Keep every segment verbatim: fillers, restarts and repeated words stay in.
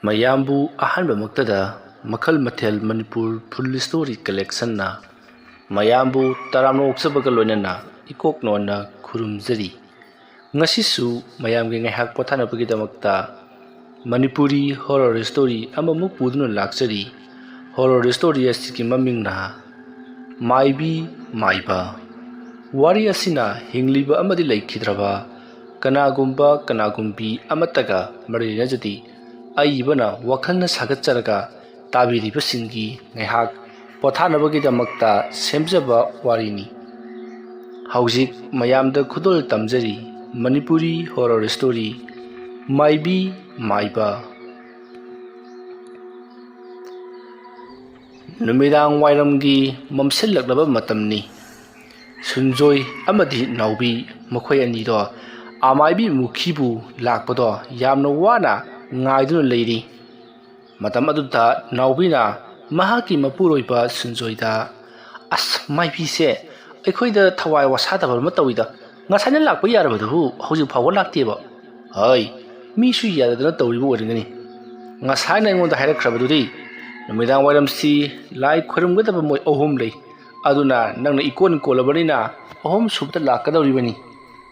ꯃꯌꯥꯝꯕꯨ ꯑꯍꯥꯟꯕꯃꯛꯇꯗ ꯃꯈꯜ ꯃꯊꯦꯜ ꯃꯅꯤꯄꯨꯔ ꯐꯨꯜ ꯁ꯭ꯇꯣꯔꯤ ꯀꯂꯦꯛꯁꯟꯅ ꯃꯌꯥꯝꯕꯨ ꯇꯔꯥꯝꯅ ꯑꯣꯛꯆꯕꯒ ꯂꯣꯏꯅꯅ ꯏꯀꯣꯛ ꯅꯣꯟꯅ ꯈꯨꯔꯨꯝꯖꯔꯤ꯫ ꯉꯁꯤꯁꯨ ꯃꯌꯥꯝꯒꯤ ꯉꯥꯏꯍꯥꯛ ꯄꯣꯊꯥꯅꯕꯒꯤꯗꯃꯛꯇ ꯃꯅꯤꯄꯨꯔꯤ ꯍꯣꯔꯔ ꯁ꯭ꯇꯣꯔꯤ ꯑꯃꯃꯨꯛ ꯄꯨꯗꯨꯅ ꯂꯥꯛꯆꯔꯤ꯫ ꯍꯣꯔꯔ ꯁ꯭ꯇꯣꯔꯤ ꯑꯁꯤꯒꯤ ꯃꯃꯤꯡꯅ ꯃꯥꯏꯕꯤ ꯃꯥꯏꯕ꯫ ꯋꯥꯔꯤ ꯑꯁꯤꯅ ꯍꯤꯡꯂꯤꯕ ꯑꯃꯗꯤ ꯂꯩꯈꯤꯗ꯭ꯔꯕ ꯀꯅꯥꯒꯨꯝꯕ ꯀꯅꯥꯒꯨꯝꯕꯤ ꯑꯃꯠꯇꯒ ꯃꯔꯤ ꯂꯩꯅꯖꯗꯦ꯫ ꯑꯏꯕꯅ ꯋꯥꯈꯜꯅ ꯁꯥꯒꯠꯆꯔꯒ ꯇꯥꯕꯤꯔꯤꯕꯁꯤꯡꯒꯤ ꯉꯥꯏꯍꯥꯛ ꯄꯣꯊꯥꯅꯕꯒꯤꯗꯃꯛꯇ ꯁꯦꯝꯖꯕ ꯋꯥꯔꯤꯅꯤ꯫ ꯍꯧꯖꯤꯛ ꯃꯌꯥꯝꯗ ꯈꯨꯗꯣꯜ ꯇꯝꯖꯔꯤ ꯃꯅꯤꯄꯨꯔꯤ ꯍꯣꯔꯔ ꯁ꯭ꯇꯣꯔꯤ ꯃꯥꯏꯕꯤ ꯃꯥꯏꯕ꯫ ꯅꯨꯃꯤꯗꯥꯡ ꯋꯥꯏꯔꯝꯒꯤ ꯃꯝꯁꯤꯜꯂꯛꯂꯕ ꯃꯇꯝꯅꯤ꯫ ꯁꯨꯟꯖꯣꯏ ꯑꯃꯗꯤ ꯅꯥꯎꯕꯤ ꯃꯈꯣꯏ ꯑꯅꯤꯗꯣ ꯑꯃꯥꯏꯕꯤ ꯃꯨꯈꯤꯕꯨ ꯂꯥꯛꯄꯗꯣ ꯌꯥꯝꯅ ꯋꯥꯅ ꯉꯥꯏꯗꯨꯅ ꯂꯩꯔꯤ꯫ ꯃꯇꯝ ꯑꯗꯨꯗ ꯅꯥꯎꯕꯤꯅ ꯃꯍꯥꯛꯀꯤ ꯃꯄꯨꯔꯣꯏꯕ ꯁꯨꯟꯖꯣꯏꯗ, "ꯑꯁ, ꯃꯥꯏꯕꯤꯁꯦ ꯑꯩꯈꯣꯏꯗ ꯊꯋꯥꯏ ꯋꯥꯁꯥꯗꯕ ꯑꯃ ꯇꯧꯏꯗ꯫ ꯉꯁꯥꯏꯅ ꯂꯥꯛꯄ ꯌꯥꯔꯕꯗꯨꯕꯨ ꯍꯧꯖꯤꯛ ꯐꯥꯎꯕ ꯂꯥꯛꯇꯦꯕ꯫ ꯍꯣꯏ, ꯃꯤꯁꯨ ꯌꯥꯗꯗꯅ ꯇꯧꯔꯤꯕ ꯑꯣꯏꯔꯝꯒꯅꯤ꯫ ꯉꯁꯥꯏꯅ ꯑꯩꯉꯣꯟꯗ ꯍꯥꯏꯔꯛꯈ꯭ꯔꯕꯗꯨꯗꯤ ꯅꯨꯃꯤꯗꯥꯡ ꯋꯥꯏꯔꯝꯁꯤ ꯂꯥꯏ ꯈꯣꯏꯔꯝꯒꯗꯕ ꯃꯣꯏ ꯑꯍꯨꯝ ꯂꯩ꯫ ꯑꯗꯨꯅ ꯅꯪꯅ ꯏꯀꯣꯟ ꯀꯣꯜꯂꯕꯅꯤꯅ ꯑꯍꯨꯝ ꯁꯨꯕꯗ ꯂꯥꯛꯀꯗꯧꯔꯤꯕꯅꯤ꯫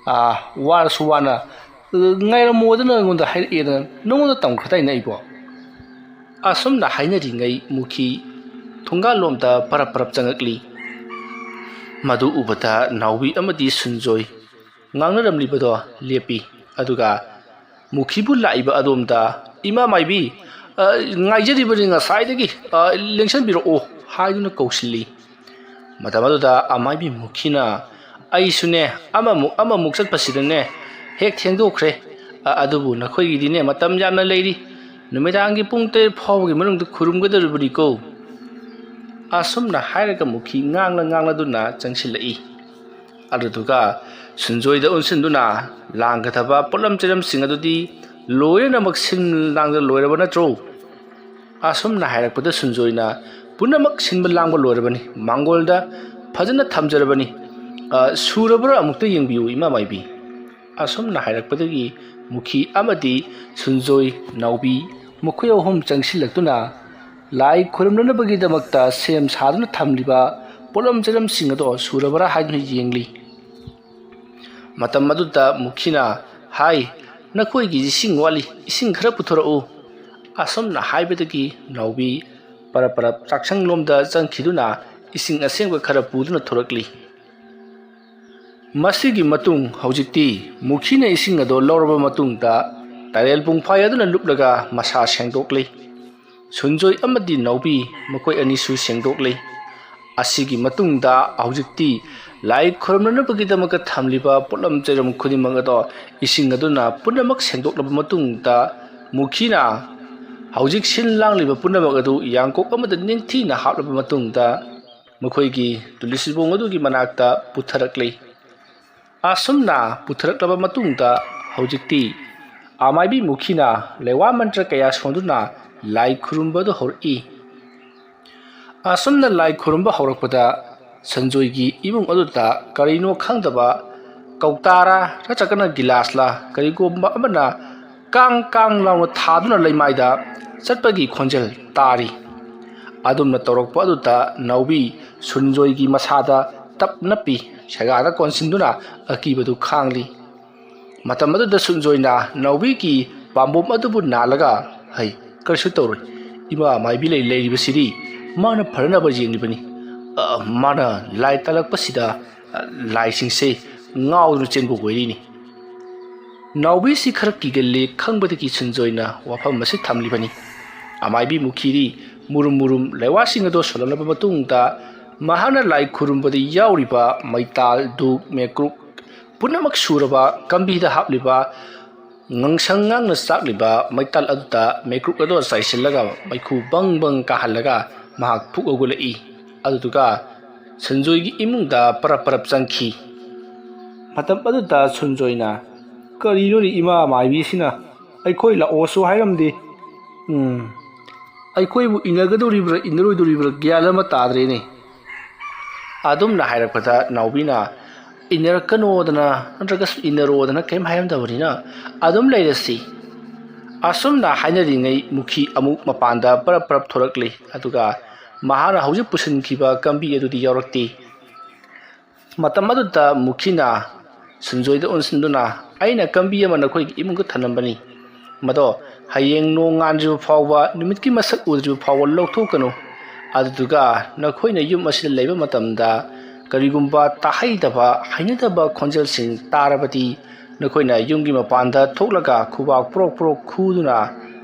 ꯑꯥ, ꯋꯥꯔꯁꯨ ꯋꯥꯅ, ꯑ, ꯉꯥꯏꯔꯝꯃꯣꯗꯅ ꯑꯩꯉꯣꯟꯗ ꯍꯥꯏꯔꯛꯑꯦꯗꯅ ꯅꯉꯣꯟꯗ ꯇꯝꯈ꯭ꯔꯗꯥꯏꯅꯦ ꯑꯩꯕꯣ?" ꯑꯁꯨꯝꯅ ꯍꯥꯏꯅꯔꯤꯉꯩ ꯃꯨꯈꯤ ꯊꯣꯡꯒꯥꯜꯂꯣꯝꯗ ꯄꯔꯞ ꯄꯔꯞ ꯆꯪꯉꯛꯂꯤ꯫ ꯃꯗꯨ ꯎꯕꯗ ꯅꯥꯎꯕꯤ ꯑꯃꯗꯤ ꯁꯨꯟꯖꯣꯏ ꯉꯥꯡꯅꯔꯝꯂꯤꯕꯗꯣ ꯂꯦꯞꯄꯤ꯫ ꯑꯗꯨꯒ ꯃꯨꯈꯤꯕꯨ ꯂꯥꯛꯏꯕ ꯑꯗꯣꯝꯗ, "ꯏꯃꯥ ꯃꯥꯏꯕꯤ, ꯑ, ꯉꯥꯏꯖꯔꯤꯕꯅꯤ ꯉꯁꯥꯏꯗꯒꯤ, ꯑ, ꯂꯦꯡꯁꯟꯕꯤꯔꯛꯑꯣ" ꯍꯥꯏꯗꯨꯅ ꯀꯧꯁꯤꯜꯂꯤ꯫ ꯃꯇꯝ ꯑꯗꯨꯗ ꯑꯃꯥꯏꯕꯤ ꯃꯨꯈꯤꯅ, "ꯑꯩꯁꯨꯅꯦ, ꯑꯃꯃꯨꯛ ꯑꯃꯃꯨꯛ ꯆꯠꯄꯁꯤꯗꯅꯦ ꯍꯦꯛ ꯊꯦꯡꯗꯣꯛꯈ꯭ꯔꯦ꯫ ꯑ-, ꯑꯗꯨꯕꯨ ꯅꯈꯣꯏꯒꯤꯗꯤꯅꯦ ꯃꯇꯝ ꯌꯥꯝꯅ ꯂꯩꯔꯤ꯫ ꯅꯨꯃꯤꯗꯥꯡꯒꯤ ꯄꯨꯡ ꯇꯔꯦꯠ ꯐꯥꯎꯕꯒꯤ ꯃꯅꯨꯡꯗ ꯈꯨꯔꯨꯝꯒꯗꯧꯔꯤꯕꯅꯤꯀꯣ"꯫ ꯑꯁꯨꯝꯅ ꯍꯥꯏꯔꯒ ꯃꯨꯈꯤ ꯉꯥꯡꯂ ꯉꯥꯡꯂꯗꯨꯅ ꯆꯪꯁꯤꯜꯂꯛꯏ꯫ ꯑꯗꯨꯗꯨꯒ ꯁꯨꯟꯖꯣꯏꯗ ꯑꯣꯟꯁꯤꯟꯗꯨꯅ, "ꯂꯥꯡꯒꯗꯕ ꯄꯣꯠꯂꯝ ꯆꯩꯔꯝꯁꯤꯡ ꯑꯗꯨꯗꯤ ꯂꯣꯏꯅꯃꯛ ꯁꯤꯟ ꯂꯥꯡꯗ ꯂꯣꯏꯔꯕ ꯅꯠꯇ꯭ꯔꯣ?" ꯑꯁꯨꯝꯅ ꯍꯥꯏꯔꯛꯄꯗ ꯁꯨꯟꯖꯣꯏꯅ, "ꯄꯨꯝꯅꯃꯛ ꯁꯤꯟꯕ ꯂꯥꯡꯕ ꯂꯣꯏꯔꯕꯅꯤ, ꯃꯥꯡꯒꯣꯜꯗ ꯐꯖꯅ ꯊꯝꯖꯔꯕꯅꯤ꯫ ꯑ, ꯁꯨꯔꯕ꯭ꯔꯥ ꯑꯃꯨꯛꯇ ꯌꯦꯡꯕꯤꯌꯨ, ꯏꯃꯥ ꯃꯥꯏꯕꯤ"꯫ ꯑꯁꯨꯝꯅ ꯍꯥꯏꯔꯛꯄꯗꯒꯤ ꯃꯨꯈꯤ ꯑꯃꯗꯤ ꯁꯨꯟꯖꯣꯏ, ꯅꯥꯎꯕꯤ, ꯃꯈꯣꯏ ꯑꯍꯨꯝ ꯆꯪꯁꯤꯜꯂꯛꯇꯨꯅ ꯂꯥꯏ ꯈꯨꯔꯨꯝꯅꯅꯕꯒꯤꯗꯃꯛꯇ ꯁꯦꯝ ꯁꯥꯗꯨꯅ ꯊꯝꯂꯤꯕ ꯄꯣꯠꯂꯝ ꯆꯩꯔꯝꯁꯤꯡ ꯑꯗꯣ ꯁꯨꯔꯕꯔꯥ ꯍꯥꯏꯗꯨꯅ ꯌꯦꯡꯂꯤ꯫ ꯃꯇꯝ ꯑꯗꯨꯗ ꯃꯨꯈꯤꯅ ꯍꯥꯏ, "ꯅꯈꯣꯏꯒꯤ ꯏꯁꯤꯡ ꯋꯥꯠꯂꯤ, ꯏꯁꯤꯡ ꯈꯔ ꯄꯨꯊꯣꯔꯛꯎ"꯫ ꯑꯁꯨꯝꯅ ꯍꯥꯏꯕꯗꯒꯤ ꯅꯥꯎꯕꯤ ꯄꯔꯞ ꯄꯔꯞ ꯆꯥꯛꯁꯪꯂꯣꯝꯗ ꯆꯪꯈꯤꯗꯨꯅ ꯏꯁꯤꯡ ꯑꯁꯦꯡꯕ ꯈꯔ ꯄꯨꯗꯨꯅ ꯊꯣꯔꯛꯂꯤ꯫ ꯃꯁꯤꯒꯤ ꯃꯇꯨꯡ ꯍꯧꯖꯤꯛꯇꯤ ꯃꯨꯈꯤꯅ ꯏꯁꯤꯡ ꯑꯗꯣ ꯂꯧꯔꯕ ꯃꯇꯨꯡꯗ ꯇꯔꯦꯜ ꯄꯨꯡꯐꯥꯏ ꯑꯗꯨꯅ ꯂꯨꯞꯂꯒ ꯃꯁꯥ ꯁꯦꯡꯗꯣꯛꯂꯤ꯫ ꯁꯨꯟꯖꯣꯏ ꯑꯃꯗꯤ ꯅꯥꯎꯕꯤ ꯃꯈꯣꯏ ꯑꯅꯤꯁꯨ ꯁꯦꯡꯗꯣꯛꯂꯤ꯫ ꯑꯁꯤꯒꯤ ꯃꯇꯨꯡꯗ ꯍꯧꯖꯤꯛꯇꯤ ꯂꯥꯏ ꯈꯨꯔꯨꯝꯅꯅꯕꯒꯤꯗꯃꯛꯇ ꯊꯝꯂꯤꯕ ꯄꯣꯠꯂꯝ ꯆꯩꯔꯝ ꯈꯨꯗꯤꯡꯃꯛ ꯑꯗꯣ ꯏꯁꯤꯡ ꯑꯗꯨꯅ ꯄꯨꯝꯅꯃꯛ ꯁꯦꯡꯗꯣꯛꯂꯕ ꯃꯇꯨꯡꯗ ꯃꯨꯈꯤꯅ ꯍꯧꯖꯤꯛ ꯁꯤꯜ ꯂꯥꯡꯂꯤꯕ ꯄꯨꯝꯅꯃꯛ ꯑꯗꯨ ꯌꯥꯡꯀꯣꯛ ꯑꯃꯗ ꯅꯤꯡꯊꯤꯅ ꯍꯥꯞꯂꯕ ꯃꯇꯨꯡꯗ ꯃꯈꯣꯏꯒꯤ ꯇꯨꯂꯤꯁꯤꯕꯣꯡ ꯑꯗꯨꯒꯤ ꯃꯅꯥꯛꯇ ꯄꯨꯊꯔꯛꯂꯤ꯫ ꯑꯁꯨꯝꯅ ꯄꯨꯊꯔꯛꯂꯕ ꯃꯇꯨꯡꯗ ꯍꯧꯖꯤꯛꯇꯤ ꯑꯃꯥꯏꯕꯤ ꯃꯨꯈꯤꯅ ꯂꯩꯋꯥ ꯃꯟꯇ꯭ꯔ ꯀꯌꯥ ꯁꯣꯟꯗꯨꯅ ꯂꯥꯏ ꯈꯨꯔꯨꯝꯕꯗꯨ ꯍꯧꯔꯛꯏ꯫ ꯑꯁꯨꯝꯅ ꯂꯥꯏ ꯈꯨꯔꯨꯝꯕ ꯍꯧꯔꯛꯄꯗ ꯁꯟꯖꯣꯏꯒꯤ ꯏꯃꯨꯡ ꯑꯗꯨꯗ ꯀꯔꯤꯅꯣ ꯈꯪꯗꯕ ꯀꯧꯇꯥꯔꯥ ꯅꯠꯇ꯭ꯔꯒꯅ ꯒꯤꯂꯥꯁꯂꯥ ꯀꯔꯤꯒꯨꯝꯕ ꯑꯃꯅ ꯀꯥꯡ ꯀꯥꯡ ꯂꯥꯎꯅ ꯊꯥꯗꯨꯅ ꯂꯩꯃꯥꯏꯗ ꯆꯠꯄꯒꯤ ꯈꯣꯟꯖꯦꯜ ꯇꯥꯔꯤ꯫ ꯑꯗꯨꯝꯅ ꯇꯧꯔꯛꯄ ꯑꯗꯨꯗ ꯅꯥꯎꯕꯤ ꯁꯨꯟꯖꯣꯏꯒꯤ ꯃꯁꯥꯗ ꯇꯞ ꯅꯞꯄꯤ꯫ ꯁꯦꯒꯥꯗ ꯀꯣꯟꯁꯤꯟꯗꯨꯅ ꯑꯀꯤꯕꯗꯨ ꯈꯥꯡꯂꯤ꯫ ꯃꯇꯝ ꯑꯗꯨꯗ ꯁꯨꯟꯖꯣꯏꯅ ꯅꯥꯎꯕꯤꯒꯤ ꯄꯥꯝꯕꯣꯝ ꯑꯗꯨꯕꯨ ꯅꯥꯜꯂꯒ, "ꯍꯩ, ꯀꯔꯤꯁꯨ ꯇꯧꯔꯣꯏ꯫ ꯏꯃꯥ ꯃꯥꯏꯕꯤ ꯂꯩ ꯂꯩꯔꯤꯕꯁꯤꯗꯤ ꯃꯥꯅ ꯐꯅꯅꯕ ꯌꯦꯡꯂꯤꯕꯅꯤ꯫ ꯑ, ꯃꯥꯅ ꯂꯥꯏ ꯇꯥꯜꯂꯛꯄꯁꯤꯗ, ꯑ, ꯂꯥꯏꯁꯤꯡꯁꯦ ꯉꯥꯎꯗꯨꯅ ꯆꯦꯟꯕ ꯑꯣꯏꯔꯤꯅꯤ"꯫ ꯅꯥꯎꯕꯤꯁꯤ ꯈꯔ ꯀꯤꯒꯜꯂꯤ ꯈꯪꯕꯗꯒꯤ ꯁꯨꯟꯖꯣꯏꯅ ꯋꯥꯐꯝ ꯑꯁꯤ ꯊꯝꯂꯤꯕꯅꯤ꯫ ꯑꯃꯥꯏꯕꯤ ꯃꯨꯈꯤꯗꯤ ꯃꯨꯔꯨꯝ ꯃꯨꯔꯨꯝ ꯂꯩꯋꯥꯁꯤꯡ ꯑꯗꯨ ꯁꯣꯜꯂꯝꯂꯕ ꯃꯇꯨꯡꯗ ꯃꯍꯥꯛꯅ ꯂꯥꯏ ꯈꯨꯔꯨꯝꯕꯗ ꯌꯥꯎꯔꯤꯕ ꯃꯩꯇꯥꯜ, ꯙꯨꯞ, ꯃꯦꯀ꯭ꯔꯨꯛ ꯄꯨꯝꯅꯃꯛ ꯁꯨꯔꯕ ꯀꯝꯕꯤꯗ ꯍꯥꯞꯂꯤꯕ ꯉꯥꯡꯁꯪ ꯉꯥꯡꯅ ꯆꯥꯛꯂꯤꯕ ꯃꯩꯇꯥꯜ ꯑꯗꯨꯗ ꯃꯩꯀ꯭ꯔꯨꯛ ꯑꯗꯨ ꯆꯥꯏꯁꯤꯜꯂꯒ ꯃꯩꯈꯨ ꯕꯪ ꯕꯪ ꯀꯥꯍꯜꯂꯒ ꯃꯍꯥꯛ ꯐꯨꯛ ꯍꯧꯒꯠꯂꯛꯏ꯫ ꯑꯗꯨꯗꯨꯒ ꯁꯟꯖꯣꯏꯒꯤ ꯏꯃꯨꯡꯗ ꯄꯔꯞ ꯄꯔꯞ ꯆꯪꯈꯤ꯫ ꯃꯇꯝ ꯑꯗꯨꯗ ꯁꯟꯖꯣꯏꯅ, "ꯀꯔꯤꯅꯣꯅꯦ ꯏꯃꯥ ꯃꯥꯏꯕꯤꯁꯤꯅ? ꯑꯩꯈꯣꯏ ꯂꯥꯛꯑꯣꯁꯨ ꯍꯥꯏꯔꯝꯗꯦ꯫ ꯎꯝ, ꯑꯩꯈꯣꯏꯕꯨ ꯏꯟꯅꯒꯗꯧꯔꯤꯕ꯭ꯔꯥ ꯏꯟꯅꯔꯣꯏꯗꯧꯔꯤꯕ꯭ꯔꯥ ꯒ꯭ꯌꯥꯟ ꯑꯃ ꯇꯥꯗ꯭ꯔꯦꯅꯦ"꯫ ꯑꯗꯨꯝꯅ ꯍꯥꯏꯔꯛꯄꯗ ꯅꯥꯎꯕꯤꯅ, "ꯏꯟꯅꯔꯛꯀꯅꯣꯗꯅ ꯅꯠꯇ꯭ꯔꯒꯁꯨ ꯏꯟꯅꯔꯣꯗꯅ ꯀꯔꯤꯝ ꯍꯥꯏꯔꯝꯗꯕꯅꯤꯅ ꯑꯗꯨꯝ ꯂꯩꯔꯁꯤ"꯫ ꯑꯁꯨꯝꯅ ꯍꯥꯏꯅꯔꯤꯉꯩ ꯃꯨꯈꯤ ꯑꯃꯨꯛ ꯃꯄꯥꯟꯗ ꯄꯔꯞ ꯄꯔꯞ ꯊꯣꯔꯛꯂꯤ, ꯑꯗꯨꯒ ꯃꯍꯥꯛꯅ ꯍꯧꯖꯤꯛ ꯄꯨꯁꯤꯟꯈꯤꯕ ꯀꯝꯕꯤ ꯑꯗꯨꯗꯤ ꯌꯥꯎꯔꯛꯇꯦ꯫ ꯃꯇꯝ ꯑꯗꯨꯗ ꯃꯨꯈꯤꯅ ꯁꯨꯟꯖꯣꯏꯗ ꯑꯣꯟꯁꯤꯟꯗꯨꯅ, "ꯑꯩꯅ ꯀꯝꯕꯤ ꯑꯃ ꯅꯈꯣꯏꯒꯤ ꯏꯃꯨꯡꯗ ꯊꯅꯝꯕꯅꯤ, ꯃꯗꯣ ꯍꯌꯦꯡ ꯅꯣꯡ ꯉꯥꯟꯗ꯭ꯔꯤꯕ ꯐꯥꯎꯕ, ꯅꯨꯃꯤꯠꯀꯤ ꯃꯁꯛ ꯎꯗ꯭ꯔꯤꯕ ꯐꯥꯎꯕ ꯂꯧꯊꯣꯛꯀꯅꯨ꯫ ꯑꯗꯨꯗꯨꯒ ꯅꯈꯣꯏꯅ ꯌꯨꯝ ꯑꯁꯤꯗ ꯂꯩꯕ ꯃꯇꯝꯗ ꯀꯔꯤꯒꯨꯝꯕ ꯇꯥꯍꯩꯗꯕ, ꯍꯩꯅꯗꯕ ꯈꯣꯟꯖꯦꯜꯁꯤꯡ ꯇꯥꯔꯕꯗꯤ, ꯅꯈꯣꯏꯅ ꯌꯨꯝꯒꯤ ꯃꯄꯥꯟꯗ ꯊꯣꯛꯂꯒ ꯈꯨꯕꯥꯛ ꯄ꯭ꯔꯣꯛ ꯄ꯭ꯔꯣꯛ ꯈꯨꯗꯨꯅ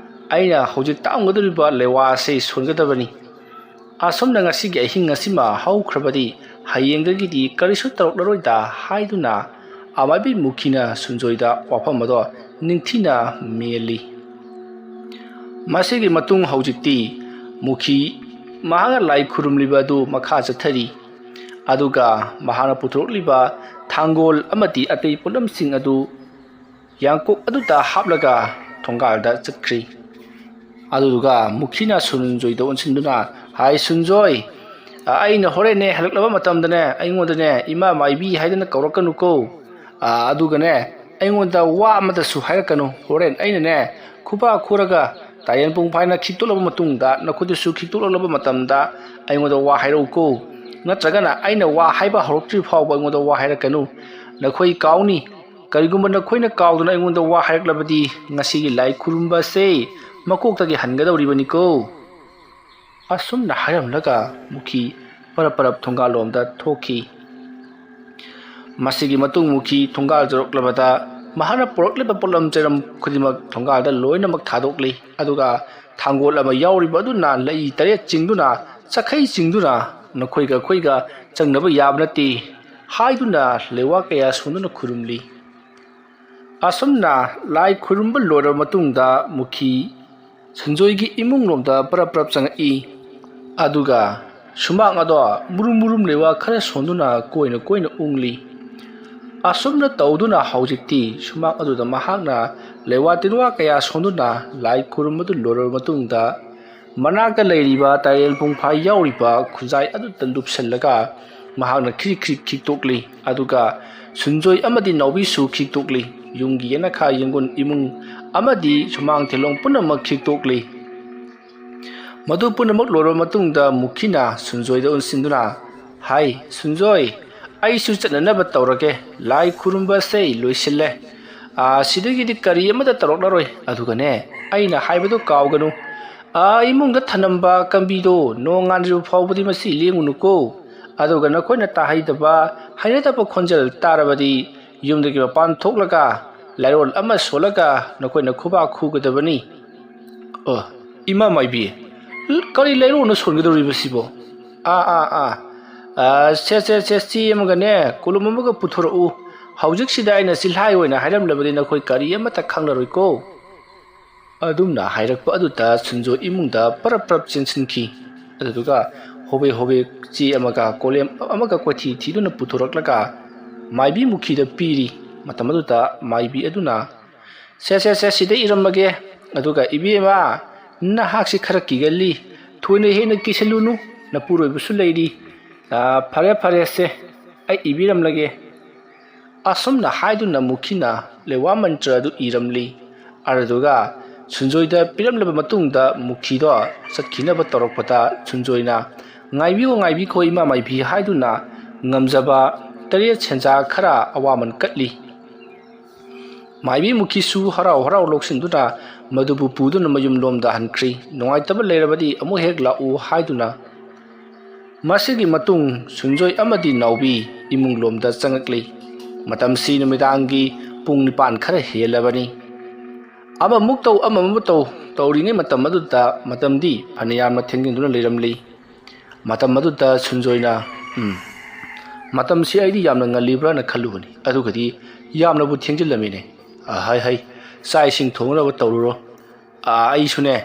ꯑꯩꯅ ꯍꯧꯖꯤꯛ ꯇꯥꯛꯂꯝꯒꯗꯧꯔꯤꯕ ꯂꯩꯋꯥ ꯑꯁꯤ ꯁꯣꯟꯒꯗꯕꯅꯤ꯫ ꯑꯁꯨꯝꯅ ꯉꯁꯤꯒꯤ ꯑꯍꯤꯡ ꯑꯁꯤꯃ ꯍꯧꯈ꯭ꯔꯕꯗꯤ ꯍꯌꯦꯡꯗꯒꯤꯗꯤ ꯀꯔꯤꯁꯨ ꯇꯧꯔꯛꯂꯔꯣꯏꯗ" ꯍꯥꯏꯗꯨꯅ ꯑꯃꯥꯏꯕꯤ ꯃꯨꯈꯤꯅ ꯁꯨꯟꯖꯣꯏꯗ ꯋꯥꯐꯝ ꯑꯗꯣ ꯅꯤꯡꯊꯤꯅ ꯃꯦꯜꯂꯤ꯫ ꯃꯁꯤꯒꯤ ꯃꯇꯨꯡ ꯍꯧꯖꯤꯛꯇꯤ ꯃꯨꯈꯤ ꯃꯍꯥꯛꯅ ꯂꯥꯏ ꯈꯨꯔꯨꯝꯂꯤꯕ ꯑꯗꯨ ꯃꯈꯥ ꯆꯠꯊꯔꯤ꯫ ꯑꯗꯨꯒ ꯃꯍꯥꯛꯅ ꯄꯨꯊꯣꯔꯛꯂꯤꯕ ꯊꯥꯡꯒꯣꯜ ꯑꯃꯗꯤ ꯑꯇꯩ ꯄꯣꯠꯂꯝꯁꯤꯡ ꯑꯗꯨ ꯌꯥꯡꯀꯣꯛ ꯑꯗꯨꯗ ꯍꯥꯞꯂꯒ ꯊꯣꯡꯒꯥꯜꯗ ꯆꯠꯈ꯭ꯔꯤ꯫ ꯑꯗꯨꯗꯨꯒ ꯃꯨꯈꯤꯅ ꯁꯨꯟꯖꯣꯏꯗ ꯑꯣꯟꯁꯤꯟꯗꯨꯅ, "ꯍꯥꯏ ꯁꯨꯟꯖꯣꯏ, ꯑ, ꯑꯩꯅ ꯍꯣꯔꯦꯟꯅꯦ ꯍꯜꯂꯛꯂꯕ ꯃꯇꯝꯗꯅꯦ, ꯑꯩꯉꯣꯟꯗꯅꯦ ꯏꯃꯥ ꯃꯥꯏꯕꯤ ꯍꯥꯏꯗꯅ ꯀꯧꯔꯛꯀꯅꯨꯀꯣ꯫ ꯑ, ꯑꯗꯨꯒꯅꯦ, ꯑꯩꯉꯣꯟꯗ ꯋꯥ ꯑꯃꯗꯁꯨ ꯍꯥꯏꯔꯛꯀꯅꯨ꯫ ꯍꯣꯔꯦꯟ ꯑꯩꯅꯅꯦ ꯈꯨꯕꯥꯛ ꯈꯨꯔꯒ ꯇꯥꯌꯦꯜ ꯄꯨꯡꯐꯥꯏꯅ ꯈꯤꯛꯇꯣꯛꯂꯕ ꯃꯇꯨꯡꯗ, ꯅꯈꯨꯠꯇꯨꯁꯨ ꯈꯤꯛꯇꯣꯛꯂꯛꯂꯕ ꯃꯇꯝꯗ ꯑꯩꯉꯣꯟꯗ ꯋꯥ ꯍꯥꯏꯔꯛꯎꯀꯣ꯫ ꯅꯠꯇ꯭ꯔꯒꯅ ꯑꯩꯅ ꯋꯥ ꯍꯥꯏꯕ ꯍꯧꯔꯛꯇ꯭ꯔꯤ ꯐꯥꯎꯕ ꯑꯩꯉꯣꯟꯗ ꯋꯥ ꯍꯥꯏꯔꯛꯀꯅꯨ꯫ ꯅꯈꯣꯏ ꯀꯥꯎꯅꯤ꯫ ꯀꯔꯤꯒꯨꯝꯕ ꯅꯈꯣꯏꯅ ꯀꯥꯎꯗꯨꯅ ꯑꯩꯉꯣꯟꯗ ꯋꯥ ꯍꯥꯏꯔꯛꯂꯕꯗꯤ, ꯉꯁꯤꯒꯤ ꯂꯥꯏ ꯈꯨꯔꯨꯝꯕ ꯑꯁꯦ ꯃꯀꯣꯛꯇꯒꯤ ꯍꯟꯒꯗꯧꯔꯤꯕꯅꯤꯀꯣ"꯫ ꯑꯁꯨꯝꯅ ꯍꯥꯏꯔꯝꯂꯒ ꯃꯨꯈꯤ ꯄꯔꯞ ꯄꯔꯞ ꯊꯣꯡꯒꯥꯜꯂꯣꯝꯗ ꯊꯣꯛꯈꯤ꯫ ꯃꯁꯤꯒꯤ ꯃꯇꯨꯡ ꯃꯨꯈꯤ ꯊꯣꯡꯒꯥꯜ ꯌꯧꯔꯛꯂꯕꯗ ꯃꯍꯥꯛꯅ ꯄꯨꯔꯛꯂꯤꯕ ꯄꯣꯠꯂꯝ ꯆꯩꯔꯝ ꯈꯨꯗꯤꯡꯃꯛ ꯊꯣꯡꯒꯥꯜꯗ ꯂꯣꯏꯅꯃꯛ ꯊꯥꯗꯣꯛꯂꯤ, ꯑꯗꯨꯒ ꯊꯥꯡꯒꯣꯜ ꯑꯃ ꯌꯥꯎꯔꯤꯕ ꯑꯗꯨꯅ ꯂꯩ ꯇꯔꯦꯠ ꯆꯤꯡꯗꯨꯅ, ꯆꯈꯩ ꯆꯤꯡꯗꯨꯅ, "ꯅꯈꯣꯏꯒ ꯑꯩꯈꯣꯏꯒ ꯆꯪꯅꯕ ꯌꯥꯕ ꯅꯠꯇꯦ" ꯍꯥꯏꯗꯨꯅ ꯂꯩꯋꯥ ꯀꯌꯥ ꯁꯣꯟꯗꯨꯅ ꯈꯨꯔꯨꯝꯂꯤ꯫ ꯑꯁꯨꯝꯅ ꯂꯥꯏ ꯈꯨꯔꯨꯝꯕ ꯂꯣꯏꯔꯕ ꯃꯇꯨꯡꯗ ꯃꯨꯈꯤ ꯁꯟꯖꯣꯏꯒꯤ ꯏꯃꯨꯡꯂꯣꯝꯗ ꯄꯔꯞ ꯄꯔꯞ ꯆꯪꯉꯛꯏ꯫ ꯑꯗꯨꯒ ꯁꯨꯃꯥꯡ ꯑꯗꯣ ꯃꯨꯔꯨꯝ ꯃꯨꯔꯨꯝ ꯂꯩꯋꯥ ꯈꯔ ꯁꯣꯟꯗꯨꯅ ꯀꯣꯏꯅ ꯀꯣꯏꯅ ꯎꯪꯂꯤ꯫ ꯑꯁꯨꯝꯅ ꯇꯧꯗꯨꯅ ꯍꯧꯖꯤꯛꯇꯤ ꯁꯨꯃꯥꯡ ꯑꯗꯨꯗ ꯃꯍꯥꯛꯅ ꯂꯩꯋꯥ ꯇꯤꯟꯋꯥ ꯀꯌꯥ ꯁꯣꯟꯗꯨꯅ ꯂꯥꯏ ꯈꯨꯔꯨꯝꯕꯗꯨ ꯂꯣꯏꯔꯕ ꯃꯇꯨꯡꯗ, ꯃꯅꯥꯛꯇ ꯂꯩꯔꯤꯕ ꯇꯥꯌꯦꯜ ꯄꯨꯡꯐꯥꯏ ꯌꯥꯎꯔꯤꯕ ꯈꯨꯖꯥꯏ ꯑꯗꯨꯗ ꯂꯨꯞꯁꯤꯜꯂꯒ ꯃꯍꯥꯛꯅ ꯈ꯭ꯔꯤꯛ ꯈ꯭ꯔꯤꯛ ꯈꯤꯛꯇꯣꯛꯂꯤ꯫ ꯑꯗꯨꯒ ꯁꯨꯟꯖꯣꯏ ꯑꯃꯗꯤ ꯅꯥꯎꯕꯤꯁꯨ ꯈꯤꯛꯇꯣꯛꯂꯤ꯫ ꯌꯨꯝꯒꯤ ꯌꯦꯅꯈꯥ ꯌꯦꯡꯒꯣꯟ ꯏꯃꯨꯡ ꯑꯃꯗꯤ ꯁꯨꯃꯥꯡ ꯊꯦꯂꯣꯡ ꯄꯨꯝꯅꯃꯛ ꯈꯤꯛꯇꯣꯛꯂꯤ꯫ ꯃꯗꯨ ꯄꯨꯝꯅꯃꯛ ꯂꯣꯏꯔꯕ ꯃꯇꯨꯡꯗ ꯃꯨꯈꯤꯅ ꯁꯨꯟꯖꯣꯏꯗ ꯑꯣꯟꯁꯤꯟꯗꯨꯅ ꯍꯥꯏ, "ꯁꯨꯟꯖꯣꯏ, ꯑꯩꯁꯨ ꯆꯠꯅꯅꯕ ꯇꯧꯔꯒꯦ꯫ ꯂꯥꯏ ꯈꯨꯔꯨꯝꯕꯁꯦ ꯂꯣꯏꯁꯤꯜꯂꯦ꯫ ꯑꯥ, ꯁꯤꯗꯒꯤꯗꯤ ꯀꯔꯤ ꯑꯃꯠꯇ ꯇꯧꯔꯛꯂꯔꯣꯏ꯫ ꯑꯗꯨꯒꯅꯦ, ꯑꯩꯅ ꯍꯥꯏꯕꯗꯨ ꯀꯥꯎꯒꯅꯨ꯫ ꯑꯥ, ꯏꯃꯨꯡꯗ ꯊꯅꯝꯕ ꯀꯝꯕꯤꯗꯣ ꯅꯣꯡꯉꯥꯟꯗ꯭ꯔꯤꯕ ꯐꯥꯎꯕꯗꯤ ꯃꯁꯤ ꯂꯦꯡꯉꯨꯅꯨꯀꯣ꯫ ꯑꯗꯨꯒ ꯅꯈꯣꯏꯅ ꯇꯥꯍꯩꯗꯕ, ꯍꯩꯅꯗꯕ ꯈꯣꯟꯖꯦꯜ ꯇꯥꯔꯕꯗꯤ ꯌꯨꯝꯗꯒꯤ ꯃꯄꯥꯟ ꯊꯣꯛꯂꯒ ꯂꯥꯏꯔꯣꯟ ꯑꯃ ꯁꯣꯜꯂꯒ ꯅꯈꯣꯏꯅ ꯈꯨꯕꯥꯛ ꯈꯨꯒꯗꯕꯅꯤ꯫" ꯑꯣ, ꯏꯃꯥ ꯃꯥꯏꯕꯤ, ꯀꯔꯤ ꯂꯩꯔꯣꯟꯅꯣ ꯁꯣꯟꯒꯗꯧꯔꯤꯕꯁꯤꯕꯣ? ꯑꯥ, ꯑꯥ, ꯑꯥ꯫ ꯑꯥ, ꯁꯦ, ꯁꯦ, ꯁꯦ, ꯆꯦ ꯑꯃꯒꯅꯦ, ꯀꯣꯂꯣꯝ ꯑꯃꯒ ꯄꯨꯊꯣꯔꯛꯎ꯫ ꯍꯧꯖꯤꯛꯁꯤꯗ ꯑꯩꯅ ꯆꯤꯜꯍꯥꯏ ꯑꯣꯏꯅ ꯍꯥꯏꯔꯝꯂꯕꯗꯤ ꯅꯈꯣꯏ ꯀꯔꯤ ꯑꯃꯠꯇ ꯈꯪꯂꯔꯣꯏꯀꯣ꯫ ꯑꯗꯨꯝꯅ ꯍꯥꯏꯔꯛꯄ ꯑꯗꯨꯗ ꯁꯨꯟꯖꯣꯏ ꯏꯃꯨꯡꯗ ꯄꯔꯞ ꯄꯔꯞ ꯆꯦꯟꯁꯤꯟꯈꯤ꯫ ꯑꯗꯨꯗꯨꯒ ꯍꯣꯕꯦ ꯍꯣꯕꯦ ꯆꯦ ꯑꯃꯒ ꯀꯣꯂꯦꯝ ꯑꯃꯒ ꯀꯣꯏꯊꯤ ꯊꯤꯗꯨꯅ ꯄꯨꯊꯣꯔꯛꯂꯒ ꯃꯥꯏꯕꯤ ꯃꯨꯈꯤꯗ ꯄꯤꯔꯤ꯫ ꯃꯇꯝ ꯑꯗꯨꯗ ꯃꯥꯏꯕꯤ ꯑꯗꯨꯅ, "ꯁꯦ, ꯁꯦ, ꯁꯦ, ꯁꯤꯗ ꯏꯔꯝꯃꯒꯦ꯫ ꯑꯗꯨꯒ ꯏꯕꯦꯝꯃ, ꯅꯍꯥꯛꯁꯤ ꯈꯔ ꯀꯤꯒꯜꯂꯤ꯫ ꯊꯣꯏꯅ ꯍꯦꯟꯅ ꯀꯤꯁꯜꯂꯨꯅꯨ꯫ ꯅꯄꯨꯔꯣꯏꯕꯁꯨ ꯂꯩꯔꯤ꯫ ꯑꯥ, ꯐꯔꯦ, ꯐꯔꯦ, ꯁꯦ, ꯑꯩ ꯏꯕꯤꯔꯝꯂꯒꯦ꯫" ꯑꯁꯨꯝꯅ ꯍꯥꯏꯗꯨꯅ ꯃꯨꯈꯤꯅ ꯂꯩꯋꯥ ꯃꯟꯇ꯭ꯔ ꯑꯗꯨ ꯏꯔꯝꯂꯤ꯫ ꯑꯗꯨꯗꯨꯒ ꯁꯨꯟꯖꯣꯏꯗ ꯄꯤꯔꯝꯂꯕ ꯃꯇꯨꯡꯗ ꯃꯨꯈꯤꯗꯣ ꯆꯠꯈꯤꯅꯕ ꯇꯧꯔꯛꯄꯗ ꯁꯨꯟꯖꯣꯏꯅ, "ꯉꯥꯏꯕꯤꯌꯣ, ꯉꯥꯏꯕꯤꯈꯣ, ꯏꯃꯥ ꯃꯥꯏꯕꯤ" ꯍꯥꯏꯗꯨꯅ ꯉꯝꯖꯕ ꯇꯔꯦꯠ ꯁꯦꯟꯖꯥ ꯈꯔ ꯑꯋꯥꯃꯟ ꯀꯠꯂꯤ꯫ ꯃꯥꯏꯕꯤ ꯃꯨꯈꯤꯁꯨ ꯍꯔꯥꯎ ꯍꯔꯥꯎ ꯂꯧꯁꯤꯟꯗꯨꯅ ꯃꯗꯨꯕꯨ ꯄꯨꯗꯨꯅ ꯃꯌꯨꯝꯂꯣꯝꯗ ꯍꯟꯈ꯭ꯔꯤ꯫ ꯅꯨꯡꯉꯥꯏꯇꯕ ꯂꯩꯔꯕꯗꯤ ꯑꯃꯨꯛ ꯍꯦꯛ ꯂꯥꯛꯎ ꯍꯥꯏꯗꯨꯅ꯫ ꯃꯁꯤꯒꯤ ꯃꯇꯨꯡ ꯁꯨꯟꯖꯣꯏ ꯑꯃꯗꯤ ꯅꯥꯎꯕꯤ ꯏꯃꯨꯡꯂꯣꯝꯗ ꯆꯪꯉꯛꯂꯤ꯫ ꯃꯇꯝꯁꯤ ꯅꯨꯃꯤꯗꯥꯡꯒꯤ ꯄꯨꯡ ꯅꯤꯄꯥꯟ ꯈꯔ ꯍꯦꯜꯂꯕꯅꯤ꯫ ꯑꯃꯃꯨꯛ ꯇꯧ, ꯑꯃꯃꯨꯛ ꯇꯧ ꯇꯧꯔꯤꯉꯩ ꯃꯇꯝ ꯑꯗꯨꯗ ꯃꯇꯝꯗꯤ ꯐꯅꯌꯥꯝꯅ ꯊꯦꯡꯖꯤꯟꯗꯨꯅ ꯂꯩꯔꯝꯂꯤ꯫ ꯃꯇꯝ ꯑꯗꯨꯗ ꯁꯨꯟꯖꯣꯏꯅ, "ꯎꯝ, ꯃꯇꯝꯁꯤ ꯑꯩꯗꯤ ꯌꯥꯝꯅ ꯉꯜꯂꯤꯕ꯭ꯔꯥꯅ ꯈꯜꯂꯨꯕꯅꯤ, ꯑꯗꯨꯒꯗꯤ ꯌꯥꯝꯅꯕꯨ ꯊꯦꯡꯖꯤꯜꯂꯝꯃꯤꯅꯦ꯫ ꯑ, ꯍꯩ, ꯍꯩ, ꯆꯥꯛ ꯏꯁꯤꯡ ꯊꯣꯡꯅꯕ ꯇꯧꯔꯨꯔꯣ꯫ ꯑ, ꯑꯩꯁꯨꯅꯦ,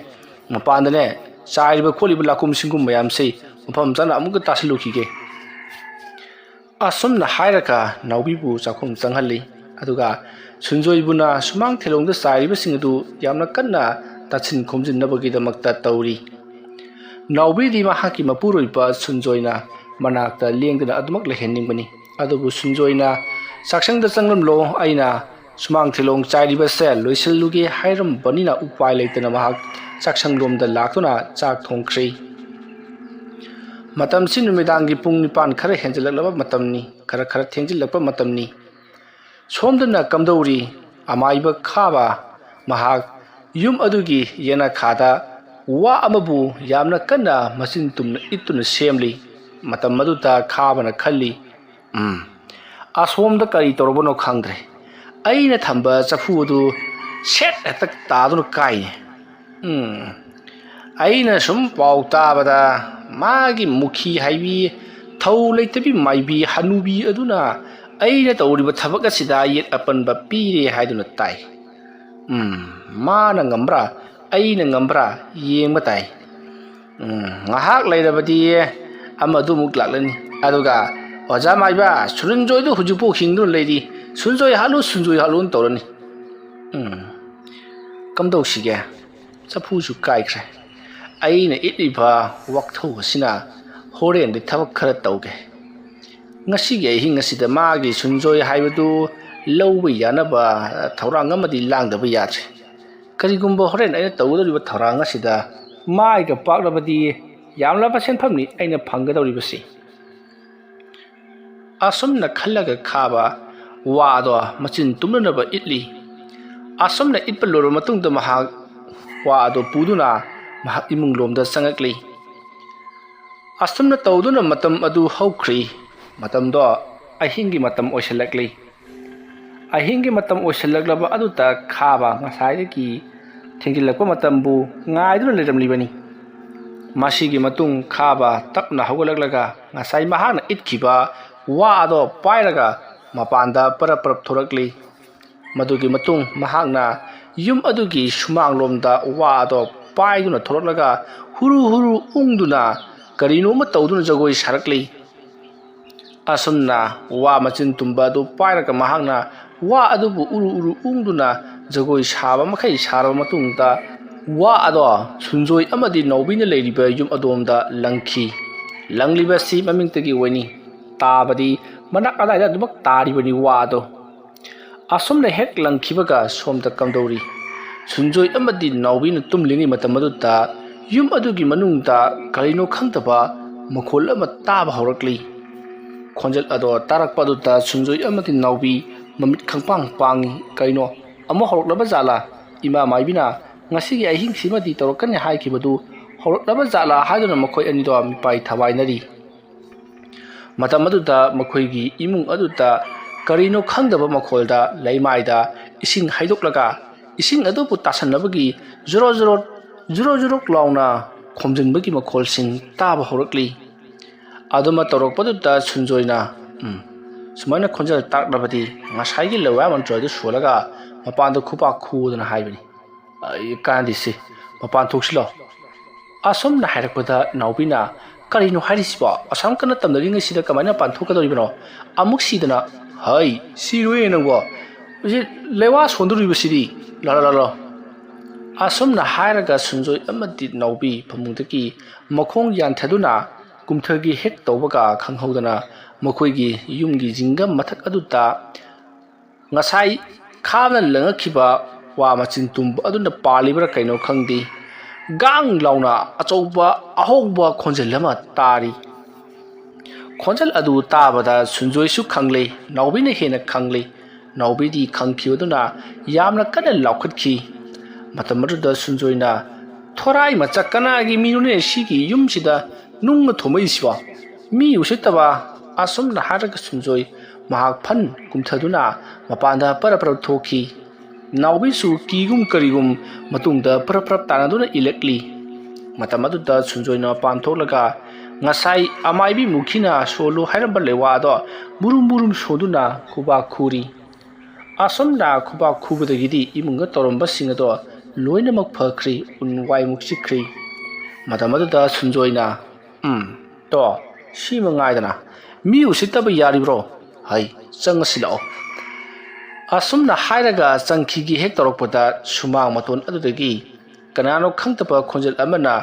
ꯃꯄꯥꯟꯗꯅꯦ, ꯆꯥꯏꯔꯤꯕ ꯈꯣꯠꯂꯤꯕ ꯂꯥꯀꯨꯝ ꯁꯤꯡꯒꯨꯝ ꯃꯌꯥꯝꯁꯤ ꯃꯐꯝ ꯆꯥꯅ ꯑꯃꯨꯛꯇ ꯇꯥꯁꯤꯜꯂꯨꯈꯤꯒꯦ꯫" ꯑꯁꯨꯝꯅ ꯍꯥꯏꯔꯒ ꯅꯥꯎꯕꯤꯕꯨ ꯆꯥꯛꯈꯨꯝ ꯆꯪꯍꯜꯂꯤ꯫ ꯑꯗꯨꯒ ꯁꯨꯟꯖꯣꯏꯕꯨꯅ ꯁꯨꯃꯥꯡ ꯊꯦꯂꯣꯡꯗ ꯆꯥꯏꯔꯤꯕꯁꯤꯡ ꯑꯗꯨ ꯌꯥꯝꯅ ꯀꯟꯅ ꯇꯥꯁꯤꯟ ꯈꯣꯝꯖꯤꯟꯅꯕꯒꯤꯗꯃꯛꯇ ꯇꯧꯔꯤ꯫ ꯅꯥꯎꯕꯤꯗꯤ ꯃꯍꯥꯛꯀꯤ ꯃꯄꯨꯔꯣꯏꯕ ꯁꯨꯟꯖꯣꯏꯅ ꯃꯅꯥꯛꯇ ꯂꯦꯡꯗꯅ ꯑꯗꯨꯃꯛ ꯂꯩꯍꯟꯅꯤꯡꯕꯅꯤ꯫ ꯑꯗꯨꯕꯨ ꯁꯨꯟꯖꯣꯏꯅ, "ꯆꯥꯛꯁꯪꯗ ꯆꯪꯂꯝꯂꯣ, ꯑꯩꯅ ꯁꯨꯃꯥꯡ ꯊꯤꯂꯣꯡ ꯆꯥꯏꯔꯤꯕꯁꯦ ꯂꯣꯏꯁꯤꯜꯂꯨꯒꯦ ꯍꯥꯏꯔꯝꯕꯅꯤꯅ ꯎꯄꯥꯏ ꯂꯩꯇꯅ ꯃꯍꯥꯛ ꯆꯥꯛꯁꯪꯂꯣꯝꯗ ꯂꯥꯛꯇꯨꯅ ꯆꯥꯛ ꯊꯣꯡꯈ꯭ꯔꯤ꯫ ꯃꯇꯝꯁꯤ ꯅꯨꯃꯤꯗꯥꯡꯒꯤ ꯄꯨꯡ ꯅꯤꯄꯥꯟ ꯈꯔ ꯍꯦꯟꯖꯜꯂꯛꯂꯕ ꯃꯇꯝꯅꯤ, ꯈꯔ ꯈꯔ ꯊꯦꯡꯖꯤꯜꯂꯛꯄ ꯃꯇꯝꯅꯤ꯫ ꯁꯣꯝꯗꯅ ꯀꯝꯗꯧꯔꯤ? ꯑꯃꯥꯏꯕ ꯈꯥꯕ ꯃꯍꯥꯛ ꯌꯨꯝ ꯑꯗꯨꯒꯤ ꯌꯦꯅꯈꯥꯗ ꯋꯥ ꯑꯃꯕꯨ ꯌꯥꯝꯅ ꯀꯟꯅ ꯃꯆꯤꯟ ꯇꯨꯝꯅ ꯏꯠꯇꯨꯅ ꯁꯦꯝꯂꯤ꯫ ꯃꯇꯝ ꯑꯗꯨꯗ ꯈꯥꯕꯅ ꯈꯜꯂꯤ, "ꯎꯝ, ꯑꯁꯣꯝꯗ ꯀꯔꯤ ꯇꯧꯔꯕꯅꯣ ꯈꯪꯗ꯭ꯔꯦ꯫ ꯑꯩꯅ ꯊꯝꯕ ꯆꯐꯨ ꯑꯗꯨ ꯁꯦꯠ ꯍꯦꯛꯇ ꯇꯥꯗꯨꯅ ꯀꯥꯏꯅꯦ꯫ ꯎꯝ, ꯑꯩꯅ ꯁꯨꯝ ꯄꯥꯎ ꯇꯥꯕꯗ ꯃꯥꯒꯤ ꯃꯨꯈꯤ ꯍꯥꯏꯕꯤ, ꯊꯧ ꯂꯩꯇꯕꯤ ꯃꯥꯏꯕꯤ ꯍꯅꯨꯕꯤ ꯑꯗꯨꯅ ꯑꯩꯅ ꯇꯧꯔꯤꯕ ꯊꯕꯛ ꯑꯁꯤꯗ ꯌꯦꯠ ꯑꯄꯟꯕ ꯄꯤꯔꯦ ꯍꯥꯏꯗꯨꯅ ꯇꯥꯏ꯫ ꯎꯝ, ꯃꯥꯅ ꯉꯝꯕ꯭ꯔꯥ, ꯑꯩꯅ ꯉꯝꯕ꯭ꯔꯥ ꯌꯦꯡꯕ ꯇꯥꯏ꯫ ꯎꯝ, ꯉꯥꯏꯍꯥꯛ ꯂꯩꯔꯕꯗꯤ ꯑꯃꯗꯨ ꯑꯃꯨꯛ ꯂꯥꯛꯂꯅꯤ꯫ ꯑꯗꯨꯒ, 'ꯑꯣꯖꯥ ꯃꯥꯏꯕ, ꯁꯨꯔꯨꯟꯖꯣꯏꯗꯨ ꯍꯧꯖꯤꯛꯐꯥꯎ ꯍꯤꯡꯗꯨꯅ ꯂꯩꯔꯤ꯫ ꯁꯨꯔꯨꯟꯖꯣꯏ ꯍꯥꯠꯂꯨ, ꯁꯨꯔꯨꯟꯖꯣꯏ ꯍꯥꯠꯂꯨꯅ ꯇꯧꯔꯅꯤ꯫ ꯎꯝ, ꯀꯝꯗꯧꯁꯤꯒꯦ? ꯆꯐꯨꯁꯨ ꯀꯥꯏꯈ꯭ꯔꯦ꯫ ꯑꯩꯅ ꯏꯠꯂꯤꯕ ꯋꯥꯛꯊꯧ ꯑꯁꯤꯅ ꯍꯣꯔꯦꯟꯗꯤ ꯊꯕꯛ ꯈꯔ ꯇꯧꯒꯦ꯫ ꯉꯁꯤꯒꯤ ꯑꯍꯤꯡ ꯑꯁꯤꯗ ꯃꯥꯒꯤ ꯁꯨꯔꯨꯟꯖꯣꯏ ꯍꯥꯏꯕꯗꯨ ꯂꯧꯕ ꯌꯥꯅꯕ ꯊꯧꯔꯥꯡ ꯑꯃꯗꯤ ꯂꯥꯡꯗꯕ ꯌꯥꯗ꯭ꯔꯦ꯫ ꯀꯔꯤꯒꯨꯝꯕ ꯍꯣꯔꯦꯟ ꯑꯩꯅ ꯇꯧꯒꯗꯧꯔꯤꯕ ꯊꯧꯔꯥꯡ ꯑꯁꯤꯗ ꯃꯥꯏꯒ ꯄꯥꯛꯂꯕꯗꯤ ꯌꯥꯝꯂꯕ ꯁꯦꯟꯐꯝꯅꯤ ꯑꯩꯅ ꯐꯪꯒꯗꯧꯔꯤꯕꯁꯤ.' ꯑꯁꯨꯝꯅ ꯈꯜꯂꯒ ꯈꯥꯕ ꯋꯥ ꯑꯗꯣ ꯃꯆꯤꯟ ꯇꯨꯝꯅꯅꯕ ꯏꯠꯂꯤ꯫ ꯑꯁꯨꯝꯅ ꯏꯠꯄ ꯂꯣꯏꯔꯕ ꯃꯇꯨꯡꯗ ꯃꯍꯥꯛ ꯋꯥ ꯑꯗꯣ ꯄꯨꯗꯨꯅ ꯃꯍꯥꯛ ꯏꯃꯨꯡ ꯂꯣꯝꯗ ꯆꯪꯉꯛꯂꯤ꯫ ꯑꯁꯨꯝꯅ ꯇꯧꯗꯨꯅ ꯃꯇꯝ ꯑꯗꯨ ꯍꯧꯈ꯭ꯔꯤ꯫ ꯃꯇꯝꯗꯣ ꯑꯍꯤꯡꯒꯤ ꯃꯇꯝ ꯑꯣꯏꯁꯤꯜꯂꯛꯂꯤ꯫ ꯑꯍꯤꯡꯒꯤ ꯃꯇꯝ ꯑꯣꯏꯁꯤꯜꯂꯛꯂꯕ ꯑꯗꯨꯗ ꯈꯥꯕ ꯉꯁꯥꯏꯗꯒꯤ ꯊꯦꯡꯖꯤꯜꯂꯛꯄ ꯃꯇꯝꯕꯨ ꯉꯥꯏꯗꯨꯅ ꯂꯩꯔꯝꯂꯤꯕꯅꯤ꯫ ꯃꯁꯤꯒꯤ ꯃꯇꯨꯡ ꯈꯥꯕ ꯇꯞꯅ ꯍꯧꯒꯠꯂꯛꯂꯒ ꯉꯁꯥꯏ ꯃꯍꯥꯛꯅ ꯏꯠꯈꯤꯕ ꯋꯥ ꯑꯗꯣ ꯄꯥꯏꯔꯒ ꯃꯄꯥꯟꯗ ꯄꯔꯞ ꯄꯔꯞ ꯊꯣꯔꯛꯂꯤ꯫ ꯃꯗꯨꯒꯤ ꯃꯇꯨꯡ ꯃꯍꯥꯛꯅ ꯌꯨꯝ ꯑꯗꯨꯒꯤ ꯁꯨꯃꯥꯡꯂꯣꯝꯗ ꯋꯥ ꯑꯗꯣ ꯄꯥꯏꯗꯨꯅ ꯊꯣꯔꯛꯂꯒ ꯍꯨꯔꯨ ꯍꯨꯔꯨ ꯎꯪꯗꯨꯅ ꯀꯔꯤꯅꯣꯃ ꯇꯧꯗꯨꯅ ꯖꯒꯣꯏ ꯁꯥꯔꯛꯂꯤ꯫ ꯑꯁꯨꯝꯅ ꯋꯥ ꯃꯆꯤꯟ ꯇꯨꯝꯕ ꯑꯗꯨ ꯄꯥꯏꯔꯒ ꯃꯍꯥꯛꯅ ꯋꯥ ꯑꯗꯨꯕꯨ ꯎꯔꯨ ꯎꯔꯨ ꯎꯪꯗꯨꯅ ꯖꯒꯣꯏ ꯁꯥꯕ ꯃꯈꯩ ꯁꯥꯔꯕ ꯃꯇꯨꯡꯗ, ꯋꯥ ꯑꯗꯣ ꯁꯨꯔꯨꯟꯖꯣꯏ ꯑꯃꯗꯤ ꯅꯥꯎꯕꯤꯅ ꯂꯩꯔꯤꯕ ꯌꯨꯝ ꯑꯗꯣꯝꯗ ꯂꯪꯈꯤ꯫ ꯂꯪꯂꯤꯕꯁꯤ ꯃꯃꯤꯡꯇꯒꯤ ꯑꯣꯏꯅꯤ꯫ ꯇꯥꯕꯗꯤ ꯃꯅꯥꯛ ꯑꯗꯥꯏꯗ ꯑꯗꯨꯃꯛ ꯇꯥꯔꯤꯕꯅꯤ ꯋꯥ ꯑꯗꯣ꯫ ꯑꯁꯨꯝꯅ ꯍꯦꯛ ꯂꯪꯈꯤꯕꯒ ꯁꯣꯝꯗ ꯀꯝꯗꯧꯔꯤ? ꯁꯨꯟꯖꯣꯏ ꯑꯃꯗꯤ ꯅꯥꯎꯕꯤꯅ ꯇꯨꯝꯂꯤꯉꯩ ꯃꯇꯝ ꯑꯗꯨꯗ ꯌꯨꯝ ꯑꯗꯨꯒꯤ ꯃꯅꯨꯡꯗ ꯀꯔꯤꯅꯣ ꯈꯪꯗꯕ ꯃꯈꯣꯜ ꯑꯃ ꯇꯥꯕ ꯍꯧꯔꯛꯂꯤ꯫ ꯈꯣꯟꯖꯦꯜ ꯑꯗꯣ ꯇꯥꯔꯛꯄ ꯑꯗꯨꯗ ꯁꯨꯟꯖꯣꯏ ꯑꯃꯗꯤ ꯅꯥꯎꯕꯤ ꯃꯃꯤꯠ ꯈꯪꯄꯥꯡ ꯄꯥꯡꯉꯤ꯫ "ꯀꯩꯅꯣ? ꯑꯃꯨꯛ ꯍꯧꯔꯛꯂꯕ ꯖꯥꯠꯂꯥ? ꯏꯃꯥ ꯃꯥꯏꯕꯤꯅ ꯉꯁꯤꯒꯤ ꯑꯍꯤꯡꯁꯤꯃꯗꯤ ꯇꯧꯔꯛꯀꯅꯤ ꯍꯥꯏꯈꯤꯕꯗꯨ ꯍꯧꯔꯛꯂꯕ ꯖꯥꯠꯂꯥ?" ꯍꯥꯏꯗꯨꯅ ꯃꯈꯣꯏ ꯑꯅꯤꯗꯣ ꯃꯤꯄꯥꯏ ꯊꯕꯥꯏꯅꯔꯤ꯫ ꯃꯇꯝ ꯑꯗꯨꯗ ꯃꯈꯣꯏꯒꯤ ꯏꯃꯨꯡ ꯑꯗꯨꯗ ꯀꯔꯤꯅꯣ ꯈꯪꯗꯕ ꯃꯈꯣꯜꯗ ꯂꯩꯃꯥꯏꯗ ꯏꯁꯤꯡ ꯍꯩꯗꯣꯛꯂꯒ ꯏꯁꯤꯡ ꯑꯗꯨꯕꯨ ꯇꯥꯁꯟꯅꯕꯒꯤ ꯖꯣꯔꯣ ꯖꯣꯔꯣ, ꯖꯣꯔꯣ ꯖꯣꯔꯣ ꯂꯥꯎꯅ ꯈꯣꯝꯖꯤꯟꯕꯒꯤ ꯃꯈꯣꯜꯁꯤꯡ ꯇꯥꯕ ꯍꯧꯔꯛꯂꯤ꯫ ꯑꯗꯨꯃ ꯇꯧꯔꯛꯄꯗꯨꯗ ꯁꯨꯟꯖꯣꯏꯅ, "ꯎꯝ, ꯁꯨꯃꯥꯏꯅ ꯈꯣꯟꯖꯦꯜ ꯇꯥꯛꯂꯕꯗꯤ ꯉꯁꯥꯏꯒꯤ ꯂꯩꯋꯥ ꯃꯟꯇ꯭ꯔ ꯑꯗꯨ ꯁꯣꯜꯂꯒ ꯃꯄꯥꯟꯗ ꯈꯨꯕꯥꯛ ꯈꯨꯗꯅ ꯍꯥꯏꯕꯅꯤ꯫ ꯑꯩ ꯀꯥꯟꯅꯗꯦꯁꯤ, ꯃꯄꯥꯟ ꯊꯣꯛꯁꯤꯜꯂꯣ꯫" ꯑꯁꯨꯝꯅ ꯍꯥꯏꯔꯛꯄꯗ ꯅꯥꯎꯕꯤꯅ, "ꯀꯔꯤꯅꯣ ꯍꯥꯏꯔꯤꯁꯤꯕꯣ? ꯑꯁꯥꯝ ꯀꯟꯅ ꯇꯝꯅꯔꯤꯉꯩꯁꯤꯗ ꯀꯃꯥꯏꯅ ꯃꯄꯥꯟ ꯊꯣꯛꯀꯗꯧꯔꯤꯕꯅꯣ? ꯑꯃꯨꯛ ꯁꯤꯗꯅ꯫" "ꯍꯩ, ꯁꯤꯔꯣꯏꯌꯦ ꯅꯪꯕꯣ꯫ ꯍꯧꯖꯤꯛ ꯂꯩꯋꯥ ꯁꯣꯟꯗꯣꯔꯤꯕꯁꯤꯗꯤ꯫ ꯂꯥ, ꯂꯥ, ꯂꯥ, ꯂꯥ꯫" ꯑꯁꯨꯝꯅ ꯍꯥꯏꯔꯒ ꯁꯨꯟꯖꯣꯏ ꯑꯃꯗꯤ ꯅꯥꯎꯕꯤ ꯐꯃꯨꯡꯗꯒꯤ ꯃꯈꯣꯡ ꯌꯥꯟꯊꯗꯨꯅ ꯀꯨꯝꯊꯒꯦ ꯍꯦꯛ ꯇꯧꯕꯒ ꯈꯪꯍꯧꯗꯅ ꯃꯈꯣꯏꯒꯤ ꯌꯨꯝꯒꯤ ꯖꯤꯡꯒ ꯃꯊꯛ ꯑꯗꯨꯗ ꯉꯁꯥꯏ ꯈꯥꯕꯅ ꯂꯪꯉꯛꯈꯤꯕ ꯋꯥ ꯃꯆꯤꯟ ꯇꯨꯝꯕ ꯑꯗꯨꯅ ꯄꯥꯜꯂꯤꯕ꯭ꯔꯥ ꯀꯩꯅꯣ ꯈꯪꯗꯦ, ꯒꯥꯡ ꯂꯥꯎꯅ ꯑꯆꯧꯕ ꯑꯍꯧꯕ ꯈꯣꯟꯖꯦꯜ ꯑꯃ ꯇꯥꯔꯤ꯫ ꯈꯣꯟꯖꯦꯜ ꯑꯗꯨ ꯇꯥꯕꯗ ꯁꯨꯟꯖꯣꯏꯁꯨ ꯈꯪꯂꯦ, ꯅꯥꯎꯕꯤꯅ ꯍꯦꯟꯅ ꯈꯪꯂꯦ꯫ ꯅꯥꯎꯕꯤꯗꯤ ꯈꯪꯈꯤꯕꯗꯨꯅ ꯌꯥꯝꯅ ꯀꯟꯅ ꯂꯥꯎꯈꯠꯈꯤ꯫ ꯃꯇꯝ ꯑꯗꯨꯗ ꯁꯨꯟꯖꯣꯏꯅ, "ꯊꯣꯔꯥꯏ ꯃꯆꯥ, ꯀꯅꯥꯒꯤ ꯃꯤꯅꯣꯅꯦ ꯁꯤꯒꯤ ꯌꯨꯝꯁꯤꯗ ꯅꯨꯡꯅ ꯊꯣꯝꯃꯛꯏꯁꯤꯕꯣ? ꯃꯤ ꯎꯁꯤꯠꯇꯕ!" ꯑꯁꯨꯝꯅ ꯍꯥꯏꯔꯒ ꯁꯨꯟꯖꯣꯏ ꯃꯍꯥꯛ ꯐꯟ ꯀꯨꯝꯊꯗꯨꯅ ꯃꯄꯥꯟꯗ ꯄꯔꯞ ꯄꯔꯞ ꯊꯣꯛꯈꯤ꯫ ꯅꯥꯎꯕꯤꯁꯨ ꯀꯤꯒꯨꯝ ꯀꯔꯤꯒꯨꯝ ꯃꯇꯨꯡꯗ ꯄꯔꯞ ꯄꯔꯞ ꯇꯥꯟꯅꯗꯨꯅ ꯏꯜꯂꯛꯂꯤ꯫ ꯃꯇꯝ ꯑꯗꯨꯗ ꯁꯨꯟꯖꯣꯏꯅ ꯃꯄꯥꯟ ꯊꯣꯛꯂꯒ ꯉꯁꯥꯏ ꯑꯃꯥꯏꯕꯤ ꯃꯨꯈꯤꯅ ꯁꯣꯜꯂꯨ ꯍꯥꯏꯔꯝꯕ ꯂꯩꯋꯥ ꯑꯗꯣ ꯃꯨꯔꯨꯝ ꯃꯨꯔꯨꯝ ꯁꯣꯟꯗꯨꯅ ꯈꯨꯕꯥꯛ ꯈꯨꯔꯤ꯫ ꯑꯁꯨꯝꯅ ꯈꯨꯕꯥꯛ ꯈꯨꯕꯗꯒꯤꯗꯤ ꯏꯃꯨꯡꯗ ꯇꯧꯔꯝꯕꯁꯤꯡ ꯑꯗꯣ ꯂꯣꯏꯅꯃꯛ ꯐꯈ꯭ꯔꯤ, ꯎꯟ ꯋꯥꯏꯃꯨꯛ ꯆꯤꯛꯈ꯭ꯔꯤ꯫ ꯃꯇꯝ ꯑꯗꯨꯗ ꯁꯨꯟꯖꯣꯏꯅ, "ꯎꯝ, ꯇꯣ, ꯁꯤ ꯃꯉꯥꯏꯗꯅ꯫ ꯃꯤ ꯎꯁꯤꯠꯇꯕ ꯌꯥꯔꯤꯕ꯭ꯔꯣ? ꯍꯩ, ꯆꯪꯉꯁꯤ ꯂꯥꯛꯑꯣ꯫" ꯑꯁꯨꯝꯅ ꯍꯥꯏꯔꯒ ꯆꯪꯈꯤꯒꯦ ꯍꯦꯛ ꯇꯧꯔꯛꯄꯗ ꯁꯨꯃꯥꯡ ꯃꯇꯣꯟ ꯑꯗꯨꯗꯒꯤ ꯀꯅꯥꯅꯣ ꯈꯪꯗꯕ ꯈꯣꯟꯖꯦꯜ ꯑꯃꯅ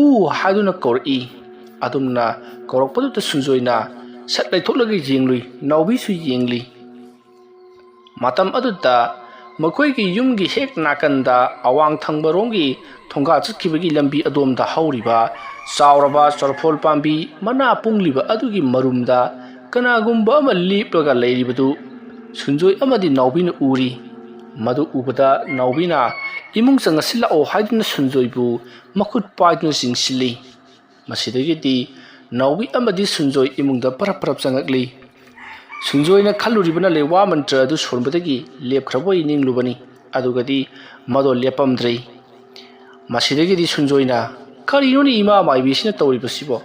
"ꯎ" ꯍꯥꯏꯗꯨꯅ ꯀꯧꯔꯛꯏ꯫ ꯑꯗꯨꯝꯅ ꯀꯧꯔꯛꯄꯗꯨꯗ ꯁꯨꯟꯖꯣꯏꯅ ꯁꯠ ꯂꯩꯊꯣꯛꯂꯒ ꯌꯦꯡꯂꯨꯏ, ꯅꯥꯎꯕꯤꯁꯨ ꯌꯦꯡꯂꯤ꯫ ꯃꯇꯝ ꯑꯗꯨꯗ ꯃꯈꯣꯏꯒꯤ ꯌꯨꯝꯒꯤ ꯍꯦꯛ ꯅꯥꯀꯟꯗ ꯑꯋꯥꯡ ꯊꯪꯕꯔꯣꯝꯒꯤ ꯊꯣꯡꯒꯥ ꯆꯠꯈꯤꯕꯒꯤ ꯂꯝꯕꯤ ꯑꯗꯣꯝꯗ ꯍꯧꯔꯤꯕ ꯆꯥꯎꯔꯕ ꯆꯣꯔꯐꯣꯜ ꯄꯥꯝꯕꯤ ꯃꯅꯥ ꯄꯨꯡꯂꯤꯕ ꯑꯗꯨꯒꯤ ꯃꯔꯨꯝꯗ ꯀꯅꯥꯒꯨꯝꯕ ꯑꯃ ꯂꯦꯞꯂꯒ ꯂꯩꯔꯤꯕꯗꯨ ꯁꯨꯟꯖꯣꯏ ꯑꯃꯗꯤ ꯅꯥꯎꯕꯤꯅ ꯎꯔꯤ꯫ ꯃꯗꯨ ꯎꯕꯗ ꯅꯥꯎꯕꯤꯅ ꯏꯃꯨꯡ ꯆꯪꯉꯁꯤꯜꯂꯛꯑꯣ ꯍꯥꯏꯗꯨꯅ ꯁꯨꯟꯖꯣꯏꯕꯨ ꯃꯈꯨꯠ ꯄꯥꯏꯗꯨꯅ ꯆꯤꯡꯁꯤꯜꯂꯤ꯫ ꯃꯁꯤꯗꯒꯤꯗꯤ ꯅꯥꯎꯕꯤ ꯑꯃꯗꯤ ꯁꯨꯟꯖꯣꯏ ꯏꯃꯨꯡꯗ ꯄꯔꯞ ꯄꯔꯞ ꯆꯪꯉꯛꯂꯤ꯫ ꯁꯨꯟꯖꯣꯏꯅ ꯈꯜꯂꯨꯔꯤꯕꯅ ꯂꯩꯋꯥ ꯃꯟꯇ꯭ꯔ ꯑꯗꯨ ꯁꯣꯟꯕꯗꯒꯤ ꯂꯦꯞꯈ꯭ꯔꯕꯣꯏ ꯅꯤꯡꯂꯨꯕꯅꯤ꯫ ꯑꯗꯨꯒꯗꯤ ꯃꯗꯣ ꯂꯦꯞꯄꯝꯗ꯭ꯔꯦ꯫ ꯃꯁꯤꯗꯒꯤꯗꯤ ꯁꯨꯟꯖꯣꯏꯅ, "ꯀꯔꯤꯅꯣꯅꯦ ꯏꯃꯥ ꯃꯥꯏꯕꯤꯁꯤꯅ ꯇꯧꯔꯤꯕꯁꯤꯕꯣ?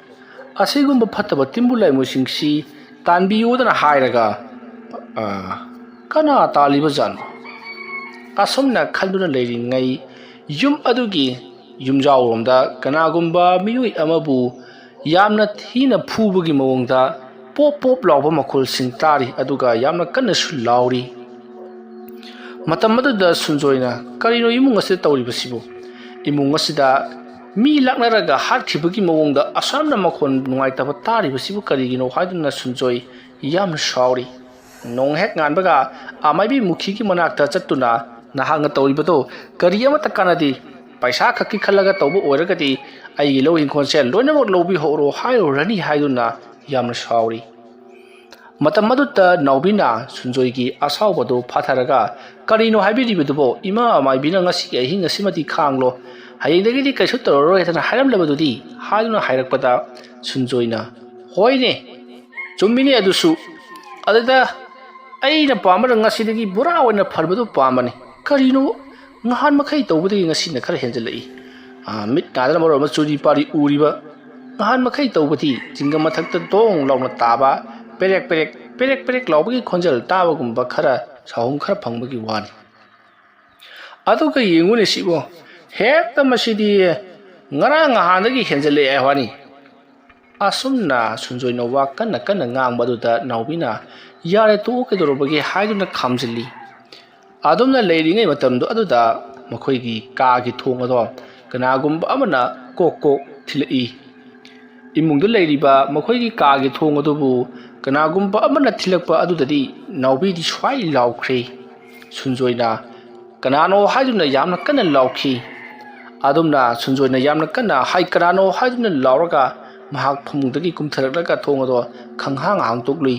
ꯑꯁꯤꯒꯨꯝꯕ ꯐꯠꯇꯕ ꯇꯤꯟꯕꯨ ꯂꯥꯏꯃꯣꯏꯁꯤꯡꯁꯤ ꯇꯥꯟꯕꯤꯌꯨꯗꯅ ꯍꯥꯏꯔꯒ, ꯑ, ꯀꯅꯥ ꯇꯥꯜꯂꯤꯕꯖꯥꯠꯅꯣ?" ꯑꯁꯨꯝꯅ ꯈꯟꯗꯨꯅ ꯂꯩꯔꯤꯉꯩ ꯌꯨꯝ ꯑꯗꯨꯒꯤ ꯌꯨꯝꯖꯥꯎꯔꯣꯝꯗ ꯀꯅꯥꯒꯨꯝꯕ ꯃꯤꯑꯣꯏ ꯑꯃꯕꯨ ꯌꯥꯝꯅ ꯊꯤꯅ ꯐꯨꯕꯒꯤ ꯃꯑꯣꯡꯗ ꯄꯣꯞ ꯄꯣꯞ ꯂꯥꯎꯕ ꯃꯈꯣꯜꯁꯤꯡ ꯇꯥꯔꯤ, ꯑꯗꯨꯒ ꯌꯥꯝꯅ ꯀꯟꯅꯁꯨ ꯂꯥꯎꯔꯤ꯫ ꯃꯇꯝ ꯑꯗꯨꯗ ꯁꯨꯟꯖꯣꯏꯅ, "ꯀꯔꯤꯅꯣ ꯏꯃꯨꯡ ꯑꯁꯤꯗ ꯇꯧꯔꯤꯕꯁꯤꯕꯨ? ꯏꯃꯨꯡ ꯑꯁꯤꯗ ꯃꯤ ꯂꯥꯛꯅꯔꯒ ꯍꯥꯠꯈꯤꯕꯒꯤ ꯃꯑꯣꯡꯗ ꯑꯁꯨꯛ ꯌꯥꯝꯅ ꯃꯈꯣꯟ ꯅꯨꯡꯉꯥꯏꯇꯕ ꯇꯥꯔꯤꯕꯁꯤꯕꯨ ꯀꯔꯤꯒꯤꯅꯣ?" ꯍꯥꯏꯗꯨꯅ ꯁꯨꯟꯖꯣꯏ ꯌꯥꯝꯅ ꯁꯥꯎꯔꯤ꯫ ꯅꯣꯡ ꯍꯦꯛ ꯉꯥꯟꯕꯒ ꯑꯃꯥꯏꯕꯤ ꯃꯨꯈꯤꯒꯤ ꯃꯅꯥꯛꯇ ꯆꯠꯇꯨꯅ, "ꯅꯍꯥꯛꯅ ꯇꯧꯔꯤꯕꯗꯣ ꯀꯔꯤ ꯑꯃꯠꯇ ꯀꯥꯟꯅꯗꯦ꯫ ꯄꯩꯁꯥ ꯈꯛꯀꯤ ꯈꯜꯂꯒ ꯇꯧꯕ ꯑꯣꯏꯔꯒꯗꯤ ꯑꯩꯒꯤ ꯂꯧ ꯏꯪꯈꯣꯜꯁꯦ ꯂꯣꯏꯅꯃꯛ ꯂꯧꯕꯤꯍꯧꯔꯣ ꯍꯥꯏꯔꯨꯔꯅꯤ" ꯍꯥꯏꯗꯨꯅ ꯌꯥꯝꯅ ꯁꯥꯎꯔꯤ꯫ ꯃꯇꯝ ꯑꯗꯨꯗ ꯅꯥꯎꯕꯤꯅ ꯁꯨꯟꯖꯣꯏꯒꯤ ꯑꯁꯥꯎꯕꯗꯨ ꯐꯥꯊꯔꯒ, "ꯀꯔꯤꯅꯣ ꯍꯥꯏꯕꯤꯔꯤꯕꯗꯨꯕꯣ? ꯏꯃꯥ ꯑꯃꯥꯏꯕꯤꯅ ꯉꯁꯤꯒꯤ ꯑꯍꯤꯡ ꯑꯁꯤꯃꯗꯤ ꯈꯥꯡꯂꯣ, ꯍꯌꯦꯡꯗꯒꯤꯗꯤ ꯀꯩꯁꯨ ꯇꯧꯔꯔꯣꯏ ꯍꯥꯏꯗꯅ ꯍꯥꯏꯔꯝꯂꯕꯗꯨꯗꯤ?" ꯍꯥꯏꯗꯨꯅ ꯍꯥꯏꯔꯛꯄꯗ ꯁꯨꯟꯖꯣꯏꯅ, "ꯍꯣꯏꯅꯦ, ꯆꯨꯝꯃꯤꯅꯦ ꯑꯗꯨꯁꯨ꯫ ꯑꯗꯨꯗ ꯑꯩꯅ ꯄꯥꯝꯕꯅ ꯉꯁꯤꯗꯒꯤ ꯄꯨꯔꯥ ꯑꯣꯏꯅ ꯐꯔꯕꯗꯨ ꯄꯥꯝꯕꯅꯤ꯫ ꯀꯔꯤꯅꯣ ꯉꯍꯥꯟ ꯃꯈꯩ ꯇꯧꯕꯗꯒꯤ ꯉꯁꯤꯅ ꯈꯔ ꯍꯦꯟꯖꯜꯂꯛꯏ꯫ ꯑꯥ, ꯃꯤꯠ ꯅꯥꯗꯅ ꯃꯔꯣꯜ ꯑꯃ ꯆꯨꯔꯤ ꯄꯥꯔꯤ ꯎꯔꯤꯕ꯫ ꯉꯍꯥꯟ ꯃꯈꯩ ꯇꯧꯕꯗꯤ ꯆꯤꯡꯒ ꯃꯊꯛꯇ ꯗꯣꯡ ꯂꯥꯎꯅ ꯇꯥꯕ, ꯄꯦꯔꯦꯛ ꯄꯦꯔꯦꯛ, ꯄꯦꯔꯦꯛ ꯄꯦꯔꯦꯛ ꯂꯥꯎꯕꯒꯤ ꯈꯣꯟꯖꯦꯜ ꯇꯥꯕꯒꯨꯝꯕ ꯈꯔ ꯁꯥꯍꯨꯝ ꯈꯔ ꯐꯪꯕꯒꯤ ꯋꯥꯅꯤ꯫ ꯑꯗꯨꯒ ꯌꯦꯡꯉꯨꯅꯦ ꯁꯤꯕꯨ, ꯍꯦꯛꯇ ꯃꯁꯤꯗꯤ ꯉꯔꯥꯡ ꯉꯍꯥꯟꯗꯒꯤ ꯍꯦꯟꯖꯜꯂꯛꯑꯦ ꯋꯥꯅꯤ"꯫ ꯑꯁꯨꯝꯅ ꯁꯨꯟꯖꯣꯏꯅ ꯋꯥ ꯀꯟꯅ ꯀꯟꯅ ꯉꯥꯡꯕ ꯑꯗꯨꯗ ꯅꯥꯎꯕꯤꯅ, "ꯌꯥꯔꯦ, ꯇꯣꯛꯑꯣ, ꯀꯩꯗꯧꯔꯕꯒꯦ?" ꯍꯥꯏꯗꯨꯅ ꯈꯥꯝꯖꯤꯜꯂꯤ꯫ ꯑꯗꯨꯝꯅ ꯂꯩꯔꯤꯉꯩ ꯃꯇꯝꯗꯣ ꯑꯗꯨꯗ ꯃꯈꯣꯏꯒꯤ ꯀꯥꯒꯤ ꯊꯣꯡ ꯑꯗꯣ ꯀꯅꯥꯒꯨꯝꯕ ꯑꯃꯅ ꯀꯣꯛ ꯀꯣꯛ ꯊꯤꯜꯂꯛꯏ꯫ ꯏꯃꯨꯡꯗ ꯂꯩꯔꯤꯕ ꯃꯈꯣꯏꯒꯤ ꯀꯥꯒꯤ ꯊꯣꯡ ꯑꯗꯨꯕꯨ ꯀꯅꯥꯒꯨꯝꯕ ꯑꯃꯅ ꯊꯤꯜꯂꯛꯄ ꯑꯗꯨꯗꯗꯤ ꯅꯥꯎꯕꯤꯗꯤ ꯁ꯭ꯋꯥꯏ ꯂꯥꯎꯈ꯭ꯔꯦ꯫ ꯁꯨꯟꯖꯣꯏꯅ "ꯀꯅꯥꯅꯣ?" ꯍꯥꯏꯗꯨꯅ ꯌꯥꯝꯅ ꯀꯟꯅ ꯂꯥꯎꯈꯤ꯫ ꯑꯗꯨꯝꯅ ꯁꯨꯟꯖꯣꯏꯅ ꯌꯥꯝꯅ ꯀꯟꯅ "ꯍꯥꯏ, ꯀꯅꯥꯅꯣ?" ꯍꯥꯏꯗꯨꯅ ꯂꯥꯎꯔꯒ ꯃꯍꯥꯛ ꯐꯃꯨꯡꯗꯒꯤ ꯀꯨꯝꯊꯔꯛꯂꯒ ꯊꯣꯡ ꯑꯗꯣ ꯈꯪꯍꯥꯡ ꯍꯥꯡꯗꯣꯛꯂꯨꯏ꯫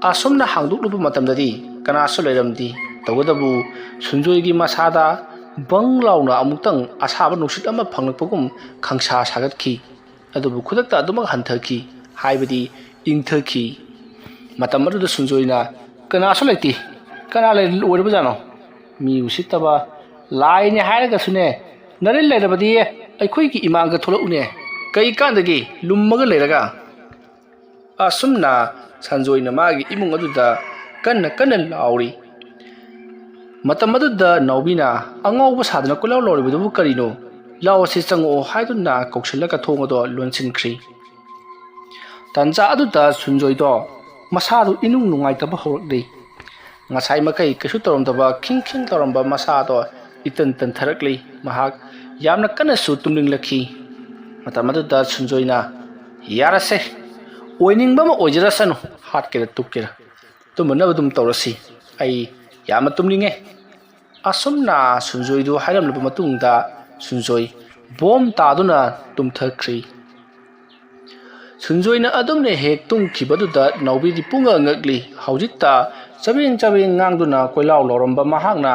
ꯑꯁꯨꯝꯅ ꯍꯥꯡꯗꯣꯛꯂꯨꯕ ꯃꯇꯝꯗꯗꯤ ꯀꯅꯥꯁꯨ ꯂꯩꯔꯝꯗꯦ꯫ ꯇꯧꯕꯇꯕꯨ ꯁꯨꯟꯖꯣꯏꯒꯤ ꯃꯁꯥꯗ ꯕꯪ ꯂꯥꯎꯅ ꯑꯃꯨꯛꯇꯪ ꯑꯁꯥꯕ ꯅꯨꯡꯁꯤꯠ ꯑꯃ ꯐꯪꯂꯛꯄꯒꯨꯝ ꯈꯪꯁꯥ ꯁꯥꯒꯠꯈꯤ꯫ ꯑꯗꯨꯕꯨ ꯈꯨꯗꯛꯇ ꯑꯗꯨꯃꯛ ꯍꯟꯊꯈꯤ, ꯍꯥꯏꯕꯗꯤ ꯏꯪꯊꯈꯤ꯫ ꯃꯇꯝ ꯑꯗꯨꯗ ꯁꯨꯟꯖꯣꯏꯅ "ꯀꯅꯥꯁꯨ ꯂꯩꯇꯦ꯫ ꯀꯅꯥ ꯂꯩ-, ꯑꯣꯏꯔꯕꯖꯥꯠꯅꯣ? ꯃꯤ ꯎꯁꯤꯠꯇꯕ, ꯂꯥꯏꯅꯦ ꯍꯥꯏꯔꯒꯁꯨꯅꯦ, ꯅꯔꯤꯜ ꯂꯩꯔꯕꯗꯤ ꯑꯩꯈꯣꯏꯒꯤ ꯏꯃꯥꯡꯗ ꯊꯣꯛꯂꯛꯎꯅꯦ꯫ ꯀꯩ ꯀꯥꯟꯗꯒꯤ ꯂꯨꯝꯃꯒ ꯂꯩꯔꯒ?" ꯑꯁꯨꯝꯅ ꯁꯟꯖꯣꯏꯅ ꯃꯥꯒꯤ ꯏꯃꯨꯡ ꯑꯗꯨꯗ ꯀꯟꯅ ꯀꯟꯅ ꯂꯥꯎꯔꯤ꯫ ꯃꯇꯝ ꯑꯗꯨꯗ ꯅꯥꯎꯕꯤꯅ "ꯑꯉꯥꯎꯕ ꯁꯥꯗꯅ ꯀꯣꯏꯂꯥꯎ ꯂꯥꯎꯔꯤꯕꯗꯨꯕꯨ ꯀꯔꯤꯅꯣ? ꯂꯥꯎ ꯑꯁꯤ ꯆꯪꯉꯛꯑꯣ" ꯍꯥꯏꯗꯨꯅ ꯀꯧꯁꯤꯜꯂꯒ ꯊꯣꯡ ꯑꯗꯣ ꯂꯣꯟꯁꯤꯟꯈ꯭ꯔꯤ꯫ ꯇꯥꯟꯖꯥ ꯑꯗꯨꯗ ꯁꯨꯟꯖꯣꯏꯗꯣ ꯃꯁꯥꯗꯨ ꯏꯅꯨꯡ ꯅꯨꯡꯉꯥꯏꯇꯕ ꯍꯧꯔꯛꯂꯤ꯫ ꯉꯁꯥꯏ ꯃꯈꯩ ꯀꯩꯁꯨ ꯇꯧꯔꯝꯗꯕ ꯈꯤꯡ ꯈꯤꯡ ꯇꯧꯔꯝꯕ ꯃꯁꯥꯗꯣ ꯏꯇꯟ ꯇꯟꯊꯔꯛꯂꯤ꯫ ꯃꯍꯥꯛ ꯌꯥꯝꯅ ꯀꯟꯅꯁꯨ ꯇꯨꯝꯅꯤꯡꯂꯛꯈꯤ꯫ ꯃꯇꯝ ꯑꯗꯨꯗ ꯁꯨꯟꯖꯣꯏꯅ "ꯌꯥꯔꯁꯦ, ꯑꯣꯏꯅꯤꯡꯕ ꯑꯃ ꯑꯣꯏꯖꯔꯁꯅꯨ, ꯍꯥꯠꯀꯦꯔꯥ ꯇꯨꯞꯀꯦꯔꯥ, ꯇꯨꯝꯅꯅꯕ ꯑꯗꯨꯝ ꯇꯧꯔꯁꯤ꯫ ꯑꯩ ꯌꯥꯝꯅ ꯇꯨꯝꯅꯤꯡꯉꯦ"꯫ ꯑꯁꯨꯝꯅ ꯁꯨꯟꯖꯣꯏꯗꯨ ꯍꯥꯏꯔꯝꯂꯕ ꯃꯇꯨꯡꯗ ꯁꯨꯟꯖꯣꯏ ꯕꯣꯝ ꯇꯥꯗꯨꯅ ꯇꯨꯝꯊꯈ꯭ꯔꯤ꯫ ꯁꯨꯟꯖꯣꯏꯅ ꯑꯗꯨꯝꯅ ꯍꯦꯛ ꯇꯨꯝꯈꯤꯕꯗꯨꯗ ꯅꯥꯎꯕꯤꯗꯤ ꯄꯨꯡꯉꯛ ꯉꯛꯂꯤ꯫ ꯍꯧꯖꯤꯛꯇ ꯆꯕꯦꯡ ꯆꯕꯦꯡ ꯉꯥꯡꯗꯨꯅ ꯀꯣꯏꯂꯥꯎ ꯂꯥꯎꯔꯝꯕ ꯃꯍꯥꯛꯅ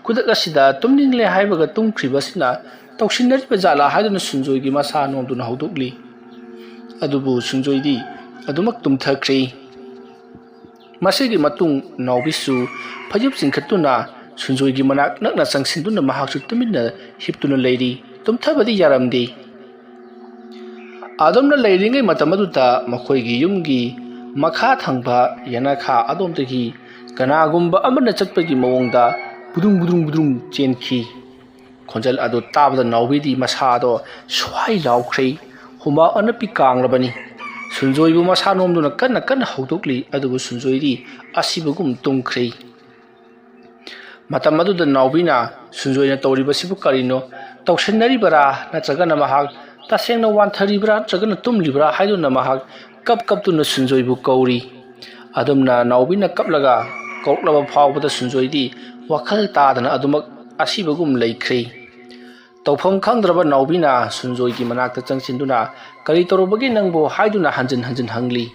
ꯈꯨꯗꯛ ꯑꯁꯤꯗ ꯇꯨꯝꯅꯤꯡꯂꯦ ꯍꯥꯏꯕꯒ ꯇꯨꯝꯈ꯭ꯔꯤꯕꯁꯤꯅ ꯇꯧꯁꯤꯟꯅꯔꯤꯕ ꯖꯥꯠꯂꯥ ꯍꯥꯏꯗꯨꯅ ꯁꯨꯟꯖꯣꯏꯒꯤ ꯃꯁꯥ ꯅꯣꯝꯗꯨꯅ ꯍꯧꯗꯣꯛꯂꯤ꯫ ꯑꯗꯨꯕꯨ ꯁꯨꯟꯖꯣꯏꯗꯤ ꯑꯗꯨꯃꯛ ꯇꯨꯝꯊꯈ꯭ꯔꯤ꯫ ꯃꯁꯤꯒꯤ ꯃꯇꯨꯡ ꯅꯥꯎꯕꯤꯁꯨ ꯐꯩꯖꯨꯞ ꯆꯤꯡꯈꯠꯇꯨꯅ ꯁꯨꯟꯖꯣꯏꯒꯤ ꯃꯅꯥꯛ ꯅꯛꯅ ꯆꯪꯁꯤꯟꯗꯨꯅ ꯃꯍꯥꯛꯁꯨ ꯇꯨꯃꯤꯟꯅ ꯍꯤꯞꯇꯨꯅ ꯂꯩꯔꯤ꯫ ꯇꯨꯝꯊꯕꯗꯤ ꯌꯥꯔꯝꯗꯦ꯫ ꯑꯗꯨꯝꯅ ꯂꯩꯔꯤꯉꯩ ꯃꯇꯝ ꯑꯗꯨꯗ ꯃꯈꯣꯏꯒꯤ ꯌꯨꯝꯒꯤ ꯃꯈꯥ ꯊꯪꯕ ꯌꯦꯅꯈꯥ ꯑꯗꯣꯝꯗꯒꯤ ꯀꯅꯥꯒꯨꯝꯕ ꯑꯃꯅ ꯆꯠꯄꯒꯤ ꯃꯑꯣꯡꯗ ꯕꯨꯗ꯭ꯔꯨꯡ ꯕꯨꯗ꯭ꯔꯨꯡ ꯕꯨꯗ꯭ꯔꯨꯡ ꯆꯦꯟꯈꯤ꯫ ꯈꯣꯟꯖꯦꯜ ꯑꯗꯨ ꯇꯥꯕꯗ ꯅꯥꯎꯕꯤꯗꯤ ꯃꯁꯥꯗꯣ ꯁ꯭ꯋꯥꯏ ꯂꯥꯎꯈ꯭ꯔꯦ꯫ ꯍꯨꯃꯥꯡ ꯑꯅꯞꯄꯤ ꯀꯥꯡꯂꯕꯅꯤ꯫ ꯁꯨꯟꯖꯣꯏꯕꯨ ꯃꯁꯥ ꯅꯣꯝꯗꯨꯅ ꯀꯟꯅ ꯀꯟꯅ ꯍꯧꯗꯣꯛꯂꯤ, ꯑꯗꯨꯕꯨ ꯁꯨꯟꯖꯣꯏꯗꯤ ꯑꯁꯤꯕꯒꯨꯝ ꯇꯨꯝꯈ꯭ꯔꯦ꯫ ꯃꯇꯝ ꯑꯗꯨꯗ ꯅꯥꯎꯕꯤꯅ ꯁꯨꯟꯖꯣꯏꯅ ꯇꯧꯔꯤꯕꯁꯤꯕꯨ ꯀꯔꯤꯅꯣ? ꯇꯧꯁꯤꯟꯅꯔꯤꯕꯔꯥ? ꯅꯠꯇ꯭ꯔꯒꯅ ꯃꯍꯥꯛ ꯇꯁꯦꯡꯅ ꯋꯥꯟꯊꯔꯤꯕ꯭ꯔꯥ? ꯅꯠꯇ꯭ꯔꯒꯅ ꯇꯨꯝꯂꯤꯕ꯭ꯔꯥ? ꯍꯥꯏꯗꯨꯅ ꯃꯍꯥꯛ ꯀꯞ ꯀꯞꯇꯨꯅ ꯁꯨꯟꯖꯣꯏꯕꯨ ꯀꯧꯔꯤ꯫ ꯑꯗꯨꯝꯅ ꯅꯥꯎꯕꯤꯅ ꯀꯞꯂꯒ ꯀꯧꯔꯛꯂꯕ ꯐꯥꯎꯕꯗ ꯁꯨꯟꯖꯣꯏꯗꯤ ꯋꯥꯈꯜ ꯇꯥꯗꯅ ꯑꯗꯨꯃꯛ ꯑꯁꯤꯕꯒꯨꯝ ꯂꯩꯈ꯭ꯔꯤ꯫ ꯇꯧꯐꯝ ꯈꯪꯗ꯭ꯔꯕ ꯅꯥꯎꯕꯤꯅ ꯁꯨꯟꯖꯣꯏꯒꯤ ꯃꯅꯥꯛꯇ ꯆꯪꯁꯤꯟꯗꯨꯅ, "ꯀꯔꯤ ꯇꯧꯔꯨꯕꯒꯦ ꯅꯪꯕꯨ?" ꯍꯥꯏꯗꯨꯅ ꯍꯟꯖꯤꯟ ꯍꯟꯖꯤꯟ ꯍꯪꯂꯤ꯫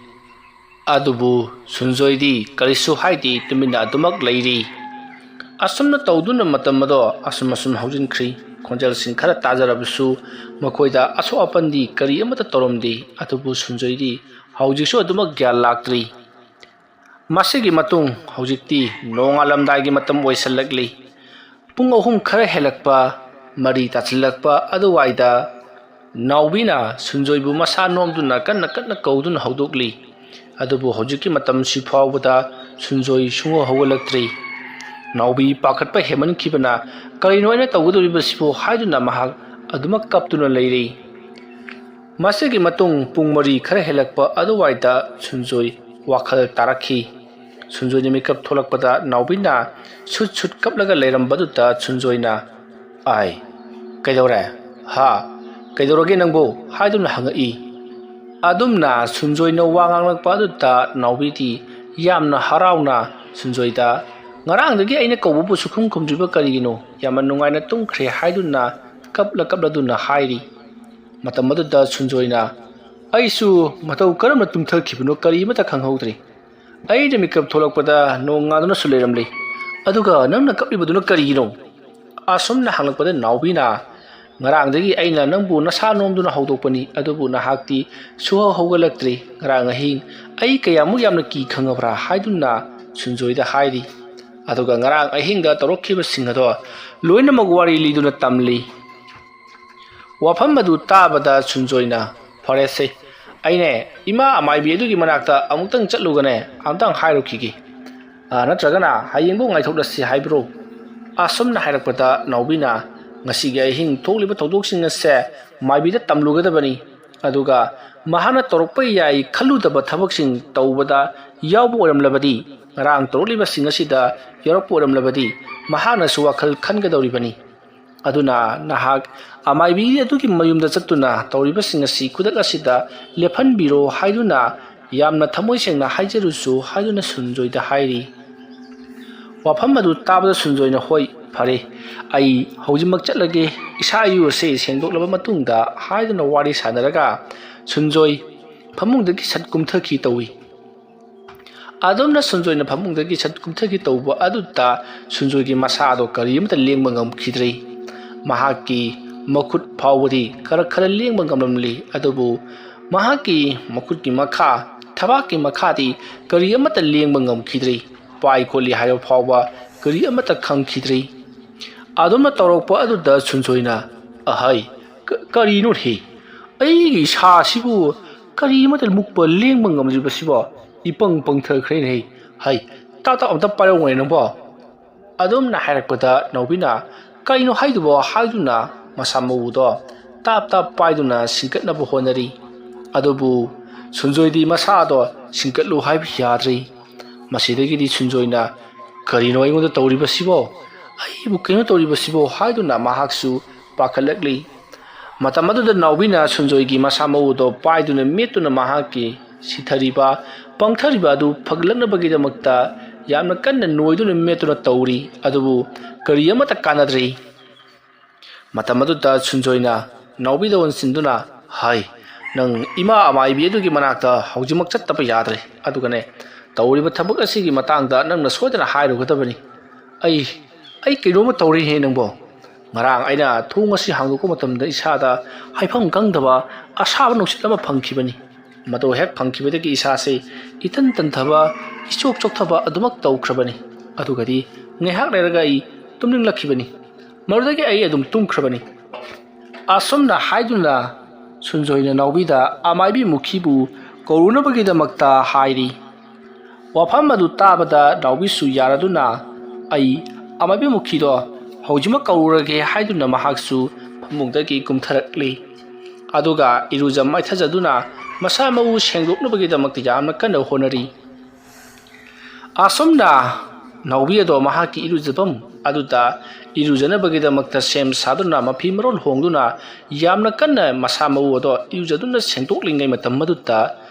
ꯑꯗꯨꯕꯨ ꯁꯨꯟꯖꯣꯏꯗꯤ ꯀꯔꯤꯁꯨ ꯍꯥꯏꯗꯦ, ꯇꯨꯃꯤꯟꯅ ꯑꯗꯨꯃꯛ ꯂꯩꯔꯤ꯫ ꯑꯁꯨꯝꯅ ꯇꯧꯗꯨꯅ ꯃꯇꯝ ꯑꯗꯣ ꯑꯁꯨꯝ ꯑꯁꯨꯝ ꯍꯧꯖꯤꯟꯈ꯭ꯔꯤ꯫ ꯈꯣꯟꯖꯦꯜꯁꯤꯡ ꯈꯔ ꯇꯥꯖꯔꯕꯁꯨ ꯃꯈꯣꯏꯗ ꯑꯁꯣꯛ ꯑꯄꯟꯗꯤ ꯀꯔꯤ ꯑꯃꯠꯇ ꯇꯧꯔꯝꯗꯦ꯫ ꯑꯗꯨꯕꯨ ꯁꯨꯟꯖꯣꯏꯗꯤ ꯍꯧꯖꯤꯛꯁꯨ ꯑꯗꯨꯃꯛ ꯒ꯭ꯌꯥꯟ ꯂꯥꯛꯇ꯭ꯔꯤ꯫ ꯃꯁꯤꯒꯤ ꯃꯇꯨꯡ ꯍꯧꯖꯤꯛꯇꯤ ꯅꯣꯡꯉꯥꯜꯂꯝꯗꯥꯏꯒꯤ ꯃꯇꯝ ꯑꯣꯏꯁꯜꯂꯛꯂꯤ꯫ ꯄꯨꯡ ꯑꯍꯨꯝ ꯈꯔ ꯍꯦꯜꯂꯛꯄ, ꯃꯔꯤ ꯇꯥꯁꯤꯜꯂꯛꯄ ꯑꯗꯨꯋꯥꯏꯗ ꯅꯥꯎꯕꯤꯅ ꯁꯨꯟꯖꯣꯏꯕꯨ ꯃꯁꯥ ꯅꯣꯝꯗꯨꯅ ꯀꯟꯅ ꯀꯟꯅ ꯀꯧꯗꯨꯅ ꯍꯧꯗꯣꯛꯂꯤ꯫ ꯑꯗꯨꯕꯨ ꯍꯧꯖꯤꯛꯀꯤ ꯃꯇꯝꯁꯤ ꯐꯥꯎꯕꯗ ꯁꯨꯟꯖꯣꯏ ꯁꯨꯡꯍꯧ ꯍꯧꯒꯠꯂꯛꯇ꯭ꯔꯤ꯫ ꯅꯥꯎꯕꯤ ꯄꯥꯈꯠꯄ ꯍꯦꯟꯃꯟꯈꯤꯕꯅ, "ꯀꯔꯤꯅꯣ ꯑꯩꯅ ꯇꯧꯒꯗꯧꯔꯤꯕꯁꯤꯕꯨ?" ꯍꯥꯏꯗꯨꯅ ꯃꯍꯥꯛ ꯑꯗꯨꯃꯛ ꯀꯞꯇꯨꯅ ꯂꯩꯔꯤ꯫ ꯃꯁꯤꯒꯤ ꯃꯇꯨꯡ ꯄꯨꯡ ꯃꯔꯤ ꯈꯔ ꯍꯦꯜꯂꯛꯄ ꯑꯗꯨꯋꯥꯏꯗ ꯁꯨꯟꯖꯣꯏ ꯋꯥꯈꯜ ꯇꯥꯔꯛꯈꯤ꯫ ꯁꯨꯟꯖꯣꯏꯅ ꯃꯤꯀꯞ ꯊꯣꯛꯂꯛꯄꯗ ꯅꯥꯎꯕꯤꯅ ꯁꯨꯠ ꯁꯨꯠ ꯀꯞꯂꯒ ꯂꯩꯔꯝꯕꯗꯨꯗ ꯁꯨꯟꯖꯣꯏꯅ, "ꯑꯥꯏ, ꯀꯩꯗꯧꯔꯦ? ꯍꯥ? ꯀꯩꯗꯧꯔꯒꯦ ꯅꯪꯕꯨ?" ꯍꯥꯏꯗꯨꯅ ꯍꯪꯉꯛꯏ꯫ ꯑꯗꯨꯝꯅ ꯁꯨꯟꯖꯣꯏꯅ ꯋꯥ ꯉꯥꯡꯂꯛꯄ ꯑꯗꯨꯗ ꯅꯥꯎꯕꯤꯗꯤ ꯌꯥꯝꯅ ꯍꯔꯥꯎꯅ ꯁꯨꯟꯖꯣꯏꯗ, "ꯉꯔꯥꯡꯗꯒꯤ ꯑꯩꯅ ꯀꯧꯕꯕꯨ ꯁꯨꯈꯨꯝ ꯈꯨꯝꯗ꯭ꯔꯤꯕ ꯀꯔꯤꯒꯤꯅꯣ? ꯌꯥꯝꯅ ꯅꯨꯡꯉꯥꯏꯅ ꯇꯨꯝꯈ꯭ꯔꯦ" ꯍꯥꯏꯗꯨꯅ ꯀꯞꯂ ꯀꯞꯂꯗꯨꯅ ꯍꯥꯏꯔꯤ꯫ ꯃꯇꯝ ꯑꯗꯨꯗ ꯁꯨꯟꯖꯣꯏꯅ, "ꯑꯩꯁꯨ ꯃꯇꯧ ꯀꯔꯝꯅ ꯇꯨꯝꯊꯈꯤꯕꯅꯣ ꯀꯔꯤ ꯑꯃꯠꯇ ꯈꯪꯍꯧꯗ꯭ꯔꯤ꯫ ꯑꯩꯅ ꯃꯤꯀꯞ ꯊꯣꯛꯂꯛꯄꯗ ꯅꯣꯡ ꯉꯥꯟꯗꯨꯅꯁꯨ ꯂꯩꯔꯝꯂꯤ꯫ ꯑꯗꯨꯒ ꯅꯪꯅ ꯀꯞꯂꯤꯕꯗꯨꯅ ꯀꯔꯤꯒꯤꯅꯣ?" ꯑꯁꯨꯝꯅ ꯍꯪꯂꯛꯄꯗ ꯅꯥꯎꯕꯤꯅ, "ꯉꯔꯥꯡꯗꯒꯤ ꯑꯩꯅ ꯅꯪꯕꯨ ꯅꯁꯥ ꯅꯣꯝꯗꯨꯅ ꯍꯧꯗꯣꯛꯄꯅꯤ, ꯑꯗꯨꯕꯨ ꯅꯍꯥꯛꯇꯤ ꯁꯨꯍꯧ ꯍꯧꯒꯠꯂꯛꯇ꯭ꯔꯤ꯫ ꯉꯔꯥꯡ ꯑꯍꯤꯡ ꯑꯩ ꯀꯌꯥꯃꯨꯛ ꯌꯥꯝꯅ ꯀꯤ ꯈꯪꯉꯕ꯭ꯔꯥ?" ꯍꯥꯏꯗꯨꯅ ꯁꯨꯟꯖꯣꯏꯗ ꯍꯥꯏꯔꯤ꯫ ꯑꯗꯨꯒ ꯉꯔꯥꯡ ꯑꯍꯤꯡꯗ ꯇꯧꯔꯛꯈꯤꯕꯁꯤꯡ ꯑꯗꯣ ꯂꯣꯏꯅꯃꯛ ꯋꯥꯔꯤ ꯂꯤꯗꯨꯅ ꯇꯝꯂꯤ꯫ ꯋꯥꯐꯝ ꯑꯗꯨ ꯇꯥꯕꯗ ꯁꯨꯟꯖꯣꯏꯅ, "ꯐꯔꯦꯁꯦ, ꯑꯩꯅꯦ ꯏꯃꯥ ꯃꯥꯏꯕꯤ ꯑꯗꯨꯒꯤ ꯃꯅꯥꯛꯇ ꯑꯃꯨꯛꯇꯪ ꯆꯠꯂꯨꯒꯅꯦ, ꯑꯃꯨꯛꯇꯪ ꯍꯥꯏꯔꯨꯈꯤꯒꯦ꯫ ꯑꯥ, ꯅꯠꯇ꯭ꯔꯒꯅ ꯍꯌꯦꯡꯕꯨ ꯉꯥꯏꯊꯣꯛꯂꯁꯤ ꯍꯥꯏꯕ꯭ꯔꯣ?" ꯑꯁꯨꯝꯅ ꯍꯥꯏꯔꯛꯄꯗ ꯅꯥꯎꯕꯤꯅ, "ꯉꯁꯤꯒꯤ ꯑꯍꯤꯡ ꯊꯣꯛꯂꯤꯕ ꯊꯧꯗꯣꯛꯁꯤꯡ ꯑꯁꯦ ꯃꯥꯏꯕꯤꯗ ꯇꯝꯂꯨꯒꯗꯕꯅꯤ꯫ ꯑꯗꯨꯒ ꯃꯍꯥꯛꯅ ꯇꯧꯔꯛꯄ ꯌꯥꯏ ꯈꯜꯂꯨꯗꯕ ꯊꯕꯛꯁꯤꯡ ꯇꯧꯕꯗ ꯌꯥꯎꯕ ꯑꯣꯏꯔꯝꯂꯕꯗꯤ, ꯉꯔꯥꯡ ꯇꯧꯔꯛꯂꯤꯕꯁꯤꯡ ꯑꯁꯤꯗ ꯌꯥꯎꯔꯛꯄ ꯑꯣꯏꯔꯝꯂꯕꯗꯤ, ꯃꯍꯥꯛꯅꯁꯨ ꯋꯥꯈꯜ ꯈꯟꯒꯗꯧꯔꯤꯕꯅꯤ꯫ ꯑꯗꯨꯅ ꯅꯍꯥꯛ ꯑꯃꯥꯏꯕꯤ ꯑꯗꯨꯒꯤ ꯃꯌꯨꯝꯗ ꯆꯠꯇꯨꯅ ꯇꯧꯔꯤꯕꯁꯤꯡ ꯑꯁꯤ ꯈꯨꯗꯛ ꯑꯁꯤꯗ ꯂꯦꯞꯍꯟꯕꯤꯔꯣ ꯍꯥꯏꯗꯨꯅ ꯌꯥꯝꯅ ꯊꯃꯣꯏ ꯁꯦꯡꯅ ꯍꯥꯏꯖꯔꯨꯁꯨ ꯍꯥꯏꯗꯨꯅ ꯁꯨꯟꯖꯣꯏꯗ ꯍꯥꯏꯔꯤ꯫ ꯋꯥꯐꯝ ꯑꯗꯨ ꯇꯥꯕꯗ ꯁꯨꯟꯖꯣꯏꯅ, "ꯍꯣꯏ, ꯐꯔꯦ, ꯑꯩ ꯍꯧꯖꯤꯛꯃꯛ ꯆꯠꯂꯒꯦ, ꯏꯁꯥ ꯏꯔꯨ ꯑꯁꯦ ꯁꯦꯡꯗꯣꯛꯂꯕ ꯃꯇꯨꯡꯗ" ꯍꯥꯏꯗꯨꯅ ꯋꯥꯔꯤ ꯁꯥꯟꯅꯔꯒ ꯁꯨꯟꯖꯣꯏ ꯐꯃꯨꯡꯗꯒꯤ ꯁꯠ ꯀꯨꯝꯊꯈꯤ ꯇꯧꯏ꯫ ꯑꯗꯨꯝꯅ ꯁꯨꯟꯖꯣꯏꯅ ꯐꯃꯨꯡꯗꯒꯤ ꯁꯠ ꯀꯨꯝꯊꯈꯤ ꯇꯧꯕ ꯑꯗꯨꯗ ꯁꯨꯟꯖꯣꯏꯒꯤ ꯃꯁꯥꯗꯣ ꯀꯔꯤ ꯑꯃꯠꯇ ꯂꯦꯡꯕ ꯉꯝꯈꯤꯗ꯭ꯔꯦ꯫ ꯃꯍꯥꯛꯀꯤ ꯃꯈꯨꯠ ꯐꯥꯎꯕꯗꯤ ꯈꯔ ꯈꯔ ꯂꯦꯡꯕ ꯉꯝꯂꯝꯂꯤ, ꯑꯗꯨꯕꯨ ꯃꯍꯥꯛꯀꯤ ꯃꯈꯨꯠꯀꯤ ꯃꯈꯥ, ꯊꯕꯥꯛꯀꯤ ꯃꯈꯥꯗꯤ ꯀꯔꯤ ꯑꯃꯠꯇ ꯂꯦꯡꯕ ꯉꯝꯈꯤꯗ꯭ꯔꯦ꯫ ꯄꯥꯏ ꯈꯣꯠꯂꯤ ꯍꯥꯏꯕ ꯐꯥꯎꯕ ꯀꯔꯤ ꯑꯃꯠꯇ ꯈꯪꯈꯤꯗ꯭ꯔꯦ꯫ ꯑꯗꯨꯝꯅ ꯇꯧꯔꯛꯄ ꯑꯗꯨꯗ ꯁꯨꯟꯖꯣꯏꯅ, "ꯑꯍꯩ, ꯀ-, ꯀꯔꯤꯅꯣ ꯍꯦ? ꯑꯩꯒꯤ ꯏꯁꯥꯁꯤꯕꯨ ꯀꯔꯤ ꯑꯃꯠꯇ ꯃꯨꯛꯄ ꯂꯦꯡꯕ ꯉꯝꯗ꯭ꯔꯤꯕꯁꯤꯕꯣ? ꯏꯄꯪ ꯄꯪꯊꯈ꯭ꯔꯦꯅꯦ ꯍꯦ꯫ ꯍꯩ, ꯇꯥ ꯇꯥ ꯑꯝꯇ ꯄꯥꯏꯔꯧꯅꯦ ꯅꯪꯕꯣ?" ꯑꯗꯨꯝꯅ ꯍꯥꯏꯔꯛꯄꯗ ꯅꯥꯎꯕꯤꯅ, "ꯀꯩꯅꯣ ꯍꯥꯏꯗꯨꯕꯣ?" ꯍꯥꯏꯗꯨꯅ ꯃꯁꯥ ꯃꯎꯗꯣ ꯇꯥꯞ ꯇꯥꯞ ꯄꯥꯏꯗꯨꯅ ꯁꯤꯡꯀꯠꯅꯕ ꯍꯣꯠꯅꯔꯤ꯫ ꯑꯗꯨꯕꯨ ꯁꯨꯟꯖꯣꯏꯗꯤ ꯃꯁꯥꯗꯣ ꯁꯤꯡꯀꯠꯂꯨ ꯍꯥꯏꯕ ꯌꯥꯗ꯭ꯔꯤ꯫ ꯃꯁꯤꯗꯒꯤꯗꯤ ꯁꯨꯟꯖꯣꯏꯅ, "ꯀꯔꯤꯅꯣ ꯑꯩꯉꯣꯟꯗ ꯇꯧꯔꯤꯕꯁꯤꯕꯣ? ꯑꯩꯕꯨ ꯀꯩꯅꯣ ꯇꯧꯔꯤꯕꯁꯤꯕꯣ?" ꯍꯥꯏꯗꯨꯅ ꯃꯍꯥꯛꯁꯨ ꯄꯥꯈꯠꯂꯛꯂꯤ꯫ ꯃꯇꯝ ꯑꯗꯨꯗ ꯅꯥꯎꯕꯤꯅ ꯁꯨꯟꯖꯣꯏꯒꯤ ꯃꯁꯥ ꯃꯎꯗꯣ ꯄꯥꯏꯗꯨꯅ ꯃꯦꯠꯇꯨꯅ ꯃꯍꯥꯛꯀꯤ ꯁꯤꯊꯔꯤꯕ, ꯄꯪꯊꯔꯤꯕ ꯑꯗꯨ ꯐꯒꯠꯂꯛꯅꯕꯒꯤꯗꯃꯛꯇ ꯌꯥꯝꯅ ꯀꯟꯅ ꯅꯣꯏꯗꯨꯅ ꯃꯦꯠꯇꯨꯅ ꯇꯧꯔꯤ꯫ ꯑꯗꯨꯕꯨ ꯀꯔꯤ ꯑꯃꯠꯇ ꯀꯥꯟꯅꯗ꯭ꯔꯤ꯫ ꯃꯇꯝ ꯑꯗꯨꯗ ꯁꯨꯟꯖꯣꯏꯅ ꯅꯥꯎꯕꯤꯗ ꯑꯣꯟꯁꯤꯟꯗꯨꯅ, "ꯍꯥꯏ, ꯅꯪ ꯏꯃꯥ ꯑꯃꯥꯏꯕꯤ ꯑꯗꯨꯒꯤ ꯃꯅꯥꯛꯇ ꯍꯧꯖꯤꯛꯃꯛ ꯆꯠꯇꯕ ꯌꯥꯗ꯭ꯔꯦ꯫ ꯑꯗꯨꯒꯅꯦ, ꯇꯧꯔꯤꯕ ꯊꯕꯛ ꯑꯁꯤꯒꯤ ꯃꯇꯥꯡꯗ ꯅꯪꯅ ꯁꯣꯏꯗꯅ ꯍꯥꯏꯔꯨꯒꯗꯕꯅꯤ꯫ ꯑꯩ, ꯑꯩ ꯀꯩꯅꯣꯝꯃ ꯇꯧꯔꯦꯍꯦ ꯅꯪꯕꯣ꯫ ꯉꯔꯥꯡ ꯑꯩꯅ ꯊꯣꯡ ꯑꯁꯤ ꯍꯥꯡꯗꯣꯛꯄ ꯃꯇꯝꯗ ꯏꯁꯥꯗ ꯍꯥꯏꯐꯝ ꯈꯪꯗꯕ ꯑꯁꯥꯕ ꯅꯨꯡꯁꯤꯠ ꯑꯃ ꯐꯪꯈꯤꯕꯅꯤ꯫ ꯃꯗꯨ ꯍꯦꯛ ꯐꯪꯈꯤꯕꯗꯒꯤ ꯏꯁꯥꯁꯦ ꯏꯇꯟ ꯇꯟꯊꯕ, ꯏꯆꯣꯛ ꯆꯣꯛꯊꯕ ꯑꯗꯨꯃꯛ ꯇꯧꯈ꯭ꯔꯕꯅꯤ꯫ ꯑꯗꯨꯒꯗꯤ ꯉꯥꯏꯍꯥꯛ ꯂꯩꯔꯒ ꯑꯩ ꯇꯨꯝꯅꯤꯡꯂꯛꯈꯤꯕꯅꯤ꯫ ꯃꯗꯨꯗꯒꯤ ꯑꯩ ꯑꯗꯨꯝ ꯇꯨꯝꯈ꯭ꯔꯕꯅꯤ꯫" ꯑꯁꯨꯝꯅ ꯍꯥꯏꯗꯨꯅ ꯁꯨꯟꯖꯣꯏꯅ ꯅꯥꯎꯕꯤꯗ ꯑꯃꯥꯏꯕꯤ ꯃꯨꯈꯤꯕꯨ ꯀꯧꯔꯨꯅꯕꯒꯤꯗꯃꯛꯇ ꯍꯥꯏꯔꯤ꯫ ꯋꯥꯐꯝ ꯑꯗꯨ ꯇꯥꯕꯗ ꯅꯥꯎꯕꯤꯁꯨ ꯌꯥꯔꯗꯨꯅ, "ꯑꯩ ꯑꯃꯥꯏꯕꯤ ꯃꯨꯈꯤꯗꯣ ꯍꯧꯖꯤꯛꯃꯛ ꯀꯧꯔꯨꯔꯒꯦ" ꯍꯥꯏꯗꯨꯅ ꯃꯍꯥꯛꯁꯨ ꯐꯃꯨꯡꯗꯒꯤ ꯀꯨꯝꯊꯔꯛꯂꯤ꯫ ꯑꯗꯨꯒ ꯏꯔꯨꯖ ꯃꯥꯏꯊꯖꯗꯨꯅ ꯃꯁꯥ ꯃꯎ ꯁꯦꯡꯗꯣꯛꯅꯕꯒꯤꯗꯃꯛꯇ ꯌꯥꯝꯅ ꯀꯟꯅ ꯍꯣꯠꯅꯔꯤ꯫ ꯑꯁꯨꯝꯅ ꯅꯥꯎꯕꯤ ꯑꯗꯣ ꯃꯍꯥꯛꯀꯤ ꯏꯔꯨꯖꯐꯝ ꯑꯗꯨꯗ ꯏꯔꯨꯖꯅꯕꯒꯤꯗꯃꯛꯇ ꯁꯦꯝ ꯁꯥꯗꯨꯅ, ꯃꯐꯤ ꯃꯔꯣꯜ ꯍꯣꯡꯗꯨꯅ, ꯌꯥꯝꯅ ꯀꯟꯅ ꯃꯁꯥ ꯃꯎ ꯑꯗꯣ ꯏꯔꯨꯖꯗꯨꯅ ꯁꯦꯡꯗꯣꯛꯂꯤꯉꯩ ꯃꯇꯝ ꯑꯗꯨꯗ,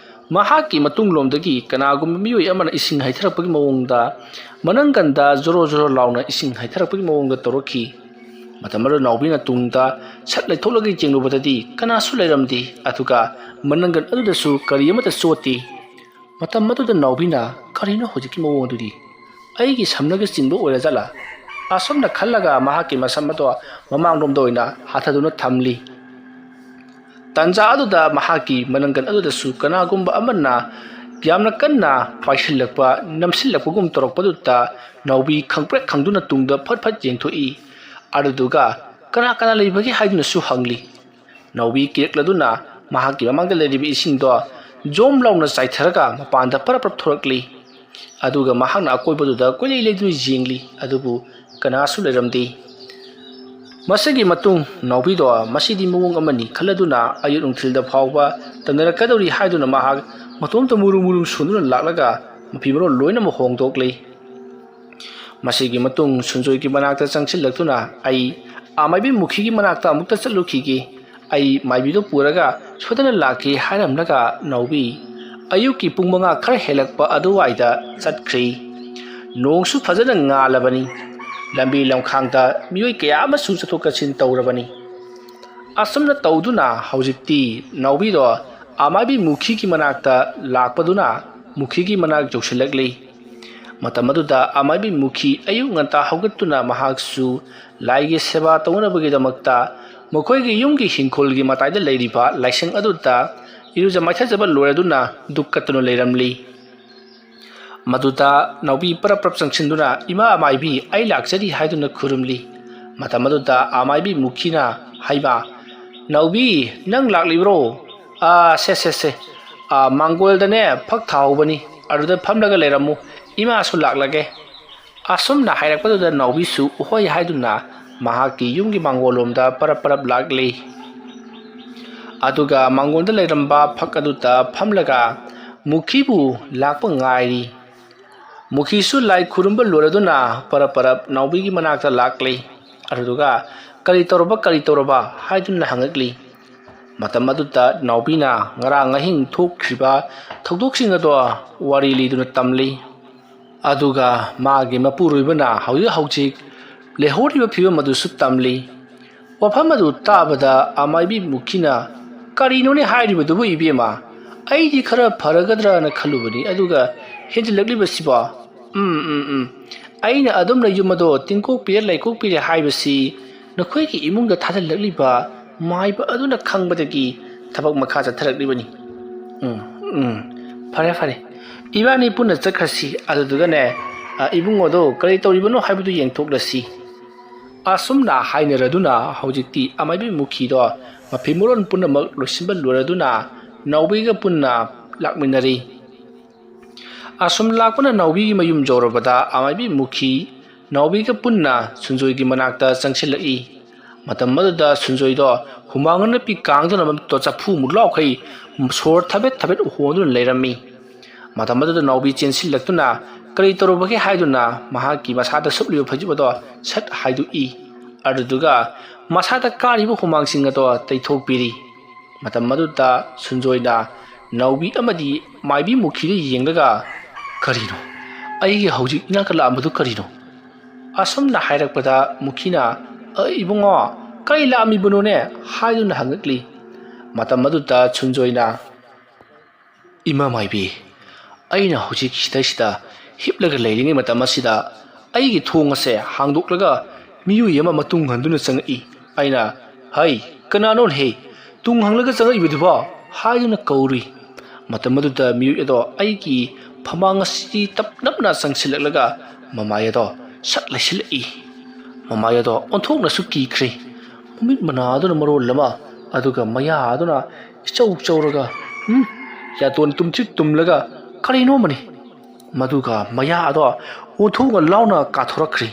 ꯃꯍꯥꯛꯀꯤ ꯃꯇꯨꯡꯂꯣꯝꯗꯒꯤ ꯀꯅꯥꯒꯨꯝꯕ ꯃꯤꯑꯣꯏ ꯑꯃꯅ ꯏꯁꯤꯡ ꯍꯩꯊꯔꯛꯄꯒꯤ ꯃꯑꯣꯡꯗ, ꯃꯅꯪꯒꯟꯗ ꯖꯣꯔꯣ ꯖꯣꯔꯣ ꯂꯥꯎꯅ ꯏꯁꯤꯡ ꯍꯩꯊꯔꯛꯄꯒꯤ ꯃꯑꯣꯡꯗ ꯇꯧꯔꯛꯈꯤ꯫ ꯃꯇꯝ ꯑꯗꯨꯗ ꯅꯥꯎꯕꯤꯅ ꯇꯨꯡꯗ ꯁꯠ ꯂꯩꯊꯣꯛꯂꯒ ꯌꯦꯡꯂꯨꯕꯗꯗꯤ ꯀꯅꯥꯁꯨ ꯂꯩꯔꯝꯗꯦ, ꯑꯗꯨꯒ ꯃꯅꯪꯒꯟ ꯑꯗꯨꯗꯁꯨ ꯀꯔꯤ ꯑꯃꯠꯇ ꯆꯣꯠꯇꯦ꯫ ꯃꯇꯝ ꯑꯗꯨꯗ ꯅꯥꯎꯕꯤꯅ, "ꯀꯔꯤꯅꯣ ꯍꯧꯖꯤꯛꯀꯤ ꯃꯑꯣꯡ ꯑꯗꯨꯗꯤ? ꯑꯩꯒꯤ ꯁꯝꯅꯒ ꯆꯤꯡꯕ ꯑꯣꯏꯔꯖꯥꯠꯂꯥ?" ꯑꯁꯨꯝꯅ ꯈꯜꯂꯒ ꯃꯍꯥꯛꯀꯤ ꯃꯁꯝ ꯑꯗꯣ ꯃꯃꯥꯡꯂꯣꯝꯗ ꯑꯣꯏꯅ ꯍꯥꯊꯗꯨꯅ ꯊꯝꯂꯤ꯫ ꯇꯟꯖꯥ ꯑꯗꯨꯗ ꯃꯍꯥꯛꯀꯤ ꯃꯅꯪꯒꯟ ꯑꯗꯨꯗꯁꯨ ꯀꯅꯥꯒꯨꯝꯕ ꯑꯃꯅ ꯌꯥꯝꯅ ꯀꯟꯅ ꯄꯥꯏꯁꯤꯜꯂꯛꯄ, ꯅꯝꯁꯤꯜꯂꯛꯄꯒꯨꯝ ꯇꯧꯔꯛꯄꯗꯨꯗ ꯅꯥꯎꯕꯤ ꯈꯪꯄ꯭ꯔꯦꯛ ꯈꯪꯗꯨꯅ ꯇꯨꯡꯗ ꯐꯠ ꯐꯠ ꯌꯦꯡꯊꯣꯛꯏ꯫ ꯑꯗꯨꯗꯨꯒ, "ꯀꯅꯥ ꯀꯅꯥ ꯂꯩꯕꯒꯦ?" ꯍꯥꯏꯗꯨꯅꯁꯨ ꯍꯪꯂꯤ꯫ ꯅꯥꯎꯕꯤ ꯀꯤꯔꯛꯂꯗꯨꯅ ꯃꯍꯥꯛꯀꯤ ꯃꯃꯥꯡꯗ ꯂꯩꯔꯤꯕ ꯏꯁꯤꯡꯗꯣ ꯖꯣꯝ ꯂꯥꯎꯅ ꯆꯥꯏꯊꯔꯒ ꯃꯄꯥꯟꯗ ꯄꯔꯞ ꯄꯔꯞ ꯊꯣꯔꯛꯂꯤ꯫ ꯑꯗꯨꯒ ꯃꯍꯥꯛꯅ ꯑꯀꯣꯏꯕꯗꯨꯗ ꯀꯣꯏꯂꯩ ꯂꯩꯗꯨꯅ ꯌꯦꯡꯂꯤ, ꯑꯗꯨꯕꯨ ꯀꯅꯥꯁꯨ ꯂꯩꯔꯝꯗꯦ꯫ ꯃꯁꯤꯒꯤ ꯃꯇꯨꯡ ꯅꯥꯎꯕꯤꯗꯣ ꯃꯁꯤꯗꯤ ꯃꯑꯣꯡ ꯑꯃꯅꯤ ꯈꯜꯂꯗꯨꯅ ꯑꯌꯨꯛ ꯅꯨꯡꯊꯤꯜꯗ ꯐꯥꯎꯕ ꯇꯟꯅꯔꯛꯀꯗꯧꯔꯤ ꯍꯥꯏꯗꯨꯅ ꯃꯍꯥꯛ ꯃꯇꯣꯝꯇ ꯃꯨꯔꯨꯝ ꯃꯨꯔꯨꯝ ꯁꯣꯟꯗꯨꯅ ꯂꯥꯛꯂꯒ ꯃꯐꯤ ꯃꯔꯣꯜ ꯂꯣꯏꯅꯃꯛ ꯍꯣꯡꯗꯣꯛꯂꯤ꯫ ꯃꯁꯤꯒꯤ ꯃꯇꯨꯡ ꯁꯨꯟꯖꯣꯏꯒꯤ ꯃꯅꯥꯛꯇ ꯆꯪꯁꯤꯜꯂꯛꯇꯨꯅ ꯑꯩ ꯑꯃꯥꯏꯕꯤ ꯃꯨꯈꯤꯒꯤ ꯃꯅꯥꯛꯇ ꯑꯃꯨꯛꯇ ꯆꯠꯂꯨꯈꯤꯒꯦ, ꯑꯩ ꯃꯥꯏꯕꯤꯗꯨ ꯄꯨꯔꯒ ꯁꯣꯏꯗꯅ ꯂꯥꯛꯀꯦ ꯍꯥꯏꯔꯝꯂꯒ ꯅꯥꯎꯕꯤ ꯑꯌꯨꯛꯀꯤ ꯄꯨꯡ ꯃꯉꯥ ꯈꯔ ꯍꯦꯜꯂꯛꯄ ꯑꯗꯨꯋꯥꯏꯗ ꯆꯠꯈ꯭ꯔꯤ꯫ ꯅꯣꯡꯁꯨ ꯐꯖꯅ ꯉꯥꯜꯂꯕꯅꯤ꯫ ꯂꯝꯕꯤ ꯂꯝꯈꯥꯡꯗ ꯃꯤꯑꯣꯏ ꯀꯌꯥ ꯑꯃꯁꯨ ꯆꯠꯊꯣꯛ ꯆꯠꯁꯤꯟ ꯇꯧꯔꯕꯅꯤ꯫ ꯑꯁꯨꯝꯅ ꯇꯧꯗꯨꯅ ꯍꯧꯖꯤꯛꯇꯤ ꯅꯥꯎꯕꯤꯗꯣ ꯑꯃꯥꯏꯕꯤ ꯃꯨꯈꯤꯒꯤ ꯃꯅꯥꯛꯇ ꯂꯥꯛꯄꯗꯨꯅ ꯃꯨꯈꯤꯒꯤ ꯃꯅꯥꯛ ꯌꯧꯁꯤꯜꯂꯛꯂꯤ꯫ ꯃꯇꯝ ꯑꯗꯨꯗ ꯑꯃꯥꯏꯕꯤ ꯃꯨꯈꯤ ꯑꯌꯨꯛ ꯉꯟꯇꯥ ꯍꯧꯒꯠꯇꯨꯅ ꯃꯍꯥꯛꯁꯨ ꯂꯥꯏꯒꯤ ꯁꯦꯕꯥ ꯇꯧꯅꯕꯒꯤꯗꯃꯛꯇ ꯃꯈꯣꯏꯒꯤ ꯌꯨꯝꯒꯤ ꯍꯤꯡꯈꯣꯜꯒꯤ ꯃꯇꯥꯏꯗ ꯂꯩꯔꯤꯕ ꯂꯥꯏꯁꯪ ꯑꯗꯨꯗ ꯏꯔꯨꯖ ꯃꯥꯏꯊꯖꯕ ꯂꯣꯏꯔꯗꯨꯅ ꯙꯨꯞ ꯀꯠꯇꯨꯅ ꯂꯩꯔꯝꯂꯤ꯫ ꯃꯗꯨꯗ ꯅꯥꯎꯕꯤ ꯄꯔꯞ ꯄꯔꯞ ꯆꯪꯁꯤꯟꯗꯨꯅ, "ꯏꯃꯥ ꯑꯃꯥꯏꯕꯤ, ꯑꯩ ꯂꯥꯛꯆꯔꯤ" ꯍꯥꯏꯗꯨꯅ ꯈꯨꯔꯨꯝꯂꯤ꯫ ꯃꯇꯝ ꯑꯗꯨꯗ ꯑꯃꯥꯏꯕꯤ ꯃꯨꯈꯤꯅ, "ꯍꯩꯃꯥ, ꯅꯥꯎꯕꯤ, ꯅꯪ ꯂꯥꯛꯂꯤꯕ꯭ꯔꯣ? ꯑꯥ, ꯁꯦ, ꯁꯦ, ꯁꯦ, ꯑꯥ, ꯃꯥꯡꯒꯣꯜꯗꯅꯦ ꯐꯛ ꯊꯥꯍꯧꯕꯅꯤ, ꯑꯗꯨꯗ ꯐꯝꯂꯒ ꯂꯩꯔꯝꯃꯨ, ꯏꯃꯥꯁꯨ ꯂꯥꯛꯂꯒꯦ"꯫ ꯑꯁꯨꯝꯅ ꯍꯥꯏꯔꯛꯄꯗꯨꯗ ꯅꯥꯎꯕꯤꯁꯨ ꯎꯍꯣꯏ ꯍꯥꯏꯗꯨꯅ ꯃꯍꯥꯛꯀꯤ ꯌꯨꯝꯒꯤ ꯃꯥꯡꯒꯣꯜꯂꯣꯝꯗ ꯄꯔꯞ ꯄꯔꯞ ꯂꯥꯛꯂꯤ꯫ ꯑꯗꯨꯒ ꯃꯥꯡꯒꯣꯜꯗ ꯂꯩꯔꯝꯕ ꯐꯛ ꯑꯗꯨꯗ ꯐꯝꯂꯒ ꯃꯨꯈꯤꯕꯨ ꯂꯥꯛꯄ ꯉꯥꯏꯔꯤ꯫ ꯃꯨꯈꯤꯁꯨ ꯂꯥꯏ ꯈꯨꯔꯨꯝꯕ ꯂꯣꯏꯔꯗꯨꯅ ꯄꯔꯞ ꯄꯔꯞ ꯅꯥꯎꯕꯤꯒꯤ ꯃꯅꯥꯛꯇ ꯂꯥꯛꯂꯤ꯫ ꯑꯗꯨꯗꯨꯒ "ꯀꯔꯤ ꯇꯧꯔꯕ, ꯀꯔꯤ ꯇꯧꯔꯕ?" ꯍꯥꯏꯗꯨꯅ ꯍꯪꯉꯛꯂꯤ꯫ ꯃꯇꯝ ꯑꯗꯨꯗ ꯅꯥꯎꯕꯤꯅ ꯉꯔꯥꯡ ꯑꯍꯤꯡ ꯊꯣꯛꯈ꯭ꯔꯤꯕ ꯊꯧꯗꯣꯛꯁꯤꯡ ꯑꯗꯣ ꯋꯥꯔꯤ ꯂꯤꯗꯨꯅ ꯇꯝꯂꯤ꯫ ꯑꯗꯨꯒ ꯃꯥꯒꯤ ꯃꯄꯨꯔꯣꯏꯕꯅ ꯍꯧꯖꯤꯛ ꯍꯧꯖꯤꯛ ꯂꯩꯍꯧꯔꯤꯕ ꯐꯤꯕꯝ ꯑꯗꯨꯁꯨ ꯇꯝꯂꯤ꯫ ꯋꯥꯐꯝ ꯑꯗꯨ ꯇꯥꯕꯗ ꯑꯃꯥꯏꯕꯤ ꯃꯨꯈꯤꯅ, "ꯀꯔꯤꯅꯣꯅꯦ ꯍꯥꯏꯔꯤꯕꯗꯨꯕꯨ, ꯏꯕꯦꯝꯃ? ꯑꯩꯗꯤ ꯈꯔ ꯐꯔꯒꯗ꯭ꯔꯅ ꯈꯜꯂꯨꯕꯅꯤ, ꯑꯗꯨꯒ ꯍꯦꯟꯖꯤꯜꯂꯛꯂꯤꯕꯁꯤꯕꯣ? ꯎꯝ, ꯎꯝ, ꯎꯝ꯫ ꯑꯩꯅ ꯑꯗꯨꯝꯅ ꯌꯨꯝ ꯑꯗꯣ ꯇꯤꯡꯀꯣꯛꯄꯤꯔꯦ ꯂꯩꯀꯣꯛꯄꯤꯔꯦ ꯍꯥꯏꯕꯁꯤ ꯅꯈꯣꯏꯒꯤ ꯏꯃꯨꯡꯗ ꯊꯥꯖꯤꯜꯂꯛꯂꯤꯕ ꯃꯥꯏꯕ ꯑꯗꯨꯅ ꯈꯪꯕꯗꯒꯤ ꯊꯕꯛ ꯃꯈꯥ ꯆꯠꯊꯔꯛꯂꯤꯕꯅꯤ꯫ ꯎꯝ, ꯎꯝ, ꯐꯔꯦ, ꯐꯔꯦ꯫ ꯏꯕꯥꯅꯤ ꯄꯨꯟꯅ ꯆꯠꯈ꯭ꯔꯁꯤ꯫ ꯑꯗꯨꯗꯨꯒꯅꯦ, ꯑ, ꯏꯕꯨꯡꯉꯣꯗꯣ ꯀꯔꯤ ꯇꯧꯔꯤꯕꯅꯣ ꯍꯥꯏꯕꯗꯨ ꯌꯦꯡꯊꯣꯛꯂꯁꯤ꯫" ꯑꯁꯨꯝꯅ ꯍꯥꯏꯅꯔꯗꯨꯅ ꯍꯧꯖꯤꯛꯇꯤ ꯑꯃꯥꯏꯕꯤ ꯃꯨꯈꯤꯗꯣ ꯃꯐꯤ ꯃꯔꯣꯟ ꯄꯨꯝꯅꯃꯛ ꯂꯣꯏꯁꯤꯟꯕ ꯂꯣꯏꯔꯗꯨꯅ ꯅꯥꯎꯕꯤꯒ ꯄꯨꯟꯅ ꯂꯥꯛꯃꯤꯟꯅꯔꯤ꯫ ꯑꯁꯨꯝ ꯂꯥꯛꯄꯅ ꯅꯥꯎꯕꯤꯒꯤ ꯃꯌꯨꯝ ꯌꯧꯔꯕꯗ ꯑꯃꯥꯏꯕꯤ ꯃꯨꯈꯤ ꯅꯥꯎꯕꯤꯒ ꯄꯨꯟꯅ ꯁꯨꯟꯖꯣꯏꯒꯤ ꯃꯅꯥꯛꯇ ꯆꯪꯁꯤꯜꯂꯛꯏ꯫ ꯃꯇꯝ ꯑꯗꯨꯗ ꯁꯨꯟꯖꯣꯏꯗꯣ ꯍꯨꯃꯥꯡ ꯑꯅꯞꯄꯤ ꯀꯥꯡꯗꯨꯅ ꯃꯃꯤꯠꯇꯣ ꯆꯐꯨ ꯃꯨꯛꯂꯥꯎꯈꯩ ꯁꯣꯔ ꯊꯕꯦꯠ ꯊꯕꯦꯠ ꯍꯣꯟꯗꯨꯅ ꯂꯩꯔꯝꯃꯤ꯫ ꯃꯇꯝ ꯑꯗꯨꯗ ꯅꯥꯎꯕꯤ ꯆꯦꯟꯁꯤꯜꯂꯛꯇꯨꯅ ꯀꯔꯤ ꯇꯧꯔꯨꯕꯒꯦ ꯍꯥꯏꯗꯨꯅ ꯃꯍꯥꯛꯀꯤ ꯃꯁꯥꯗ ꯁꯨꯞꯂꯤꯕ ꯐꯩꯖꯨꯞ ꯑꯗꯣ ꯁꯠ ꯍꯥꯏꯗꯣꯛꯏ꯫ ꯑꯗꯨꯗꯨꯒ ꯃꯁꯥꯗ ꯀꯥꯔꯤꯕ ꯍꯨꯃꯥꯡꯁꯤꯡ ꯑꯗꯣ ꯇꯩꯊꯣꯛꯄꯤꯔꯤ꯫ ꯃꯇꯝ ꯑꯗꯨꯗ ꯁꯨꯟꯖꯣꯏꯅ ꯅꯥꯎꯕꯤ ꯑꯃꯗꯤ ꯃꯥꯏꯕꯤ ꯃꯨꯈꯤꯗ ꯌꯦꯡꯂꯒ, "ꯀꯔꯤꯅꯣ? ꯑꯩꯒꯤ ꯍꯧꯖꯤꯛ ꯏꯅꯥꯛꯇ ꯂꯥꯛꯑꯝꯕꯗꯨ ꯀꯔꯤꯅꯣ?" ꯑꯁꯨꯝꯅ ꯍꯥꯏꯔꯛꯄꯗ ꯃꯨꯈꯤꯅ, "ꯑ, ꯏꯕꯨꯡꯉꯣ, ꯀꯔꯤ ꯂꯥꯛꯑꯝꯃꯤꯕꯅꯣꯅꯦ?" ꯍꯥꯏꯗꯨꯅ ꯍꯪꯉꯛꯂꯤ꯫ ꯃꯇꯝ ꯑꯗꯨꯗ ꯁꯨꯟꯖꯣꯏꯅ, "ꯏꯃꯥ ꯃꯥꯏꯕꯤ, ꯑꯩꯅ ꯍꯧꯖꯤꯛ ꯁꯤꯗꯩꯁꯤꯗ ꯍꯤꯞꯂꯒ ꯂꯩꯔꯤꯉꯩ ꯃꯇꯝ ꯑꯁꯤꯗ ꯑꯩꯒꯤ ꯊꯣꯡ ꯑꯁꯦ ꯍꯥꯡꯗꯣꯛꯂꯒ ꯃꯤꯑꯣꯏ ꯑꯃ ꯃꯇꯨꯡ ꯍꯟꯗꯨꯅ ꯆꯪꯉꯛꯏ꯫ ꯑꯩꯅ, 'ꯍꯩ, ꯀꯅꯥꯅꯣꯅꯦꯍꯦ ꯇꯨꯡ ꯍꯥꯡꯂꯒ ꯆꯪꯉꯛꯏꯕꯗꯨꯕꯣ?' ꯍꯥꯏꯗꯨꯅ ꯀꯧꯔꯨꯏ꯫ ꯃꯇꯝ ꯑꯗꯨꯗ ꯃꯤꯑꯣꯏ ꯑꯗꯣ ꯑꯩꯒꯤ ꯐꯃꯥꯡ ꯑꯁꯤ ꯇꯞ ꯅꯞꯅ ꯆꯪꯁꯤꯜꯂꯛꯂꯒ ꯃꯃꯥꯏ ꯑꯗꯣ ꯁꯠ ꯂꯩꯁꯤꯜꯂꯛꯏ꯫ ꯃꯃꯥꯏ ꯑꯗꯣ ꯑꯣꯟꯊꯣꯛꯅꯁꯨ ꯀꯤꯈ꯭ꯔꯦ꯫ ꯃꯃꯤꯠ ꯃꯅꯥ ꯑꯗꯨꯅ ꯃꯔꯣꯜ ꯑꯃ, ꯑꯗꯨꯒ ꯃꯌꯥ ꯑꯗꯨꯅ ꯏꯆꯧ ꯆꯧꯔꯒ, ꯎꯝ, ꯌꯥꯇꯣꯟ ꯇꯨꯝꯇ꯭ꯔꯤꯛ ꯇꯨꯝꯂꯒ ꯀꯔꯤꯅꯣꯃꯅꯤ꯫ ꯃꯗꯨꯒ ꯃꯌꯥ ꯑꯗꯣ ꯑꯣꯟꯊꯣꯛꯅ ꯂꯥꯎꯅ ꯀꯥꯊꯣꯔꯛꯈ꯭ꯔꯦ꯫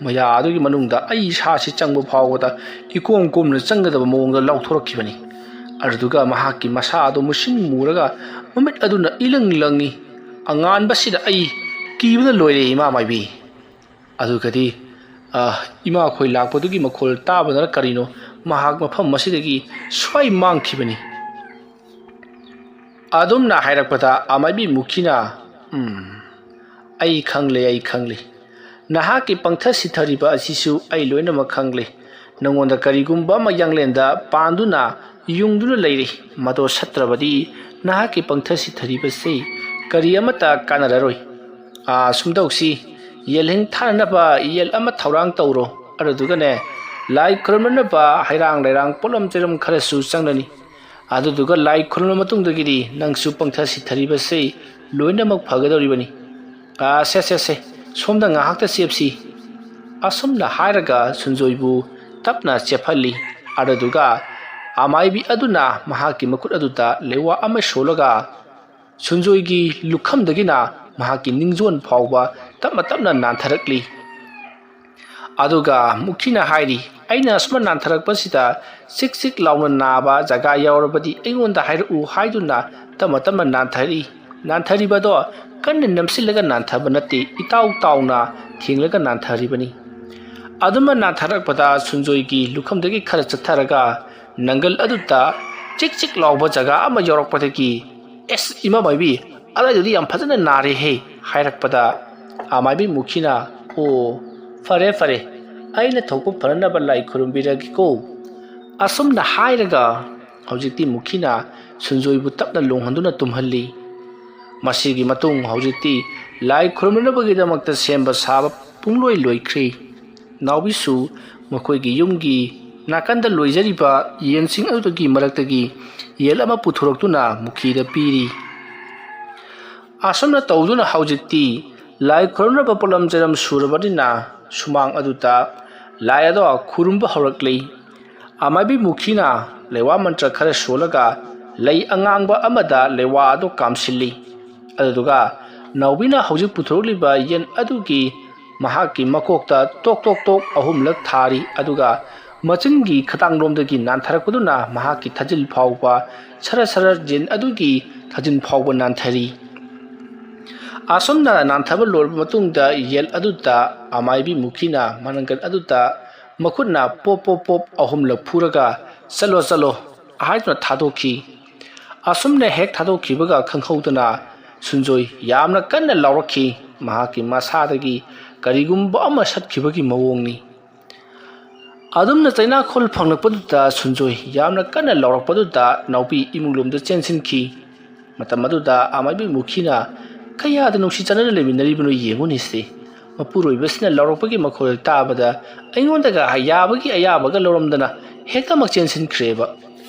ꯃꯌꯥ ꯑꯗꯨꯒꯤ ꯃꯅꯨꯡꯗ ꯑꯩ ꯏꯁꯥꯁꯤ ꯆꯪꯕ ꯐꯥꯎꯕꯗ ꯏꯀꯣꯝ ꯀꯣꯝꯅ ꯆꯪꯒꯗꯕ ꯃꯑꯣꯡꯗ ꯂꯥꯎꯊꯣꯔꯛꯈꯤꯕꯅꯤ꯫ ꯑꯗꯨꯗꯨꯒ ꯃꯍꯥꯛꯀꯤ ꯃꯁꯥ ꯑꯗꯨ ꯃꯨꯁꯤꯟ ꯃꯨꯔꯒ ꯃꯃꯤꯠ ꯑꯗꯨꯅ ꯏꯂꯪ ꯂꯪꯉꯤ꯫ ꯑꯉꯥꯟꯕꯁꯤꯗ ꯑꯩ ꯀꯤꯕꯅ ꯂꯣꯏꯔꯦ, ꯏꯃꯥ ꯃꯥꯏꯕꯤ꯫ ꯑꯗꯨꯒꯗꯤ, ꯑ, ꯏꯃꯥꯈꯣꯏ ꯂꯥꯛꯄꯗꯨꯒꯤ ꯃꯈꯣꯜ ꯇꯥꯕꯅꯔ ꯀꯔꯤꯅꯣ, ꯃꯍꯥꯛ ꯃꯐꯝ ꯑꯁꯤꯗꯒꯤ ꯁ꯭ꯋꯥꯏ ꯃꯥꯡꯈꯤꯕꯅꯤ꯫ ꯑꯗꯨꯝꯅ ꯍꯥꯏꯔꯛꯄꯗ ꯑꯃꯥꯏꯕꯤ ꯃꯨꯈꯤꯅ, "ꯎꯝ, ꯑꯩ ꯈꯪꯂꯦ, ꯑꯩ ꯈꯪꯂꯦ꯫ ꯅꯍꯥꯛꯀꯤ ꯄꯪꯊ ꯁꯤꯊꯔꯤꯕ ꯑꯁꯤꯁꯨ ꯑꯩ ꯂꯣꯏꯅꯃꯛ ꯈꯪꯂꯦ꯫ ꯅꯉꯣꯟꯗ ꯀꯔꯤꯒꯨꯝꯕ ꯑꯃ ꯌꯥꯡꯂꯦꯟꯗ ꯄꯥꯟꯗꯨꯅ ꯌꯨꯡꯗꯨꯅ ꯂꯩꯔꯤ꯫ ꯃꯗꯣ ꯁꯠꯇ꯭ꯔꯕꯗꯤ ꯅꯍꯥꯛꯀꯤ ꯄꯪꯊ ꯁꯤꯊꯔꯤꯕꯁꯤ ꯀꯔꯤ ꯑꯃꯠꯇ ꯀꯥꯟꯅꯔꯔꯣꯏ꯫ ꯑꯥ, ꯁꯨꯝ ꯇꯧꯁꯤ, ꯌꯦꯜꯍꯤꯡ ꯊꯥꯅꯅꯕ ꯌꯦꯜ ꯑꯃ ꯊꯧꯔꯥꯡ ꯇꯧꯔꯣ꯫ ꯑꯗꯨꯗꯨꯒꯅꯦ, ꯂꯥꯏ ꯈꯨꯔꯨꯝꯅꯅꯕ ꯍꯩꯔꯥꯡ ꯂꯩꯔꯥꯡ ꯄꯣꯠꯂꯝ ꯆꯩꯔꯝ ꯈꯔꯁꯨ ꯆꯪꯂꯅꯤ꯫ ꯑꯗꯨꯗꯨꯒ ꯂꯥꯏ ꯈꯨꯔꯨꯝꯂ ꯃꯇꯨꯡꯗꯒꯤꯗꯤ ꯅꯪꯁꯨ ꯄꯪꯊ ꯁꯤꯊꯔꯤꯕꯁꯤ ꯂꯣꯏꯅꯃꯛ ꯐꯒꯗꯧꯔꯤꯕꯅꯤ꯫ ꯑꯥ, ꯁꯦ, ꯁꯦ, ꯁꯦ, ꯁꯣꯝꯗ ꯉꯥꯏꯍꯥꯛꯇ ꯆꯦꯞꯁꯤ꯫" ꯑꯁꯨꯝꯅ ꯍꯥꯏꯔꯒ ꯁꯨꯟꯖꯣꯏꯕꯨ ꯇꯞꯅ ꯆꯦꯞꯍꯜꯂꯤ꯫ ꯑꯗꯨꯗꯨꯒ ꯑꯃꯥꯏꯕꯤ ꯑꯗꯨꯅ ꯃꯍꯥꯛꯀꯤ ꯃꯈꯨꯠ ꯑꯗꯨꯗ ꯂꯩꯋꯥ ꯑꯃ ꯁꯣꯜꯂꯒ ꯁꯨꯟꯖꯣꯏꯒꯤ ꯂꯨꯈꯝꯗꯒꯤꯅ ꯃꯍꯥꯛꯀꯤ ꯅꯤꯡꯖꯣꯟ ꯐꯥꯎꯕ ꯇꯞꯅ ꯇꯞꯅ ꯅꯥꯟꯊꯔꯛꯂꯤ꯫ ꯑꯗꯨꯒ ꯃꯨꯈꯤꯅ ꯍꯥꯏꯔꯤ, "ꯑꯩꯅ ꯑꯁꯨꯝꯅ ꯅꯥꯟꯊꯔꯛꯄꯁꯤꯗ ꯆꯤꯛ ꯆꯤꯛ ꯂꯥꯎꯅ ꯅꯥꯕ ꯖꯒꯥ ꯌꯥꯎꯔꯕꯗꯤ ꯑꯩꯉꯣꯟꯗ ꯍꯥꯏꯔꯛꯎ" ꯍꯥꯏꯗꯨꯅ ꯇꯞꯅ ꯇꯞꯅ ꯅꯥꯟꯊꯔꯛꯏ꯫ ꯅꯥꯟꯊꯔꯤꯕꯗꯣ ꯀꯟꯅ ꯅꯝꯁꯤꯜꯂꯒ ꯅꯥꯟꯊꯕ ꯅꯠꯇꯦ, ꯏꯇꯥꯎ ꯇꯥꯎꯅ ꯊꯦꯡꯂꯒ ꯅꯥꯟꯊꯔꯤꯕꯅꯤ꯫ ꯑꯗꯨꯝꯅ ꯅꯥꯟꯊꯔꯛꯄꯗ ꯁꯨꯟꯖꯣꯏꯒꯤ ꯂꯨꯈꯝꯗꯒꯤ ꯈꯔ ꯆꯠꯊꯔꯒ ꯅꯪꯒꯜ ꯑꯗꯨꯗ ꯆꯤꯛ ꯆꯤꯛ ꯂꯥꯎꯕ ꯖꯒꯥ ꯑꯃ ꯌꯥꯎꯔꯛꯄꯗꯒꯤ, "ꯑꯦꯁ, ꯏꯃꯥ ꯃꯥꯏꯕꯤ, ꯑꯗꯥꯏꯗꯨꯗꯤ ꯌꯥꯝ ꯐꯖꯅ ꯅꯥꯔꯦꯍꯦ" ꯍꯥꯏꯔꯛꯄꯗ, ꯑꯃꯥꯏꯕꯤ ꯃꯨꯈꯤꯅ, "ꯑꯣ, ꯐꯔꯦ, ꯐꯔꯦ, ꯑꯩꯅ ꯊꯣꯛꯄ ꯐꯅꯅꯕ ꯂꯥꯏ ꯈꯨꯔꯨꯝꯕꯤꯔꯒꯦꯀꯣ꯫" ꯑꯁꯨꯝꯅ ꯍꯥꯏꯔꯒ ꯍꯧꯖꯤꯛꯇꯤ ꯃꯨꯈꯤꯅ ꯁꯨꯟꯖꯣꯏꯕꯨ ꯇꯞꯅ ꯂꯣꯡꯍꯟꯗꯨꯅ ꯇꯨꯝꯍꯜꯂꯤ꯫ ꯃꯁꯤꯒꯤ ꯃꯇꯨꯡ ꯍꯧꯖꯤꯛꯇꯤ ꯂꯥꯏ ꯈꯨꯔꯨꯝꯅꯅꯕꯒꯤꯗꯃꯛꯇ ꯁꯦꯝꯕ ꯁꯥꯕ ꯄꯨꯡꯂꯣꯏ ꯂꯣꯏꯈ꯭ꯔꯦ꯫ ꯅꯥꯎꯕꯤꯁꯨ ꯃꯈꯣꯏꯒꯤ ꯌꯨꯝꯒꯤ ꯅꯥꯀꯟꯗ ꯂꯣꯏꯖꯔꯤꯕ ꯌꯦꯟꯁꯤꯡ ꯑꯗꯨꯗꯒꯤ ꯃꯔꯛꯇꯒꯤ ꯌꯦꯟ ꯑꯃ ꯄꯨꯊꯣꯔꯛꯇꯨꯅ ꯃꯨꯈꯤꯗ ꯄꯤꯔꯤ꯫ ꯑꯁꯨꯝꯅ ꯇꯧꯗꯨꯅ ꯍꯧꯖꯤꯛꯇꯤ ꯂꯥꯏ ꯈꯨꯔꯨꯝꯅꯕ ꯄꯣꯠꯂꯝ ꯆꯩꯔꯝ ꯁꯨꯔꯕꯅꯤꯅ ꯁꯨꯃꯥꯡ ꯑꯗꯨꯗ ꯂꯥꯏ ꯑꯗꯣ ꯈꯨꯔꯨꯝꯕ ꯍꯧꯔꯛꯂꯤ꯫ ꯑꯃꯥꯏꯕꯤ ꯃꯨꯈꯤꯅ ꯂꯩꯋꯥ ꯃꯟꯇ꯭ꯔ ꯈꯔ ꯁꯣꯜꯂꯒ ꯂꯩ ꯑꯉꯥꯡꯕ ꯑꯃꯗ ꯂꯩꯋꯥ ꯑꯗꯨ ꯀꯥꯝꯁꯤꯜꯂꯤ꯫ ꯑꯗꯨꯗꯨꯒ ꯅꯥꯎꯕꯤꯅ ꯍꯧꯖꯤꯛ ꯄꯨꯊꯣꯔꯛꯂꯤꯕ ꯌꯦꯟ ꯑꯗꯨꯒꯤ ꯃꯍꯥꯛꯀꯤ ꯃꯀꯣꯛꯇ ꯇꯣꯛ ꯇꯣꯛ ꯇꯣꯛ ꯑꯍꯨꯝꯂꯛ ꯊꯥꯔꯤ꯫ ꯑꯗꯨꯒ ꯃꯆꯤꯟꯒꯤ ꯈꯇꯥꯡꯂꯣꯝꯗꯒꯤ ꯅꯥꯟꯊꯔꯛꯄꯗꯨꯅ ꯃꯍꯥꯛꯀꯤ ꯊꯥꯖꯤꯜ ꯐꯥꯎꯕ, ꯁꯔ ꯁꯔ ꯌꯦꯟ ꯑꯗꯨꯒꯤ ꯊꯥꯖꯤꯟ ꯐꯥꯎꯕ ꯅꯥꯟꯊꯔꯤ꯫ ꯑꯁꯨꯝꯅ ꯅꯥꯟꯊꯕ ꯂꯣꯏꯔꯕ ꯃꯇꯨꯡꯗ ꯌꯦꯜ ꯑꯗꯨꯗ ꯑꯃꯥꯏꯕꯤ ꯃꯨꯈꯤꯅ ꯃꯅꯪꯒꯜ ꯑꯗꯨꯗ ꯃꯈꯨꯠꯅ ꯄꯣꯞ ꯄꯣꯞ ꯄꯣꯞ ꯑꯍꯨꯝꯂꯛ ꯐꯨꯔꯒ "ꯆꯠꯂꯣ, ꯆꯠꯂꯣ" ꯍꯥꯏꯗꯨꯅ ꯊꯥꯗꯣꯛꯈꯤ꯫ ꯑꯁꯨꯝꯅ ꯍꯦꯛ ꯊꯥꯗꯣꯛꯈꯤꯕꯒ ꯈꯪꯍꯧꯗꯅ ꯁꯨꯟꯖꯣꯏ ꯌꯥꯝꯅ ꯀꯟꯅ ꯂꯥꯎꯔꯛꯈꯤ꯫ ꯃꯍꯥꯛꯀꯤ ꯃꯁꯥꯗꯒꯤ ꯀꯔꯤꯒꯨꯝꯕ ꯑꯃ ꯁꯠꯈꯤꯕꯒꯤ ꯃꯑꯣꯡꯅꯤ꯫ ꯑꯗꯨꯝꯅ ꯆꯩꯅꯥꯈꯣꯜ ꯐꯪꯂꯛꯄꯗꯨꯗ ꯁꯨꯟꯖꯣꯏ ꯌꯥꯝꯅ ꯀꯟꯅ ꯂꯥꯎꯔꯛꯄꯗꯨꯗ ꯅꯥꯎꯕꯤ ꯏꯃꯨꯡꯂꯣꯝꯗ ꯆꯦꯟꯁꯤꯟꯈꯤ꯫ ꯃꯇꯝ ꯑꯗꯨꯗ ꯑꯃꯥꯏꯕꯤ ꯃꯨꯈꯤꯅ ꯀꯌꯥꯗ ꯅꯨꯡꯁꯤ ꯆꯥꯟꯅꯅ ꯂꯩꯃꯤꯟꯅꯔꯤꯕꯅꯣ ꯌꯦꯡꯉꯨꯅꯦ ꯁꯤ꯫ ꯃꯄꯨꯔꯣꯏꯕꯁꯤꯅ ꯂꯥꯎꯔꯛꯄꯒꯤ ꯃꯈꯣꯜ ꯇꯥꯕꯗ ꯑꯩꯉꯣꯟꯗꯒ ꯌꯥꯕꯒꯤ ꯑꯌꯥꯕꯒ ꯂꯧꯔꯝꯗꯅ ꯍꯦꯛꯇꯃꯛ ꯆꯦꯟꯁꯤꯟꯈ꯭ꯔꯦꯕ꯫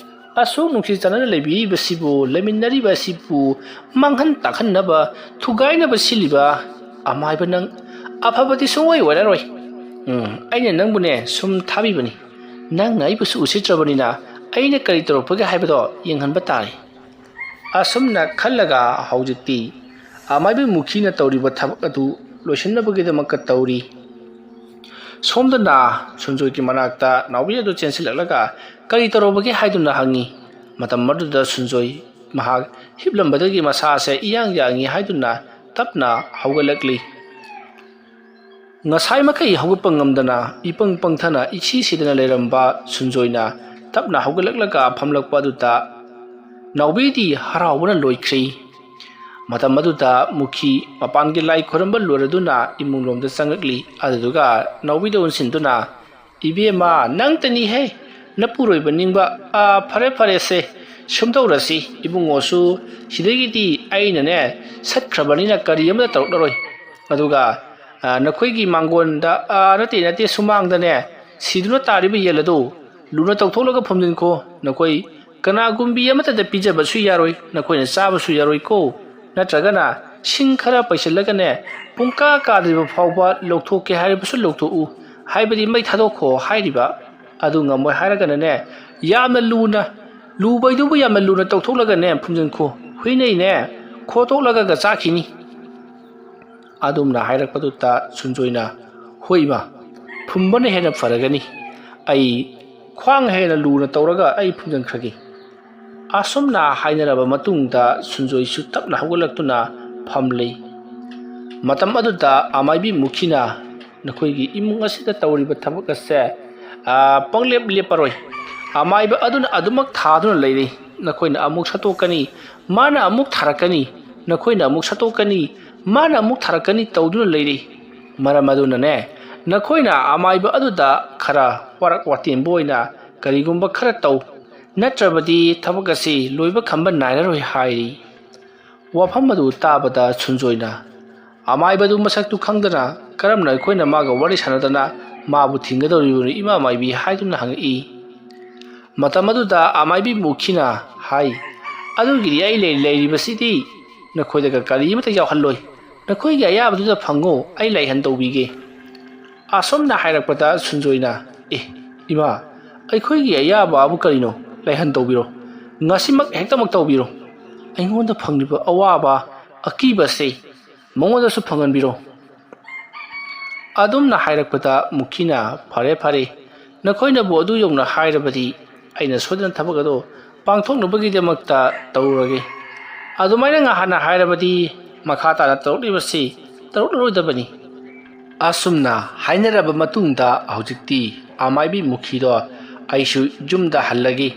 ꯑꯁꯨꯛ ꯅꯨꯡꯁꯤ ꯆꯥꯟꯅꯅ ꯂꯩꯕꯤꯔꯤꯕꯁꯤꯕꯨ, ꯂꯩꯃꯤꯟꯅꯔꯤꯕ ꯑꯁꯤꯕꯨ ꯃꯥꯡꯍꯟ ꯇꯥꯛꯍꯟꯅꯕ, ꯊꯨꯒꯥꯏꯅꯕ ꯁꯤꯜꯂꯤꯕ ꯑꯃꯥꯏꯕ ꯅꯪ ꯑꯐꯕꯗꯤ ꯁꯨꯡꯑꯣꯏ ꯑꯣꯏꯔꯔꯣꯏ꯫ ꯎꯝ, ꯑꯩꯅ ꯅꯪꯕꯨꯅꯦ ꯁꯨꯝ ꯊꯥꯕꯤꯕꯅꯤ꯫ ꯅꯪꯅ ꯑꯩꯕꯨꯁꯨ ꯎꯁꯤꯠꯇ꯭ꯔꯕꯅꯤꯅ ꯑꯩꯅ ꯀꯔꯤ ꯇꯧꯔꯛꯄꯒꯦ ꯍꯥꯏꯕꯗꯣ ꯌꯦꯡꯍꯟꯕ ꯇꯥꯔꯦ꯫ ꯑꯁꯨꯝꯅ ꯈꯜꯂꯒ ꯍꯧꯖꯤꯛꯇꯤ ꯑꯃꯥꯏꯕꯤ ꯃꯨꯈꯤꯅ ꯇꯧꯔꯤꯕ ꯊꯕꯛ ꯑꯗꯨ ꯂꯣꯏꯁꯤꯟꯅꯕꯒꯤꯗꯃꯛꯇ ꯇꯧꯔꯤ꯫ ꯁꯣꯝꯗꯅ ꯁꯨꯟꯖꯣꯏꯒꯤ ꯃꯅꯥꯛꯇ ꯅꯥꯎꯕꯤ ꯑꯗꯨ ꯆꯦꯟꯁꯤꯜꯂꯛꯂꯒ ꯀꯔꯤ ꯇꯧꯔꯕꯒꯦ ꯍꯥꯏꯗꯨꯅ ꯍꯪꯉꯤ꯫ ꯃꯇꯝ ꯑꯗꯨꯗ ꯁꯨꯟꯖꯣꯏ ꯃꯍꯥꯛ ꯍꯤꯞꯂꯝꯕꯗꯒꯤ ꯃꯁꯥꯁꯦ ꯏꯌꯥꯡ ꯌꯥꯡꯉꯤ ꯍꯥꯏꯗꯨꯅ ꯇꯞꯅ ꯍꯧꯒꯠꯂꯛꯂꯤ꯫ ꯉꯁꯥꯏ ꯃꯈꯩ ꯍꯧꯒꯠꯄ ꯉꯝꯗꯅ ꯏꯄꯪ ꯄꯪꯊꯅ ꯏꯁꯤ ꯁꯤꯗꯅ ꯂꯩꯔꯝꯕ ꯁꯨꯟꯖꯣꯏꯅ ꯇꯞꯅ ꯍꯧꯒꯠꯂꯛꯂꯒ ꯐꯝꯂꯛꯄ ꯑꯗꯨꯗ ꯅꯥꯎꯕꯤꯗꯤ ꯍꯔꯥꯎꯕꯅ ꯂꯣꯏꯈ꯭ꯔꯦ꯫ ꯃꯇꯝ ꯑꯗꯨꯗ ꯃꯨꯈꯤ ꯃꯄꯥꯟꯒꯤ ꯂꯥꯏ ꯈꯣꯏꯔꯝꯕ ꯂꯣꯏꯔꯗꯨꯅ ꯏꯃꯨꯡꯂꯣꯝꯗ ꯆꯪꯂꯛꯂꯤ꯫ ꯑꯗꯨꯗꯨꯒ ꯅꯥꯎꯕꯤꯗ ꯑꯣꯟꯁꯤꯟꯗꯨꯅ, "ꯏꯕꯦꯝꯃ, ꯅꯪꯇꯅꯤꯍꯦ, ꯅꯄꯨꯔꯣꯏꯕ ꯅꯤꯡꯕ꯫ ꯑꯥ, ꯐꯔꯦ, ꯐꯔꯦꯁꯦ, ꯁꯨꯝ ꯇꯧꯔꯁꯤ꯫ ꯏꯕꯨꯡꯉꯣꯁꯨ ꯁꯤꯗꯒꯤꯗꯤ ꯑꯩꯅꯅꯦ ꯁꯠꯈ꯭ꯔꯕꯅꯤꯅ ꯀꯔꯤ ꯑꯃꯇ ꯇꯧꯔꯛꯂꯔꯣꯏ꯫ ꯑꯗꯨꯒ, ꯑꯥ, ꯅꯈꯣꯏꯒꯤ ꯃꯥꯡꯒꯣꯟꯗ, ꯑꯥ, ꯅꯠꯇꯦ, ꯅꯠꯇꯦ, ꯁꯨꯃꯥꯡꯗꯅꯦ ꯁꯤꯗꯨꯅ ꯇꯥꯔꯤꯕ ꯌꯦꯟ ꯑꯗꯨ ꯂꯨꯅ ꯇꯧꯊꯣꯛꯂꯒ ꯐꯨꯝꯖꯤꯟꯈꯣ꯫ ꯅꯈꯣꯏ ꯀꯅꯥꯒꯨꯝꯕꯤ ꯑꯃꯠꯇꯗ ꯄꯤꯖꯕꯁꯨ ꯌꯥꯔꯣꯏ, ꯅꯈꯣꯏꯅ ꯆꯥꯕꯁꯨ ꯌꯥꯔꯣꯏꯀꯣ꯫ ꯅꯠꯇ꯭ꯔꯒꯅ ꯁꯤꯡ ꯈꯔ ꯄꯩꯁꯤꯜꯂꯒꯅꯦ, ꯄꯨꯡꯀꯥ ꯀꯥꯗ꯭ꯔꯤꯕ ꯐꯥꯎꯕ ꯂꯧꯊꯣꯛꯀꯦ ꯍꯥꯏꯔꯕꯁꯨ ꯂꯧꯊꯣꯛꯎ, ꯍꯥꯏꯕꯗꯤ ꯃꯩ ꯊꯥꯗꯣꯛꯈꯣ ꯍꯥꯏꯔꯤꯕ꯫ ꯑꯗꯨ ꯉꯝꯃꯣꯏ ꯍꯥꯏꯔꯒꯅꯅꯦ, ꯌꯥꯝꯅ ꯂꯨꯅ, ꯂꯨꯕꯩꯗꯨꯕꯨ ꯌꯥꯝꯅ ꯂꯨꯅ ꯇꯧꯊꯣꯛꯂꯒꯅꯦ ꯐꯨꯝꯖꯤꯟꯈꯣ, ꯍꯨꯏꯅꯩꯅꯦ ꯈꯣꯠꯇꯣꯛꯂꯒ ꯆꯥꯈꯤꯅꯤ"꯫ ꯑꯗꯨꯝꯅ ꯍꯥꯏꯔꯛꯄꯗꯨꯗ ꯁꯨꯟꯖꯣꯏꯅ, "ꯍꯣꯏ ꯏꯃꯥ, ꯐꯨꯝꯕꯅ ꯍꯦꯟꯅ ꯐꯔꯒꯅꯤ꯫ ꯑꯩ ꯈ꯭ꯋꯥꯡ ꯍꯦꯟꯅ ꯂꯨꯅ ꯇꯧꯔꯒ ꯑꯩ ꯐꯨꯝꯖꯤꯟꯈ꯭ꯔꯒꯦ"꯫ ꯑꯁꯨꯝꯅ ꯍꯥꯏꯅꯔꯕ ꯃꯇꯨꯡꯗ ꯁꯨꯟꯖꯣꯏꯁꯨ ꯇꯞꯅ ꯍꯧꯒꯠꯂꯛꯇꯨꯅ ꯐꯝꯂꯦ꯫ ꯃꯇꯝ ꯑꯗꯨꯗ ꯑꯃꯥꯏꯕꯤ ꯃꯨꯈꯤꯅ, "ꯅꯈꯣꯏꯒꯤ ꯏꯃꯨꯡ ꯑꯁꯤꯗ ꯇꯧꯔꯤꯕ ꯊꯕꯛ ꯑꯁꯦ, ꯑ, ꯄꯪꯂꯦꯞ ꯂꯦꯞꯄꯔꯣꯏ꯫ ꯑꯃꯥꯏꯕ ꯑꯗꯨꯅ ꯑꯗꯨꯃꯛ ꯊꯥꯗꯨꯅ ꯂꯩꯔꯤ꯫ ꯅꯈꯣꯏꯅ ꯑꯃꯨꯛ ꯁꯠꯇꯣꯛꯀꯅꯤ, ꯃꯥꯅ ꯑꯃꯨꯛ ꯊꯥꯔꯛꯀꯅꯤ, ꯅꯈꯣꯏꯅ ꯑꯃꯨꯛ ꯁꯠꯇꯣꯛꯀꯅꯤ, ꯃꯥꯅ ꯑꯃꯨꯛ ꯊꯥꯔꯛꯀꯅꯤ ꯇꯧꯗꯨꯅ ꯂꯩꯔꯤ꯫ ꯃꯔꯝ ꯑꯗꯨꯅꯅꯦ, ꯅꯈꯣꯏꯅ ꯑꯃꯥꯏꯕ ꯑꯗꯨꯗ ꯈꯔ ꯋꯥꯔꯛ ꯋꯥꯇꯦꯝꯕ ꯑꯣꯏꯅ ꯀꯔꯤꯒꯨꯝꯕ ꯈꯔ ꯇꯧ, ꯅꯠꯇ꯭ꯔꯕꯗꯤ ꯊꯕꯛ ꯑꯁꯤ ꯂꯣꯏꯕ ꯈꯝꯕ ꯅꯥꯏꯔꯔꯣꯏ" ꯍꯥꯏꯔꯤ꯫ ꯋꯥꯐꯝ ꯑꯗꯨ ꯇꯥꯕꯗ ꯁꯨꯟꯖꯣꯏꯅ, "ꯑꯃꯥꯏꯕꯗꯨ ꯃꯁꯛꯇꯨ ꯈꯪꯗꯅ ꯀꯔꯝꯅ ꯑꯩꯈꯣꯏꯅ ꯃꯥꯒ ꯋꯥꯔꯤ ꯁꯥꯟꯅꯗꯅ ꯃꯥꯕꯨ ꯊꯤꯡꯒꯗꯧꯔꯤꯕꯅꯣ, ꯏꯃꯥ ꯃꯥꯏꯕꯤ?" ꯍꯥꯏꯗꯨꯅ ꯍꯪꯉꯛꯏ꯫ ꯃꯇꯝ ꯑꯗꯨꯗ ꯑꯃꯥꯏꯕꯤ ꯃꯨꯈꯤꯅ ꯍꯥꯏ, "ꯑꯗꯨꯒꯤꯗꯤ ꯑꯩ ꯂꯩ-, ꯂꯩꯔꯤꯕꯁꯤꯗꯤ ꯅꯈꯣꯏꯗꯒ ꯀꯔꯤ ꯑꯃꯠꯇ ꯌꯥꯎꯍꯜꯂꯣꯏ꯫ ꯅꯈꯣꯏꯒꯤ ꯑꯌꯥꯕꯗꯨꯗ ꯐꯪꯉꯣ, ꯑꯩ ꯂꯥꯏꯍꯟ ꯇꯧꯕꯤꯒꯦ"꯫ ꯑꯁꯨꯝꯅ ꯍꯥꯏꯔꯛꯄꯗ ꯁꯨꯟꯖꯣꯏꯅ, "ꯑꯦ, ꯏꯃꯥ, ꯑꯩꯈꯣꯏꯒꯤ ꯑꯌꯥꯕ ꯑꯕꯨ ꯀꯔꯤꯅꯣ? ꯂꯥꯏꯍꯟ ꯇꯧꯕꯤꯔꯣ꯫ ꯉꯁꯤꯃꯛ ꯍꯦꯛꯇꯃꯛ ꯇꯧꯕꯤꯔꯣ꯫ ꯑꯩꯉꯣꯟꯗ ꯐꯪꯂꯤꯕ ꯑꯋꯥꯕ, ꯑꯀꯤꯕꯁꯦ ꯃꯉꯣꯟꯗꯁꯨ ꯐꯪꯍꯟꯕꯤꯔꯣ"꯫ ꯑꯗꯨꯝꯅ ꯍꯥꯏꯔꯛꯄꯗ ꯃꯨꯈꯤꯅ, "ꯐꯔꯦ, ꯐꯔꯦ, ꯅꯈꯣꯏꯅꯕꯨ ꯑꯗꯨ ꯌꯧꯅ ꯍꯥꯏꯔꯕꯗꯤ ꯑꯩꯅ ꯁꯣꯏꯗꯅ ꯊꯕꯛ ꯑꯗꯨ ꯄꯥꯡꯊꯣꯛꯅꯕꯒꯤꯗꯃꯛꯇ ꯇꯧꯔꯒꯦ꯫ ꯑꯗꯨꯃꯥꯏꯅ ꯉꯍꯥꯟꯅ ꯍꯥꯏꯔꯕꯗꯤ ꯃꯈꯥ ꯇꯥꯅ ꯇꯧꯔꯛꯂꯤꯕꯁꯤ ꯇꯧꯔꯛꯂꯔꯣꯏꯗꯕꯅꯤ"꯫ ꯑꯁꯨꯝꯅ ꯍꯥꯏꯅꯔꯕ ꯃꯇꯨꯡꯗ ꯍꯧꯖꯤꯛꯇꯤ ꯑꯃꯥꯏꯕꯤ ꯃꯨꯈꯤꯗꯣ, "ꯑꯩꯁꯨ ꯌꯨꯝꯗ ꯍꯜꯂꯒꯦ꯫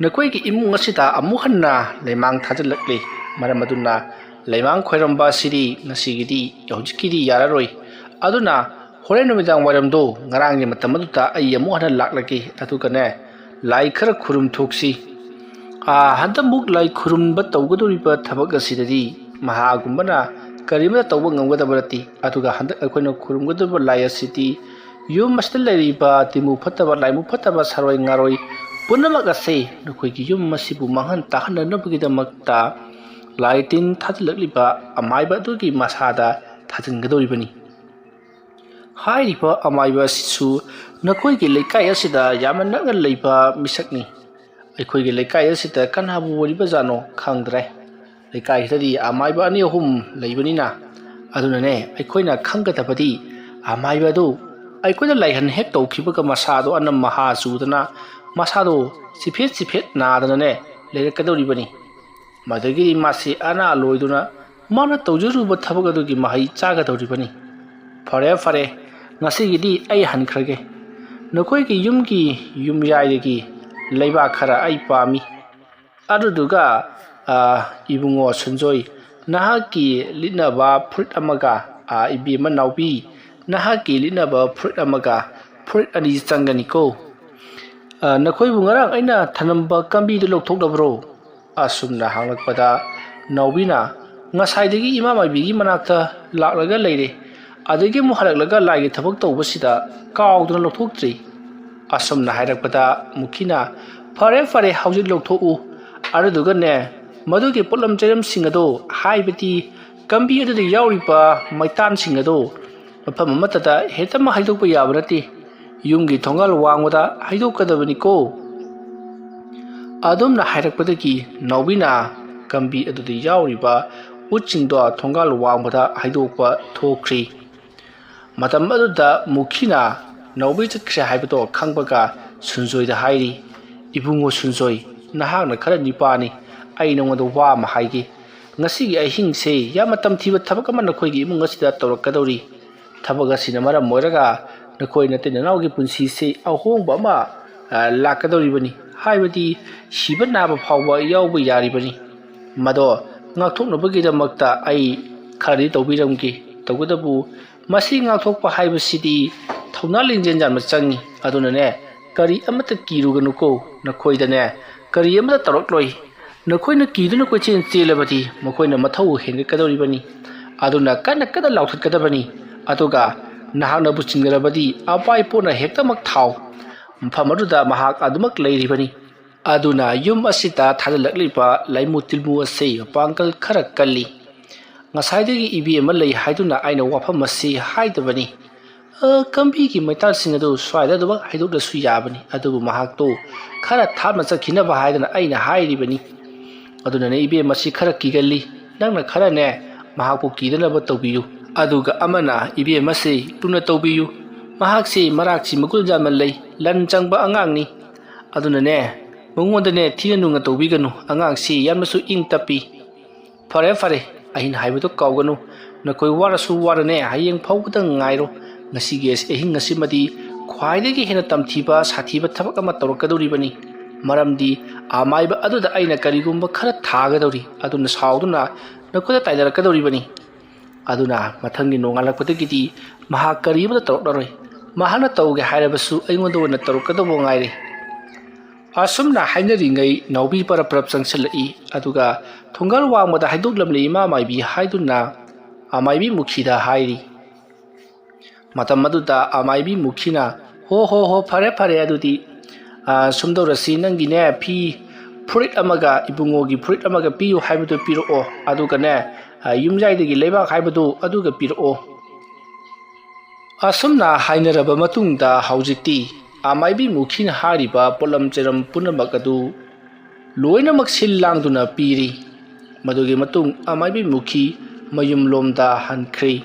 ꯅꯈꯣꯏꯒꯤ ꯏꯃꯨꯡ ꯑꯁꯤꯗ ꯑꯃꯨꯛ ꯍꯟꯅ ꯂꯩꯃꯥꯡ ꯊꯥꯖꯤꯜꯂꯛꯂꯦ꯫ ꯃꯔꯝ ꯑꯗꯨꯅ ꯂꯩꯃꯥꯡ ꯈꯣꯏꯔꯝꯕ ꯑꯁꯤꯗꯤ ꯉꯁꯤꯒꯤꯗꯤ, ꯍꯧꯖꯤꯛꯀꯤꯗꯤ ꯌꯥꯔꯔꯣꯏ꯫ ꯑꯗꯨꯅ ꯍꯣꯔꯦꯟ ꯅꯨꯃꯤꯗꯥꯡ ꯋꯥꯏꯔꯝꯗꯣ ꯉꯔꯥꯡꯒꯤ ꯃꯇꯝ ꯑꯗꯨꯗ ꯑꯩ ꯑꯃꯨꯛ ꯍꯟꯅ ꯂꯥꯛꯂꯒꯦ꯫ ꯑꯗꯨꯒꯅꯦ, ꯂꯥꯏ ꯈꯔ ꯈꯨꯔꯨꯝ ꯊꯣꯛꯁꯤ꯫ ꯑꯥ, ꯍꯟꯗꯛꯃꯨꯛ ꯂꯥꯏ ꯈꯨꯔꯨꯝꯕ ꯇꯧꯒꯗꯧꯔꯤꯕ ꯊꯕꯛ ꯑꯁꯤꯗꯗꯤ ꯃꯍꯥꯒꯨꯝꯕꯅ ꯀꯔꯤꯃꯠꯇ ꯇꯧꯕ ꯉꯝꯒꯗꯕ ꯅꯠꯇꯦ꯫ ꯑꯗꯨꯒ ꯍꯟꯗꯛ ꯑꯩꯈꯣꯏꯅ ꯈꯨꯔꯨꯝꯒꯗꯧꯔꯤꯕ ꯂꯥꯏ ꯑꯁꯤꯗꯤ ꯌꯨꯝ ꯑꯁꯤꯗ ꯂꯩꯔꯤꯕ ꯇꯤꯟꯃꯨ ꯐꯠꯇꯕ, ꯂꯥꯏꯃꯨ ꯐꯠꯇꯕ, ꯁꯥꯔꯣꯏ ꯉꯥꯔꯣꯏ ꯄꯨꯝꯅꯃꯛ ꯑꯁꯦ ꯅꯈꯣꯏꯒꯤ ꯌꯨꯝ ꯑꯁꯤꯕꯨ ꯃꯥꯡꯍꯟ ꯇꯥꯛꯍꯟꯗꯅꯕꯒꯤꯗꯃꯛꯇ ꯂꯥꯏ ꯇꯤꯟ ꯊꯥꯖꯤꯜꯂꯛꯂꯤꯕ ꯑꯃꯥꯏꯕ ꯑꯗꯨꯒꯤ ꯃꯁꯥꯗ ꯊꯥꯖꯤꯟꯒꯗꯧꯔꯤꯕꯅꯤ꯫ ꯍꯥꯏꯔꯤꯕ ꯑꯃꯥꯏꯕ ꯑꯁꯤꯁꯨ ꯅꯈꯣꯏꯒꯤ ꯂꯩꯀꯥꯏ ꯑꯁꯤꯗ ꯌꯥꯝꯅ ꯅꯛꯅ ꯂꯩꯕ ꯃꯤꯁꯛꯅꯤ꯫ ꯑꯩꯈꯣꯏꯒꯤ ꯂꯩꯀꯥꯏ ꯑꯁꯤꯗ ꯀꯅꯥꯕꯨ ꯑꯣꯏꯔꯤꯕꯖꯥꯠꯅꯣ ꯈꯪꯗ꯭ꯔꯦ꯫ ꯂꯩꯀꯥꯏꯁꯤꯗꯗꯤ ꯑꯃꯥꯏꯕ ꯑꯅꯤ ꯑꯍꯨꯝ ꯂꯩꯕꯅꯤꯅ, ꯑꯗꯨꯅꯅꯦ, ꯑꯩꯈꯣꯏꯅ ꯈꯪꯒꯗꯕꯗꯤ ꯑꯃꯥꯏꯕ ꯑꯗꯨ ꯑꯩꯈꯣꯏꯅ ꯂꯥꯏꯍꯟ ꯍꯦꯛ ꯇꯧꯈꯤꯕꯒ ꯃꯁꯥꯗꯣ ꯑꯅꯝ ꯃꯍꯥ ꯆꯨꯗꯅ, ꯃꯁꯥꯗꯣ ꯆꯤꯐꯦꯠ ꯆꯤꯐꯦꯠ ꯅꯥꯗꯅꯅꯦ ꯂꯩꯔꯛꯀꯗꯧꯔꯤꯕꯅꯤ꯫ ꯃꯗꯨꯗꯒꯤꯗꯤ ꯃꯥꯁꯤ ꯑꯅꯥ ꯂꯣꯏꯗꯨꯅ ꯃꯥꯅ ꯇꯧꯖꯔꯨꯕ ꯊꯕꯛ ꯑꯗꯨꯒꯤ ꯃꯍꯩ ꯆꯥꯒꯗꯧꯔꯤꯕꯅꯤ꯫ "ꯐꯔꯦ, ꯐꯔꯦ, ꯉꯁꯤꯒꯤꯗꯤ ꯑꯩ ꯍꯟꯈ꯭ꯔꯒꯦ꯫ ꯅꯈꯣꯏꯒꯤ ꯌꯨꯝꯒꯤ ꯌꯨꯝꯌꯥꯏꯗꯒꯤ ꯂꯩꯕꯥꯛ ꯈꯔ ꯑꯩ ꯄꯥꯝꯃꯤ꯫ ꯑꯗꯨꯗꯨꯒ, ꯑ, ꯏꯕꯨꯡꯉꯣ ꯁꯨꯟꯖꯣꯏ, ꯅꯍꯥꯛꯀꯤ ꯂꯤꯠꯅꯕ ꯐꯨꯔꯤꯠ ꯑꯃꯒ, ꯑ, ꯏꯕꯦꯝꯃ ꯅꯥꯎꯕꯤ, ꯅꯍꯥꯛꯀꯤ ꯂꯤꯠꯅꯕ ꯐꯨꯔꯤꯠ ꯑꯃꯒ ꯐꯨꯔꯤꯠ ꯑꯅꯤ ꯆꯪꯒꯅꯤꯀꯣ꯫ ꯑ, ꯅꯈꯣꯏꯕꯨ ꯉꯔꯥꯡ ꯑꯩꯅ ꯊꯅꯝꯕ ꯀꯝꯕꯤꯗꯨ ꯂꯧꯊꯣꯛꯂꯕ꯭ꯔꯣ?" ꯑꯁꯨꯝꯅ ꯍꯪꯂꯛꯄꯗ, ꯅꯥꯎꯕꯤꯅ, "ꯉꯁꯥꯏꯗꯒꯤ ꯏꯃꯥ ꯃꯥꯏꯕꯤꯒꯤ ꯃꯅꯥꯛꯇ ꯂꯥꯛꯂꯒ ꯂꯩꯔꯦ, ꯑꯗꯒꯤ ꯑꯃꯨꯛ ꯍꯜꯂꯛꯂꯒ ꯂꯥꯏꯒꯤ ꯊꯕꯛ ꯇꯧꯕꯁꯤꯗ ꯀꯥꯎꯗꯨꯅ ꯂꯧꯊꯣꯛꯇ꯭ꯔꯤ"꯫ ꯑꯁꯨꯝꯅ ꯍꯥꯏꯔꯛꯄꯗ, ꯃꯨꯈꯤꯅ, "ꯐꯔꯦ, ꯐꯔꯦ, ꯍꯧꯖꯤꯛ ꯂꯧꯊꯣꯛꯎ꯫ ꯑꯗꯨꯗꯨꯒꯅꯦ, ꯃꯗꯨꯒꯤ ꯄꯣꯠꯂꯝ ꯆꯩꯔꯝꯁꯤꯡ ꯑꯗꯣ, ꯍꯥꯏꯕꯗꯤ ꯀꯝꯕꯤ ꯑꯗꯨꯗ ꯌꯥꯎꯔꯤꯕ ꯃꯩꯇꯥꯟꯁꯤꯡ ꯑꯗꯣ, ꯃꯐꯝ ꯑꯃꯠꯇꯗ ꯍꯦꯛꯇꯃꯛ ꯍꯩꯗꯣꯛꯄ ꯌꯥꯕ ꯅꯠꯇꯦ꯫ ꯌꯨꯝꯒꯤ ꯊꯣꯡꯒꯥꯜ ꯋꯥꯡꯃꯗ ꯍꯩꯗꯣꯛꯀꯗꯕꯅꯤꯀꯣ"꯫ ꯑꯗꯨꯝꯅ ꯍꯥꯏꯔꯛꯄꯗꯒꯤ ꯅꯥꯎꯕꯤꯅ ꯀꯝꯕꯤ ꯑꯗꯨꯗ ꯌꯥꯎꯔꯤꯕ ꯎꯠꯁꯤꯡꯗꯣ ꯊꯣꯡꯒꯥꯜ ꯋꯥꯡꯃꯗ ꯍꯩꯗꯣꯛꯄ ꯊꯣꯛꯈ꯭ꯔꯤ꯫ ꯃꯇꯝ ꯑꯗꯨꯗ ꯃꯨꯈꯤꯅ ꯅꯥꯎꯕꯤ ꯆꯠꯈ꯭ꯔꯦ ꯍꯥꯏꯕꯗꯣ ꯈꯪꯕꯒ ꯁꯨꯟꯖꯣꯏꯗ ꯍꯥꯏꯔꯤ, "ꯏꯕꯨꯡꯉꯣ ꯁꯨꯟꯖꯣꯏ, ꯅꯍꯥꯛꯅ ꯈꯔ ꯅꯤꯄꯥꯅꯤ꯫ ꯑꯩ ꯅꯉꯣꯟꯗ ꯋꯥ ꯑꯃ ꯍꯥꯏꯒꯦ꯫ ꯉꯁꯤꯒꯤ ꯑꯍꯤꯡꯁꯦ ꯌꯥꯝꯅ ꯇꯝꯊꯤꯕ ꯊꯕꯛ ꯑꯃ ꯅꯈꯣꯏꯒꯤ ꯏꯃꯨꯡ ꯑꯁꯤꯗ ꯇꯧꯔꯛꯀꯗꯧꯔꯤ꯫ ꯊꯕꯛ ꯑꯁꯤꯅ ꯃꯔꯝ ꯑꯣꯏꯔꯒ ꯅꯈꯣꯏ ꯅꯇꯩ ꯅꯅꯥꯎꯒꯤ ꯄꯨꯟꯁꯤꯁꯦ ꯑꯍꯣꯡꯕ ꯑꯃ, ꯑ, ꯂꯥꯛꯀꯗꯧꯔꯤꯕꯅꯤ꯫ ꯍꯥꯏꯕꯗꯤ ꯁꯤꯕ ꯅꯥꯕ ꯐꯥꯎꯕ ꯌꯥꯎꯕ ꯌꯥꯔꯤꯕꯅꯤ꯫ ꯃꯗꯣ ꯉꯥꯛꯊꯣꯛꯅꯕꯒꯤꯗꯃꯛꯇ ꯑꯩ ꯈꯔꯗꯤ ꯇꯧꯕꯤꯔꯝꯒꯦ꯫ ꯇꯧꯕꯇꯕꯨ ꯃꯁꯤ ꯉꯥꯛꯊꯣꯛꯄ ꯍꯥꯏꯕꯁꯤꯗꯤ ꯊꯧꯅꯥ ꯂꯤꯡꯖꯦꯜ ꯌꯥꯝꯅ ꯆꯪꯏ꯫ ꯑꯗꯨꯅꯅꯦ, ꯀꯔꯤ ꯑꯃꯠꯇ ꯀꯤꯔꯨꯒꯅꯨꯀꯣ꯫ ꯅꯈꯣꯏꯗꯅꯦ, ꯀꯔꯤ ꯑꯃꯠꯇ ꯇꯧꯔꯛꯂꯣꯏ꯫ ꯅꯈꯣꯏꯅ ꯀꯤꯗꯨꯅ ꯀꯣꯏꯆꯦꯟ ꯆꯦꯜꯂꯕꯗꯤ ꯃꯈꯣꯏꯅ ꯃꯊꯧ ꯍꯦꯟꯒꯠꯀꯗꯧꯔꯤꯕꯅꯤ꯫ ꯑꯗꯨꯅ ꯀꯟꯅ ꯀꯟꯅ ꯂꯥꯎꯊꯠꯀꯗꯕꯅꯤ꯫ ꯑꯗꯨꯒ ꯅꯍꯥꯛꯅꯕꯨ ꯆꯤꯡꯅꯔꯕꯗꯤ ꯑꯄꯥꯏ ꯄꯣꯠꯅ ꯍꯦꯛꯇꯃꯛ ꯊꯥꯎ꯫ ꯃꯐꯝ ꯑꯗꯨꯗ ꯃꯍꯥꯛ ꯑꯗꯨꯃꯛ ꯂꯩꯔꯤꯕꯅꯤ꯫ ꯑꯗꯨꯅ ꯌꯨꯝ ꯑꯁꯤꯗ ꯊꯥꯖꯤꯜꯂꯛꯂꯤꯕ ꯂꯥꯏꯃꯨ ꯇꯤꯜꯃꯨ ꯑꯁꯤ ꯃꯄꯥꯡꯒꯜ ꯈꯔ ꯀꯜꯂꯤ꯫ ꯉꯁꯥꯏꯗꯒꯤ ꯏꯕꯦꯝꯃ ꯂꯩ ꯍꯥꯏꯗꯨꯅ ꯑꯩꯅ ꯋꯥꯐꯝ ꯑꯁꯤ ꯍꯥꯏꯗꯕꯅꯤ꯫ ꯑ, ꯀꯝꯕꯤꯒꯤ ꯃꯩꯇꯥꯟꯁꯤꯡ ꯑꯗꯨ ꯁ꯭ꯋꯥꯏꯗ ꯑꯗꯨꯃꯛ ꯍꯩꯗꯣꯛꯂꯁꯨ ꯌꯥꯕꯅꯤ, ꯑꯗꯨꯕꯨ ꯃꯍꯥꯛꯇꯨ ꯈꯔ ꯊꯥꯞꯅ ꯆꯠꯈꯤꯅꯕ ꯍꯥꯏꯗꯅ ꯑꯩꯅ ꯍꯥꯏꯔꯤꯕꯅꯤ꯫ ꯑꯗꯨꯅꯅꯦ ꯏꯕꯦꯝꯃꯁꯤ ꯈꯔ ꯀꯤꯒꯜꯂꯤ꯫ ꯅꯪꯅ ꯈꯔꯅꯦ ꯃꯍꯥꯛꯄꯨ ꯀꯤꯗꯅꯕ ꯇꯧꯕꯤꯌꯨ꯫ ꯑꯗꯨꯒ ꯑꯃꯅ ꯏꯕꯦꯝꯃꯁꯤ ꯂꯨꯅ ꯇꯧꯕꯤꯌꯨ꯫ ꯃꯍꯥꯛꯁꯤ ꯃꯔꯥꯛꯁꯤ ꯃꯒꯨꯟ ꯌꯥꯝꯅ ꯂꯩ, ꯂꯟ ꯆꯪꯕ ꯑꯉꯥꯡꯅꯤ꯫ ꯑꯗꯨꯅꯅꯦ ꯃꯉꯣꯟꯗꯅꯦ ꯊꯤꯅ ꯅꯨꯡꯅ ꯇꯧꯕꯤꯒꯅꯨ꯫ ꯑꯉꯥꯡꯁꯤ ꯌꯥꯝꯅꯁꯨ ꯏꯪ ꯇꯞꯄꯤ꯫ ꯐꯔꯦ, ꯐꯔꯦ, ꯑꯩꯅ ꯍꯥꯏꯕꯗꯣ ꯀꯥꯎꯒꯅꯨ꯫ ꯅꯈꯣꯏ ꯋꯥꯔꯁꯨ ꯋꯥꯔꯅꯦ, ꯍꯌꯦꯡ ꯐꯥꯎꯕꯗ ꯉꯥꯏꯔꯣ꯫ ꯉꯁꯤꯒꯤ ꯑꯍꯤꯡ ꯑꯁꯤꯃꯗꯤ ꯈ꯭ꯋꯥꯏꯗꯒꯤ ꯍꯦꯟꯅ ꯇꯝꯊꯤꯕ, ꯁꯥꯊꯤꯕ ꯊꯕꯛ ꯑꯃ ꯇꯧꯔꯛꯀꯗꯧꯔꯤꯕꯅꯤ꯫ ꯃꯔꯝꯗꯤ ꯑꯃꯥꯏꯕ ꯑꯗꯨꯗ ꯑꯩꯅ ꯀꯔꯤꯒꯨꯝꯕ ꯈꯔ ꯊꯥꯒꯗꯧꯔꯤ꯫ ꯑꯗꯨꯅ ꯁꯥꯎꯗꯨꯅ ꯅꯈꯣꯏꯗ ꯇꯥꯏꯅꯔꯛꯀꯗꯧꯔꯤꯕꯅꯤ꯫ ꯑꯗꯨꯅ ꯃꯊꯪꯒꯤ ꯅꯣꯡꯉꯥꯜꯂꯛꯄꯗꯒꯤꯗꯤ ꯃꯍꯥꯛ ꯀꯔꯤ ꯑꯃꯠꯇ ꯇꯧꯔꯛꯂꯔꯣꯏ꯫ ꯃꯍꯥꯛꯅ ꯇꯧꯒꯦ ꯍꯥꯏꯔꯕꯁꯨ ꯑꯩꯉꯣꯟꯗ ꯑꯣꯏꯅ ꯇꯧꯔꯛꯀꯗꯧꯕ ꯉꯥꯏꯔꯦ꯫ ꯑꯁꯨꯝꯅ ꯍꯥꯏꯅꯔꯤꯉꯩ ꯅꯥꯎꯕꯤ ꯄꯔꯞ ꯄꯔꯞ ꯆꯪꯁꯤꯜꯂꯛꯏ꯫ ꯑꯗꯨꯒ ꯊꯣꯡꯒꯥꯜ ꯋꯥꯡꯃꯗ ꯍꯥꯏꯗꯣꯛꯂꯝꯂꯤ ꯏꯃꯥ ꯃꯥꯏꯕꯤ ꯍꯥꯏꯗꯨꯅ ꯑꯃꯥꯏꯕꯤ ꯃꯨꯈꯤꯗ ꯍꯥꯏꯔꯤ꯫ ꯃꯇꯝ ꯑꯗꯨꯗ ꯑꯃꯥꯏꯕꯤ ꯃꯨꯈꯤꯅ, "ꯍꯣ, ꯍꯣ, ꯍꯣ, ꯐꯔꯦ, ꯐꯔꯦ, ꯑꯗꯨꯗꯤ, ꯑ, ꯁꯨꯝ ꯇꯧꯔꯁꯤ, ꯅꯪꯒꯤꯅꯦ ꯐꯤ ꯐꯨꯔꯤꯠ ꯑꯃꯒ ꯏꯕꯨꯡꯉꯣꯒꯤ ꯐꯨꯔꯤꯠ ꯑꯃꯒ ꯄꯤꯌꯨ ꯍꯥꯏꯕꯗꯨ ꯄꯤꯔꯛꯑꯣ, ꯑꯗꯨꯒꯅꯦ, ꯑ, ꯌꯨꯝꯖꯥꯏꯗꯒꯤ ꯂꯩꯕꯥꯛ ꯍꯥꯏꯕꯗꯨ ꯑꯗꯨꯒ ꯄꯤꯔꯛꯑꯣ"꯫ ꯑꯁꯨꯝꯅ ꯍꯥꯏꯅꯔꯕ ꯃꯇꯨꯡꯗ ꯍꯧꯖꯤꯛꯇꯤ ꯑꯃꯥꯏꯕꯤ ꯃꯨꯈꯤꯅ ꯍꯥꯏꯔꯤꯕ ꯄꯣꯠꯂꯝ ꯆꯩꯔꯝ ꯄꯨꯝꯅꯃꯛ ꯑꯗꯨ ꯂꯣꯏꯅꯃꯛ ꯁꯤꯜ ꯂꯥꯡꯗꯨꯅ ꯄꯤꯔꯤ꯫ ꯃꯗꯨꯒꯤ ꯃꯇꯨꯡ ꯑꯃꯥꯏꯕꯤ ꯃꯨꯈꯤ ꯃꯌꯨꯝꯂꯣꯝꯗ ꯍꯟꯈ꯭ꯔꯤ꯫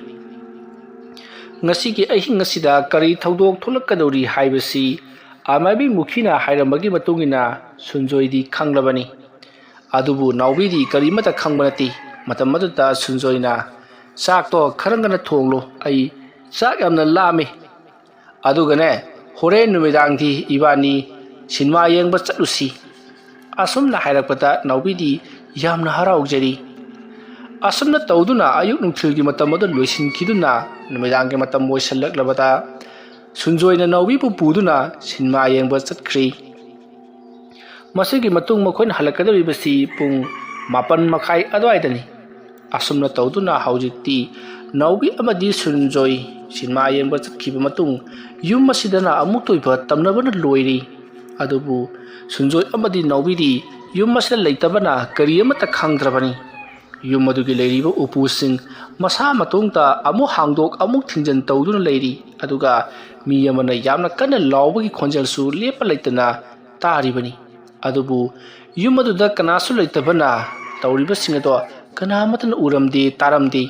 ꯉꯁꯤꯒꯤ ꯑꯍꯤꯡ ꯑꯁꯤꯗ ꯀꯔꯤ ꯊꯧꯗꯣꯛ ꯊꯣꯛꯂꯛꯀꯗꯧꯔꯤ ꯍꯥꯏꯕꯁꯤ ꯑꯃꯥꯏꯕꯤ ꯃꯨꯈꯤꯅ ꯍꯥꯏꯔꯝꯕꯒꯤ ꯃꯇꯨꯡ ꯏꯟꯅ ꯁꯨꯟꯖꯣꯏꯗꯤ ꯈꯪꯂꯕꯅꯤ꯫ ꯑꯗꯨꯕꯨ ꯅꯥꯎꯕꯤꯗꯤ ꯀꯔꯤꯃꯠꯇ ꯈꯪꯕ ꯅꯠꯇꯦ꯫ ꯃꯇꯝ ꯑꯗꯨꯗ ꯁꯨꯟꯖꯣꯏꯅ, "ꯆꯥꯛꯇꯣ ꯈꯔ ꯉꯟꯅ ꯊꯣꯡꯂꯨ, ꯑꯩ ꯆꯥꯛ ꯌꯥꯝꯅ ꯂꯥꯝꯃꯤ꯫ ꯑꯗꯨꯒꯅꯦ, ꯍꯣꯔꯦꯟ ꯅꯨꯃꯤꯗꯥꯡꯗꯤ ꯏꯕꯥꯅꯤ ꯁꯤꯅꯦꯃꯥ ꯌꯦꯡꯕ ꯆꯠꯂꯨꯁꯤ"꯫ ꯑꯁꯨꯝꯅ ꯍꯥꯏꯔꯛꯄꯗ ꯅꯥꯎꯕꯤꯗꯤ ꯌꯥꯝꯅ ꯍꯔꯥꯎꯖꯔꯤ꯫ ꯑꯁꯨꯝꯅ ꯇꯧꯗꯨꯅ ꯑꯌꯨꯛ ꯅꯨꯡꯊꯤꯜꯒꯤ ꯃꯇꯝ ꯑꯗꯨ ꯂꯣꯏꯁꯤꯟꯈꯤꯗꯨꯅ ꯅꯨꯃꯤꯗꯥꯡꯒꯤ ꯃꯇꯝ ꯑꯣꯏꯁꯤꯜꯂꯛꯂꯕꯗ ꯁꯨꯟꯖꯣꯏꯅ ꯅꯥꯎꯕꯤꯕꯨ ꯄꯨꯗꯨꯅ ꯁꯤꯅꯦꯃꯥ ꯌꯦꯡꯕ ꯆꯠꯈ꯭ꯔꯤ꯫ ꯃꯁꯤꯒꯤ ꯃꯇꯨꯡ ꯃꯈꯣꯏꯅ ꯍꯜꯂꯛꯀꯗꯧꯔꯤꯕꯁꯤ ꯄꯨꯡ ꯃꯥꯄꯟ ꯃꯈꯥꯏ ꯑꯗꯨꯋꯥꯏꯗꯅꯤ꯫ ꯑꯁꯨꯝꯅ ꯇꯧꯗꯨꯅ ꯍꯧꯖꯤꯛꯇꯤ ꯅꯥꯎꯕꯤ ꯑꯃꯗꯤ ꯁꯨꯟꯖꯣꯏ ꯁꯤꯅꯦꯃꯥ ꯌꯦꯡꯕ ꯆꯠꯈꯤꯕ ꯃꯇꯨꯡ ꯌꯨꯝ ꯑꯁꯤꯗꯅ ꯑꯃꯨꯛꯇ ꯑꯣꯏꯕ ꯇꯝꯅꯕꯅ ꯂꯣꯏꯔꯤ꯫ ꯑꯗꯨꯕꯨ ꯁꯨꯟꯖꯣꯏ ꯑꯃꯗꯤ ꯅꯥꯎꯕꯤꯗꯤ ꯌꯨꯝ ꯑꯁꯤꯗ ꯂꯩꯇꯕꯅ ꯀꯔꯤ ꯑꯃꯠꯇ ꯈꯪꯗ꯭ꯔꯕꯅꯤ꯫ ꯌꯨꯝ ꯑꯗꯨꯒꯤ ꯂꯩꯔꯤꯕ ꯎꯄꯨꯁꯤꯡ ꯃꯁꯥ ꯃꯇꯣꯝꯇ ꯑꯃꯨꯛ ꯍꯥꯡꯗꯣꯛ ꯑꯃꯨꯛ ꯊꯤꯡꯖꯤꯟ ꯇꯧꯗꯨꯅ ꯂꯩꯔꯤ꯫ ꯑꯗꯨꯒ ꯃꯤ ꯑꯃꯅ ꯌꯥꯝꯅ ꯀꯟꯅ ꯂꯥꯎꯕꯒꯤ ꯈꯣꯟꯖꯦꯜꯁꯨ ꯂꯦꯞꯄ ꯂꯩꯇꯅ ꯇꯥꯔꯤꯕꯅꯤ꯫ ꯑꯗꯨꯕꯨ ꯌꯨꯝ ꯑꯗꯨꯗ ꯀꯅꯥꯁꯨ ꯂꯩꯇꯕꯅ ꯇꯧꯔꯤꯕꯁꯤꯡ ꯑꯗꯣ ꯀꯅꯥ ꯑꯃꯠꯇꯅ ꯎꯔꯝꯗꯦ, ꯇꯥꯔꯝꯗꯦ꯫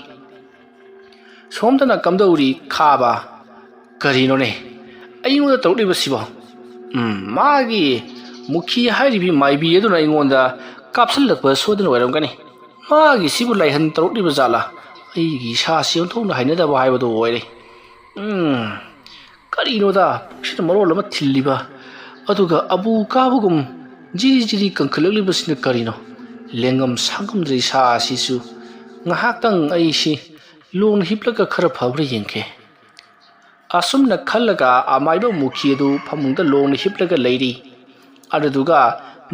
ꯁꯣꯝꯗꯅ ꯀꯝꯗꯧꯔꯤ ꯈꯥꯕ? ꯀꯔꯤꯅꯣꯅꯦ ꯑꯩꯉꯣꯟꯗ ꯇꯧꯔꯛꯂꯤꯕꯁꯤꯕꯣ? ꯎꯝ, ꯃꯥꯒꯤ ꯃꯨꯈꯤ ꯍꯥꯏꯔꯤꯕꯤ ꯃꯥꯏꯕꯤ ꯑꯗꯨꯅ ꯑꯩꯉꯣꯟꯗ ꯀꯥꯞꯁꯤꯜꯂꯛꯄ ꯁꯣꯏꯗꯅ ꯑꯣꯏꯔꯝꯒꯅꯤ꯫ ꯃꯥꯒꯤꯁꯤꯕꯨ ꯂꯥꯏꯍꯟ ꯇꯧꯔꯛꯂꯤꯕ ꯖꯥꯠꯂꯥ? ꯑꯩꯒꯤ ꯏꯁꯥꯁꯤ ꯑꯣꯟꯊꯣꯛꯅ ꯍꯩꯅꯗꯕ ꯍꯥꯏꯕꯗꯨ ꯑꯣꯏꯔꯦ꯫ ꯎꯝ, ꯀꯔꯤꯅꯣꯗ, ꯄꯨꯛꯁꯤꯅ ꯃꯔꯣꯜ ꯑꯃ ꯊꯤꯜꯂꯤꯕ, ꯑꯗꯨꯒ ꯑꯕꯨ ꯀꯥꯕꯒꯨꯝ ꯖꯤꯔꯤ ꯖꯤꯔꯤ ꯀꯟꯈꯠꯂꯛꯂꯤꯕꯁꯤꯅ ꯀꯔꯤꯅꯣ? ꯂꯦꯡꯉꯝ ꯁꯥꯉꯝꯗ꯭ꯔꯦ ꯏꯁꯥ ꯑꯁꯤꯁꯨ꯫ ꯉꯥꯏꯍꯥꯛꯇꯪ ꯑꯩꯁꯤ ꯂꯣꯡꯅ ꯍꯤꯞꯂꯒ ꯈꯔ ꯐꯕ꯭ꯔꯥ ꯌꯦꯡꯒꯦ꯫ ꯑꯁꯨꯝꯅ ꯈꯜꯂꯒ ꯑꯃꯥꯏꯕ ꯃꯨꯈꯤ ꯑꯗꯨ ꯐꯃꯨꯡꯗ ꯂꯣꯡꯅ ꯍꯤꯞꯂꯒ ꯂꯩꯔꯤ꯫ ꯑꯗꯨꯗꯨꯒ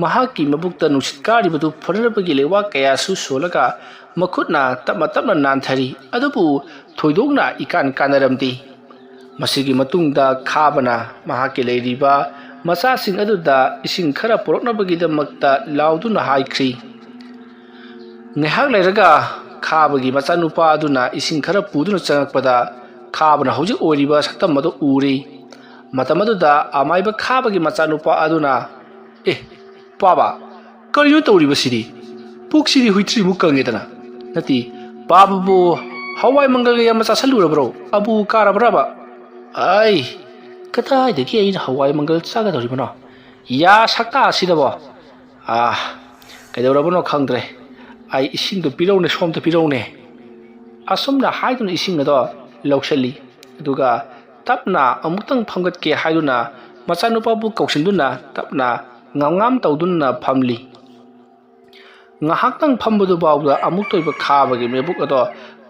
ꯃꯍꯥꯛꯀꯤ ꯃꯕꯨꯛꯇ ꯅꯨꯡꯁꯤꯠ ꯀꯥꯔꯤꯕꯗꯨ ꯐꯨꯔꯅꯕꯒꯤ ꯂꯩꯋꯥ ꯀꯌꯥꯁꯨ ꯁꯣꯜꯂꯒ ꯃꯈꯨꯠꯅ ꯇꯞꯅ ꯇꯞꯅ ꯅꯥꯟꯊꯔꯤ꯫ ꯑꯗꯨꯕꯨ ꯊꯣꯏꯗꯣꯛꯅ ꯏꯀꯥꯟ ꯀꯥꯟꯅꯔꯝꯗꯦ꯫ ꯃꯁꯤꯒꯤ ꯃꯇꯨꯡꯗ ꯈꯥꯕꯅ ꯃꯍꯥꯛꯀꯤ ꯂꯩꯔꯤꯕ ꯃꯆꯥꯁꯤꯡ ꯑꯗꯨꯗ ꯏꯁꯤꯡ ꯈꯔ ꯄꯨꯔꯛꯅꯕꯒꯤꯗꯃꯛꯇ ꯂꯥꯎꯗꯨꯅ ꯍꯥꯏꯈ꯭ꯔꯤ꯫ ꯉꯥꯏꯍꯥꯛ ꯂꯩꯔꯒ ꯈꯥꯕꯒꯤ ꯃꯆꯥꯅꯨꯄꯥ ꯑꯗꯨꯅ ꯏꯁꯤꯡ ꯈꯔ ꯄꯨꯗꯨꯅ ꯆꯪꯉꯛꯄꯗ ꯈꯥꯕꯅ ꯍꯧꯖꯤꯛ ꯑꯣꯏꯔꯤꯕ ꯁꯛꯇꯝ ꯑꯗꯨ ꯎꯔꯤ꯫ ꯃꯇꯝ ꯑꯗꯨꯗ ꯑꯃꯥꯏꯕ ꯈꯥꯕꯒꯤ ꯃꯆꯥꯅꯨꯄꯥ ꯑꯗꯨꯅ, "ꯑꯦ, ꯄꯥꯕ, ꯀꯔꯤꯅꯣ ꯇꯧꯔꯤꯕꯁꯤꯗꯤ? ꯄꯨꯛꯁꯤꯗꯤ ꯍꯨꯏꯇ꯭ꯔꯤꯃꯨꯛ ꯀꯪꯉꯦꯗꯅ꯫ ꯅꯠꯇꯦ, ꯄꯥꯕꯕꯨ ꯍꯋꯥꯏ ꯃꯪꯒꯜꯒ ꯌꯥꯝꯅ ꯆꯥꯁꯜꯂꯨꯔꯕ꯭ꯔꯣ? ꯑꯕꯨ ꯀꯥꯔꯕ꯭ꯔꯕ?" "ꯑꯩ, ꯀꯗꯥꯏꯗꯒꯤ ꯑꯩꯅ ꯍꯋꯥꯏ ꯃꯪꯒꯜ ꯆꯥꯒꯗꯧꯔꯤꯕꯅꯣ? ꯌꯥ ꯁꯛꯇꯥ ꯑꯁꯤꯗꯕꯣ! ꯑꯥ, ꯀꯩꯗꯧꯔꯕꯅꯣ ꯈꯪꯗ꯭ꯔꯦ꯫ ꯑꯩ ꯏꯁꯤꯡꯗꯣ ꯄꯤꯔꯧꯅꯦ, ꯁꯣꯝꯗ ꯄꯤꯔꯧꯅꯦ꯫" ꯑꯁꯨꯝꯅ ꯍꯥꯏꯗꯨꯅ ꯏꯁꯤꯡ ꯑꯗꯣ ꯂꯧꯁꯤꯜꯂꯤ꯫ ꯑꯗꯨꯒ ꯇꯞꯅ ꯑꯃꯨꯛꯇꯪ ꯐꯝꯒꯠꯀꯦ ꯍꯥꯏꯗꯨꯅ ꯃꯆꯥꯅꯨꯄꯥꯕꯨ ꯀꯧꯁꯤꯟꯗꯨꯅ ꯇꯞꯅ ꯉꯝꯉꯥꯝ ꯇꯧꯗꯨꯅ ꯐꯝꯂꯤ꯫ ꯉꯥꯏꯍꯥꯛꯇꯪ ꯐꯝꯕꯗꯨ ꯐꯥꯎꯕꯗ ꯑꯃꯨꯛꯇ ꯑꯣꯏꯕ ꯈꯥꯕꯒꯤ ꯃꯕꯨꯛ ꯑꯗꯣ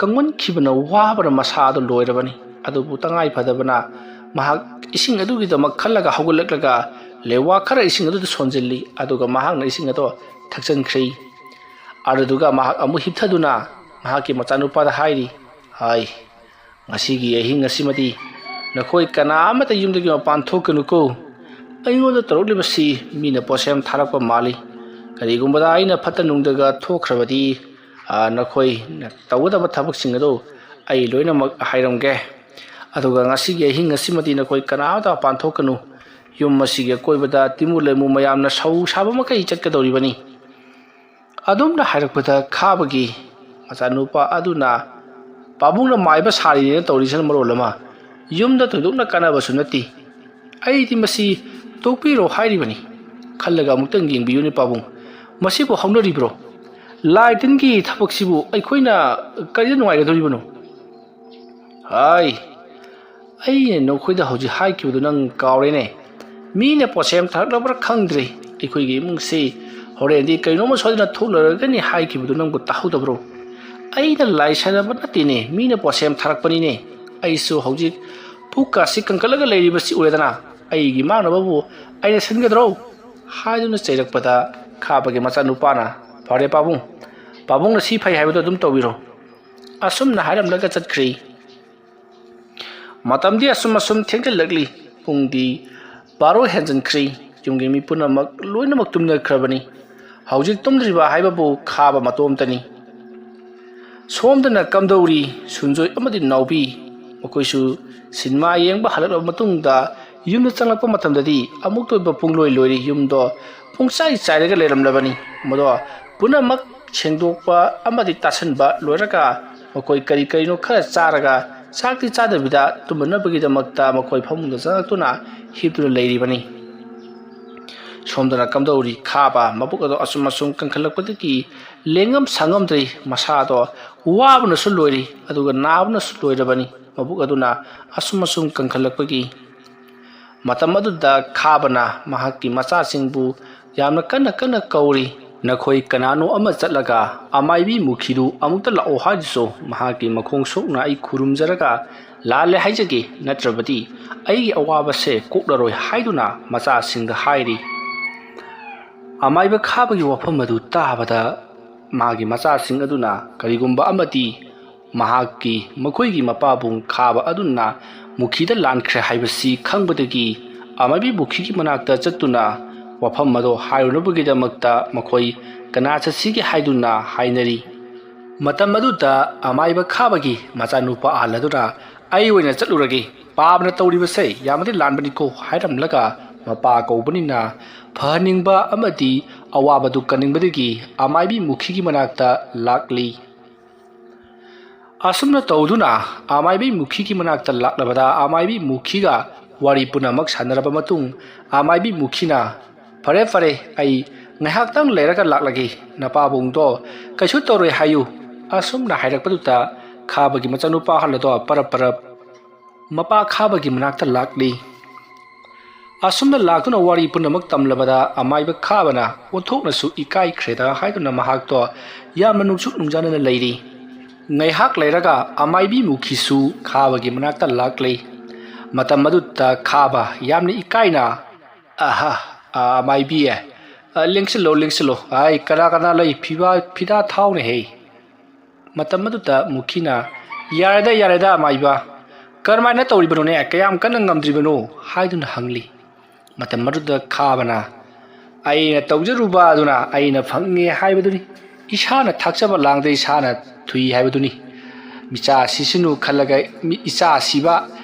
ꯀꯪꯃꯟꯈꯤꯕꯅ ꯋꯥꯕꯅ ꯃꯁꯥ ꯑꯗꯨ ꯂꯣꯏꯔꯕꯅꯤ꯫ ꯑꯗꯨꯕꯨ ꯇꯉꯥꯏ ꯐꯗꯕꯅ ꯃꯍꯥꯛ ꯏꯁꯤꯡ ꯑꯗꯨꯒꯤꯗꯃꯛ ꯈꯜꯂꯒ ꯍꯧꯒꯠꯂꯛꯂꯒ ꯂꯩꯋꯥ ꯈꯔ ꯏꯁꯤꯡ ꯑꯗꯨꯗ ꯁꯣꯟꯖꯤꯜꯂꯤ꯫ ꯑꯗꯨꯒ ꯃꯍꯥꯛꯅ ꯏꯁꯤꯡ ꯑꯗꯣ ꯊꯛꯆꯟꯈ꯭ꯔꯦ꯫ ꯑꯗꯨꯗꯨꯒ ꯃꯍꯥꯛ ꯑꯃꯨꯛ ꯍꯤꯞꯊꯗꯨꯅ ꯃꯍꯥꯛꯀꯤ ꯃꯆꯥꯅꯨꯄꯥꯗ ꯍꯥꯏꯔꯤ, "ꯍꯥꯏ, ꯉꯁꯤꯒꯤ ꯑꯍꯤꯡ ꯑꯁꯤꯃꯗꯤ ꯅꯈꯣꯏ ꯀꯅꯥ ꯑꯃꯠꯇ ꯌꯨꯝꯗꯒꯤ ꯃꯄꯥꯟ ꯊꯣꯛꯀꯅꯨꯀꯣ꯫ ꯑꯩꯉꯣꯟꯗ ꯇꯧꯔꯛꯂꯤꯕꯁꯤ ꯃꯤꯅ ꯄꯣꯠꯁꯦꯝ ꯊꯥꯔꯛꯄ ꯃꯥꯜꯂꯤ꯫ ꯀꯔꯤꯒꯨꯝꯕꯗ ꯑꯩꯅ ꯐꯠꯇ ꯅꯨꯡꯗꯒ ꯊꯣꯛꯈ꯭ꯔꯕꯗꯤ, ꯑꯥ, ꯅꯈꯣꯏꯅ ꯇꯧꯒꯗꯕ ꯊꯕꯛꯁꯤꯡ ꯑꯗꯨ ꯑꯩ ꯂꯣꯏꯅꯃꯛ ꯍꯥꯏꯔꯝꯒꯦ꯫ ꯑꯗꯨꯒ ꯉꯁꯤꯒꯤ ꯑꯍꯤꯡ ꯑꯁꯤꯃꯗꯤ ꯅꯈꯣꯏ ꯀꯅꯥ ꯑꯃꯠꯇ ꯃꯄꯥꯟ ꯊꯣꯛꯀꯅꯨ꯫ ꯌꯨꯝ ꯑꯁꯤꯒꯤ ꯑꯀꯣꯏꯕꯗ ꯇꯤꯃꯨ ꯂꯩꯃꯨ ꯃꯌꯥꯝꯅ ꯁꯧ ꯁꯥꯕ ꯃꯈꯩ ꯆꯠꯀꯗꯧꯔꯤꯕꯅꯤ꯫" ꯑꯗꯨꯝꯅ ꯍꯥꯏꯔꯛꯄꯗ ꯈꯥꯕꯒꯤ ꯃꯆꯥꯅꯨꯄꯥ ꯑꯗꯨꯅ, "ꯄꯥꯕꯨꯡꯅ ꯃꯥꯏꯕ ꯁꯥꯔꯤꯅꯦꯅ ꯇꯧꯔꯤꯁꯤꯅ ꯃꯔꯣꯜ ꯑꯃ, ꯌꯨꯝꯗ ꯊꯣꯏꯗꯣꯛꯅ ꯀꯥꯟꯅꯕꯁꯨ ꯅꯠꯇꯦ꯫ ꯑꯩꯗꯤ ꯃꯁꯤ ꯇꯣꯛꯄꯤꯔꯣ ꯍꯥꯏꯔꯤꯕꯅꯤ꯫ ꯈꯜꯂꯒ ꯑꯃꯨꯛꯇꯪ ꯌꯦꯡꯕꯤꯌꯨꯅꯦ ꯄꯥꯕꯨꯡ, ꯃꯁꯤꯕꯨ ꯍꯧꯅꯔꯤꯕ꯭ꯔꯣ? ꯂꯥꯏ ꯇꯤꯟꯒꯤ ꯊꯕꯛꯁꯤꯕꯨ ꯑꯩꯈꯣꯏꯅ ꯀꯔꯤꯗ ꯅꯨꯡꯉꯥꯏꯒꯗꯧꯔꯤꯕꯅꯣ? ꯍꯥꯏ, ꯑꯩꯅ ꯅꯈꯣꯏꯗ ꯍꯧꯖꯤꯛ ꯍꯥꯏꯈꯤꯕꯗꯨ ꯅꯪ ꯀꯥꯎꯔꯦꯅꯦ꯫ ꯃꯤꯅ ꯄꯣꯠꯁꯦꯝ ꯊꯥꯔꯛꯂꯕ꯭ꯔꯥ ꯈꯪꯗ꯭ꯔꯦ, ꯑꯩꯈꯣꯏꯒꯤ ꯏꯃꯨꯡꯁꯤ ꯍꯣꯔꯦꯟꯗꯤ ꯀꯩꯅꯣꯝꯃ ꯁꯣꯏꯗꯅ ꯊꯣꯛꯂꯔꯒꯅꯤ ꯍꯥꯏꯈꯤꯕꯗꯨ ꯅꯪꯕꯨ ꯇꯥꯍꯧꯗꯕ꯭ꯔꯣ? ꯑꯩꯅ ꯂꯥꯏ ꯁꯥꯟꯅꯕ ꯅꯠꯇꯦꯅꯦ, ꯃꯤꯅ ꯄꯣꯠꯁꯦꯝ ꯊꯥꯔꯛꯄꯅꯤꯅꯦ꯫ ꯑꯩꯁꯨ ꯍꯧꯖꯤꯛ ꯄꯨꯛꯀꯥꯁꯤ ꯀꯟꯈꯠꯂꯒ ꯂꯩꯔꯤꯕꯁꯤ ꯎꯔꯦꯗꯅ, ꯑꯩꯒꯤ ꯃꯥꯡꯅꯕꯕꯨ ꯑꯩꯅ ꯁꯤꯟꯒꯗ꯭ꯔꯣ?" ꯍꯥꯏꯗꯨꯅ ꯆꯩꯔꯛꯄꯗ, ꯈꯥꯕꯒꯤ ꯃꯆꯥꯅꯨꯄꯥꯅ, "ꯐꯔꯦ ꯄꯥꯕꯨꯡ, ꯄꯥꯕꯨꯡꯅ ꯁꯤ ꯐꯩ ꯍꯥꯏꯕꯗꯣ ꯑꯗꯨꯝ ꯇꯧꯕꯤꯔꯣ"꯫ ꯑꯁꯨꯝꯅ ꯍꯥꯏꯔꯝꯂꯒ ꯆꯠꯈ꯭ꯔꯤ꯫ ꯃꯇꯝꯗꯤ ꯑꯁꯨꯝ ꯑꯁꯨꯝ ꯊꯦꯡꯖꯤꯜꯂꯛꯂꯤ꯫ ꯄꯨꯡꯗꯤ ꯕꯥꯔꯣ ꯍꯦꯟꯖꯤꯟꯈ꯭ꯔꯦ꯫ ꯌꯨꯝꯒꯤ ꯃꯤ ꯄꯨꯝꯅꯃꯛ ꯂꯣꯏꯅꯃꯛ ꯇꯨꯝꯅꯈ꯭ꯔꯕꯅꯤ꯫ ꯍꯧꯖꯤꯛ ꯇꯨꯝꯗ꯭ꯔꯤꯕ ꯍꯥꯏꯕꯕꯨ ꯈꯥꯕ ꯃꯇꯣꯝꯇꯅꯤ꯫ ꯁꯣꯝꯗꯅ ꯀꯝꯗꯧꯔꯤ? ꯁꯨꯟꯖꯣꯏ ꯑꯃꯗꯤ ꯅꯥꯎꯕꯤ, ꯃꯈꯣꯏꯁꯨ ꯁꯤꯅꯦꯃꯥ ꯌꯦꯡꯕ ꯍꯜꯂꯛꯂꯕ ꯃꯇꯨꯡꯗ ꯌꯨꯝꯗ ꯆꯪꯂꯛꯄ ꯃꯇꯝꯗꯗꯤ ꯑꯃꯨꯛꯇ ꯑꯣꯏꯕ ꯄꯨꯡꯂꯣꯏ ꯂꯣꯏꯔꯤ꯫ ꯌꯨꯝꯗꯣ ꯄꯨꯡꯆꯥꯏ ꯆꯥꯏꯔꯒ ꯂꯩꯔꯝꯂꯕꯅꯤ꯫ ꯃꯗꯣ ꯄꯨꯝꯅꯃꯛ ꯁꯦꯡꯗꯣꯛꯄ ꯑꯃꯗꯤ ꯇꯥꯁꯟꯕ ꯂꯣꯏꯔꯒ, ꯃꯈꯣꯏ ꯀꯔꯤ ꯀꯔꯤꯅꯣ ꯈꯔ ꯆꯥꯔꯒ, ꯆꯥꯛꯇꯤ ꯆꯥꯗꯕꯤꯗ ꯇꯨꯝꯅꯅꯕꯒꯤꯗꯃꯛꯇ ꯃꯈꯣꯏ ꯐꯃꯨꯡꯗ ꯆꯪꯂꯛꯇꯨꯅ ꯍꯤꯞꯇꯨꯅ ꯂꯩꯔꯤꯕꯅꯤ꯫ ꯁꯣꯝꯗꯅ ꯀꯝꯗꯧꯔꯤ? ꯈꯥꯕ ꯃꯕꯨꯛ ꯑꯗꯣ ꯑꯁꯨꯝ ꯑꯁꯨꯝ ꯀꯟꯈꯠꯂꯛꯄꯗꯒꯤ ꯂꯦꯡꯉꯝ ꯁꯥꯉꯝꯗ꯭ꯔꯤ꯫ ꯃꯁꯥꯗꯣ ꯋꯥꯕꯅꯁꯨ ꯂꯣꯏꯔꯤ, ꯑꯗꯨꯒ ꯅꯥꯕꯅꯁꯨ ꯂꯣꯏꯔꯕꯅꯤ꯫ ꯃꯕꯨꯛ ꯑꯗꯨꯅ ꯑꯁꯨꯝ ꯑꯁꯨꯝ ꯀꯟꯈꯠꯂꯛꯄꯒꯤ ꯃꯇꯝ ꯑꯗꯨꯗ ꯈꯥꯕꯅ ꯃꯍꯥꯛꯀꯤ ꯃꯆꯥꯁꯤꯡꯕꯨ ꯌꯥꯝꯅ ꯀꯟꯅ ꯀꯟꯅ ꯀꯧꯔꯤ꯫ "ꯅꯈꯣꯏ ꯀꯅꯥꯅꯣ ꯑꯃ ꯆꯠꯂꯒ ꯑꯃꯥꯏꯕꯤ ꯃꯨꯈꯤꯗꯨ ꯑꯃꯨꯛꯇ ꯂꯥꯛꯑꯣ ꯍꯥꯏꯗꯨꯁꯨ ꯃꯍꯥꯛꯀꯤ ꯃꯈꯣꯡ ꯁꯣꯛꯅ ꯑꯩ ꯈꯨꯔꯨꯝꯖꯔꯒ ꯂꯥꯜꯂꯦ ꯍꯥꯏꯖꯒꯦ, ꯅꯠꯇ꯭ꯔꯕꯗꯤ ꯑꯩꯒꯤ ꯑꯋꯥꯕꯁꯦ ꯀꯣꯛꯂꯔꯣꯏ" ꯍꯥꯏꯗꯨꯅ ꯃꯆꯥꯁꯤꯡꯗ ꯍꯥꯏꯔꯤ꯫ ꯑꯃꯥꯏꯕ ꯈꯥꯕꯒꯤ ꯋꯥꯐꯝ ꯑꯗꯨ ꯇꯥꯕꯗ ꯃꯥꯒꯤ ꯃꯆꯥꯁꯤꯡ ꯑꯗꯨꯅ ꯀꯔꯤꯒꯨꯝꯕ ꯑꯃꯗꯤ ꯃꯍꯥꯛꯀꯤ, ꯃꯈꯣꯏꯒꯤ ꯃꯄꯥꯕꯨꯡ ꯈꯥꯕ ꯑꯗꯨꯅ ꯃꯨꯈꯤꯗ ꯂꯥꯟꯈ꯭ꯔꯦ ꯍꯥꯏꯕꯁꯤ ꯈꯪꯕꯗꯒꯤ ꯑꯃꯥꯏꯕꯤ ꯃꯨꯈꯤꯒꯤ ꯃꯅꯥꯛꯇ ꯆꯠꯇꯨꯅ ꯋꯥꯐꯝ ꯑꯗꯨ ꯍꯥꯏꯔꯨꯅꯕꯒꯤꯗꯃꯛꯇ ꯃꯈꯣꯏ ꯀꯅꯥ ꯆꯠꯁꯤꯒꯦ ꯍꯥꯏꯗꯨꯅ ꯍꯥꯏꯅꯔꯤ꯫ ꯃꯇꯝ ꯑꯗꯨꯗ ꯑꯃꯥꯏꯕ ꯈꯥꯕꯒꯤ ꯃꯆꯥꯅꯨꯄꯥ ꯑꯍꯜ ꯑꯗꯨꯅ, "ꯑꯩ ꯑꯣꯏꯅ ꯆꯠꯂꯨꯔꯒꯦ, ꯄꯥꯕꯅ ꯇꯧꯔꯤꯕꯁꯦ ꯌꯥꯝꯅꯗꯤ ꯂꯥꯟꯕꯅꯤꯀꯣ" ꯍꯥꯏꯔꯝꯂꯒ ꯃꯄꯥ ꯀꯧꯕꯅꯤꯅ ꯐꯍꯟꯅꯤꯡꯕ ꯑꯃꯗꯤ ꯑꯋꯥꯕꯗꯨ ꯀꯟꯅꯤꯡꯕꯗꯒꯤ ꯑꯃꯥꯏꯕꯤ ꯃꯨꯈꯤꯒꯤ ꯃꯅꯥꯛꯇ ꯂꯥꯛꯂꯤ꯫ ꯑꯁꯨꯝꯅ ꯇꯧꯗꯨꯅ ꯑꯃꯥꯏꯕꯤ ꯃꯨꯈꯤꯒꯤ ꯃꯅꯥꯛꯇ ꯂꯥꯛꯂꯕꯗ ꯑꯃꯥꯏꯕꯤ ꯃꯨꯈꯤꯒ ꯋꯥꯔꯤ ꯄꯨꯝꯅꯃꯛ ꯁꯥꯟꯅꯔꯕ ꯃꯇꯨꯡ ꯑꯃꯥꯏꯕꯤ ꯃꯨꯈꯤꯅ, "ꯐꯔꯦ, ꯐꯔꯦ, ꯑꯩ "ꯉꯥꯏꯍꯥꯛꯇꯪ ꯂꯩꯔꯒ ꯂꯥꯛꯂꯒꯦ꯫ ꯅꯄꯥꯕꯨꯡꯗꯣ ꯀꯩꯁꯨ ꯇꯧꯔꯣꯏ ꯍꯥꯏꯌꯨ"꯫ ꯑꯁꯨꯝꯅ ꯍꯥꯏꯔꯛꯄꯗꯨꯗ ꯈꯥꯕꯒꯤ ꯃꯆꯥꯅꯨꯄꯥ ꯑꯍꯜ ꯑꯗꯣ ꯄꯔꯞ ꯄꯔꯞ ꯃꯄꯥ ꯈꯥꯕꯒꯤ ꯃꯅꯥꯛꯇ ꯂꯥꯛꯂꯤ꯫ ꯑꯁꯨꯝꯅ ꯂꯥꯛꯇꯨꯅ ꯋꯥꯔꯤ ꯄꯨꯝꯅꯃꯛ ꯇꯝꯂꯕꯗ ꯑꯃꯥꯏꯕ ꯈꯥꯕꯅ ꯑꯣꯟꯊꯣꯛꯅꯁꯨ ꯏꯀꯥꯏꯈ꯭ꯔꯦꯗ ꯍꯥꯏꯗꯨꯅ ꯃꯍꯥꯛꯇꯣ ꯌꯥꯝꯅ ꯅꯨꯡꯁꯨꯛ ꯅꯨꯡꯖꯥꯅꯅ ꯂꯩꯔꯤ꯫ ꯉꯥꯏꯍꯥꯛ ꯂꯩꯔꯒ ꯑꯃꯥꯏꯕꯤ ꯃꯨꯈꯤꯁꯨ ꯈꯥꯕꯒꯤ ꯃꯅꯥꯛꯇ ꯂꯥꯛꯂꯤ꯫ ꯃꯇꯝ ꯑꯗꯨꯗ ꯈꯥꯕ ꯌꯥꯝꯅ ꯏꯀꯥꯏꯅ, "ꯑꯍꯥ, ꯑ, ꯑꯃꯥꯏꯕꯤ, ꯑ, ꯂꯦꯡꯁꯤꯜꯂꯣ, ꯂꯦꯡꯁꯤꯜꯂꯣ꯫ ꯑꯩ, ꯀꯅꯥ ꯀꯅꯥ ꯂꯩ? ꯐꯤꯕꯥ-, ꯐꯤꯗꯥ ꯊꯥꯎꯅꯦꯍꯦ"꯫ ꯃꯇꯝ ꯑꯗꯨꯗ ꯃꯨꯈꯤꯅ, "ꯌꯥꯔꯦꯗ, ꯌꯥꯔꯦꯗ, ꯑꯃꯥꯏꯕ꯫ ꯀꯔꯝꯍꯥꯏꯅ ꯇꯧꯔꯤꯕꯅꯣꯅꯦ? ꯀꯌꯥꯝ ꯀꯟꯅ ꯉꯝꯗ꯭ꯔꯤꯕꯅꯣ?" ꯍꯥꯏꯗꯨꯅ ꯍꯪꯂꯤ꯫ ꯃꯇꯝ ꯑꯗꯨꯗ ꯈꯥꯕꯅ, "ꯑꯩꯅ ꯇꯧꯖꯔꯨꯕ ꯑꯗꯨꯅ ꯑꯩꯅ ꯐꯪꯉꯦ ꯍꯥꯏꯕꯗꯨꯅꯤ꯫ ꯏꯁꯥꯅ ꯊꯥꯛꯆꯕ ꯂꯥꯡꯗ ꯏꯁꯥꯅ ꯊꯨꯏ ꯍꯥꯏꯕꯗꯨꯅꯤ꯫ ꯃꯤꯆꯥ ꯁꯤꯁꯅꯨ ꯈꯜꯂꯒ ꯃꯤ-, ꯏꯆꯥ ꯁꯤꯕ,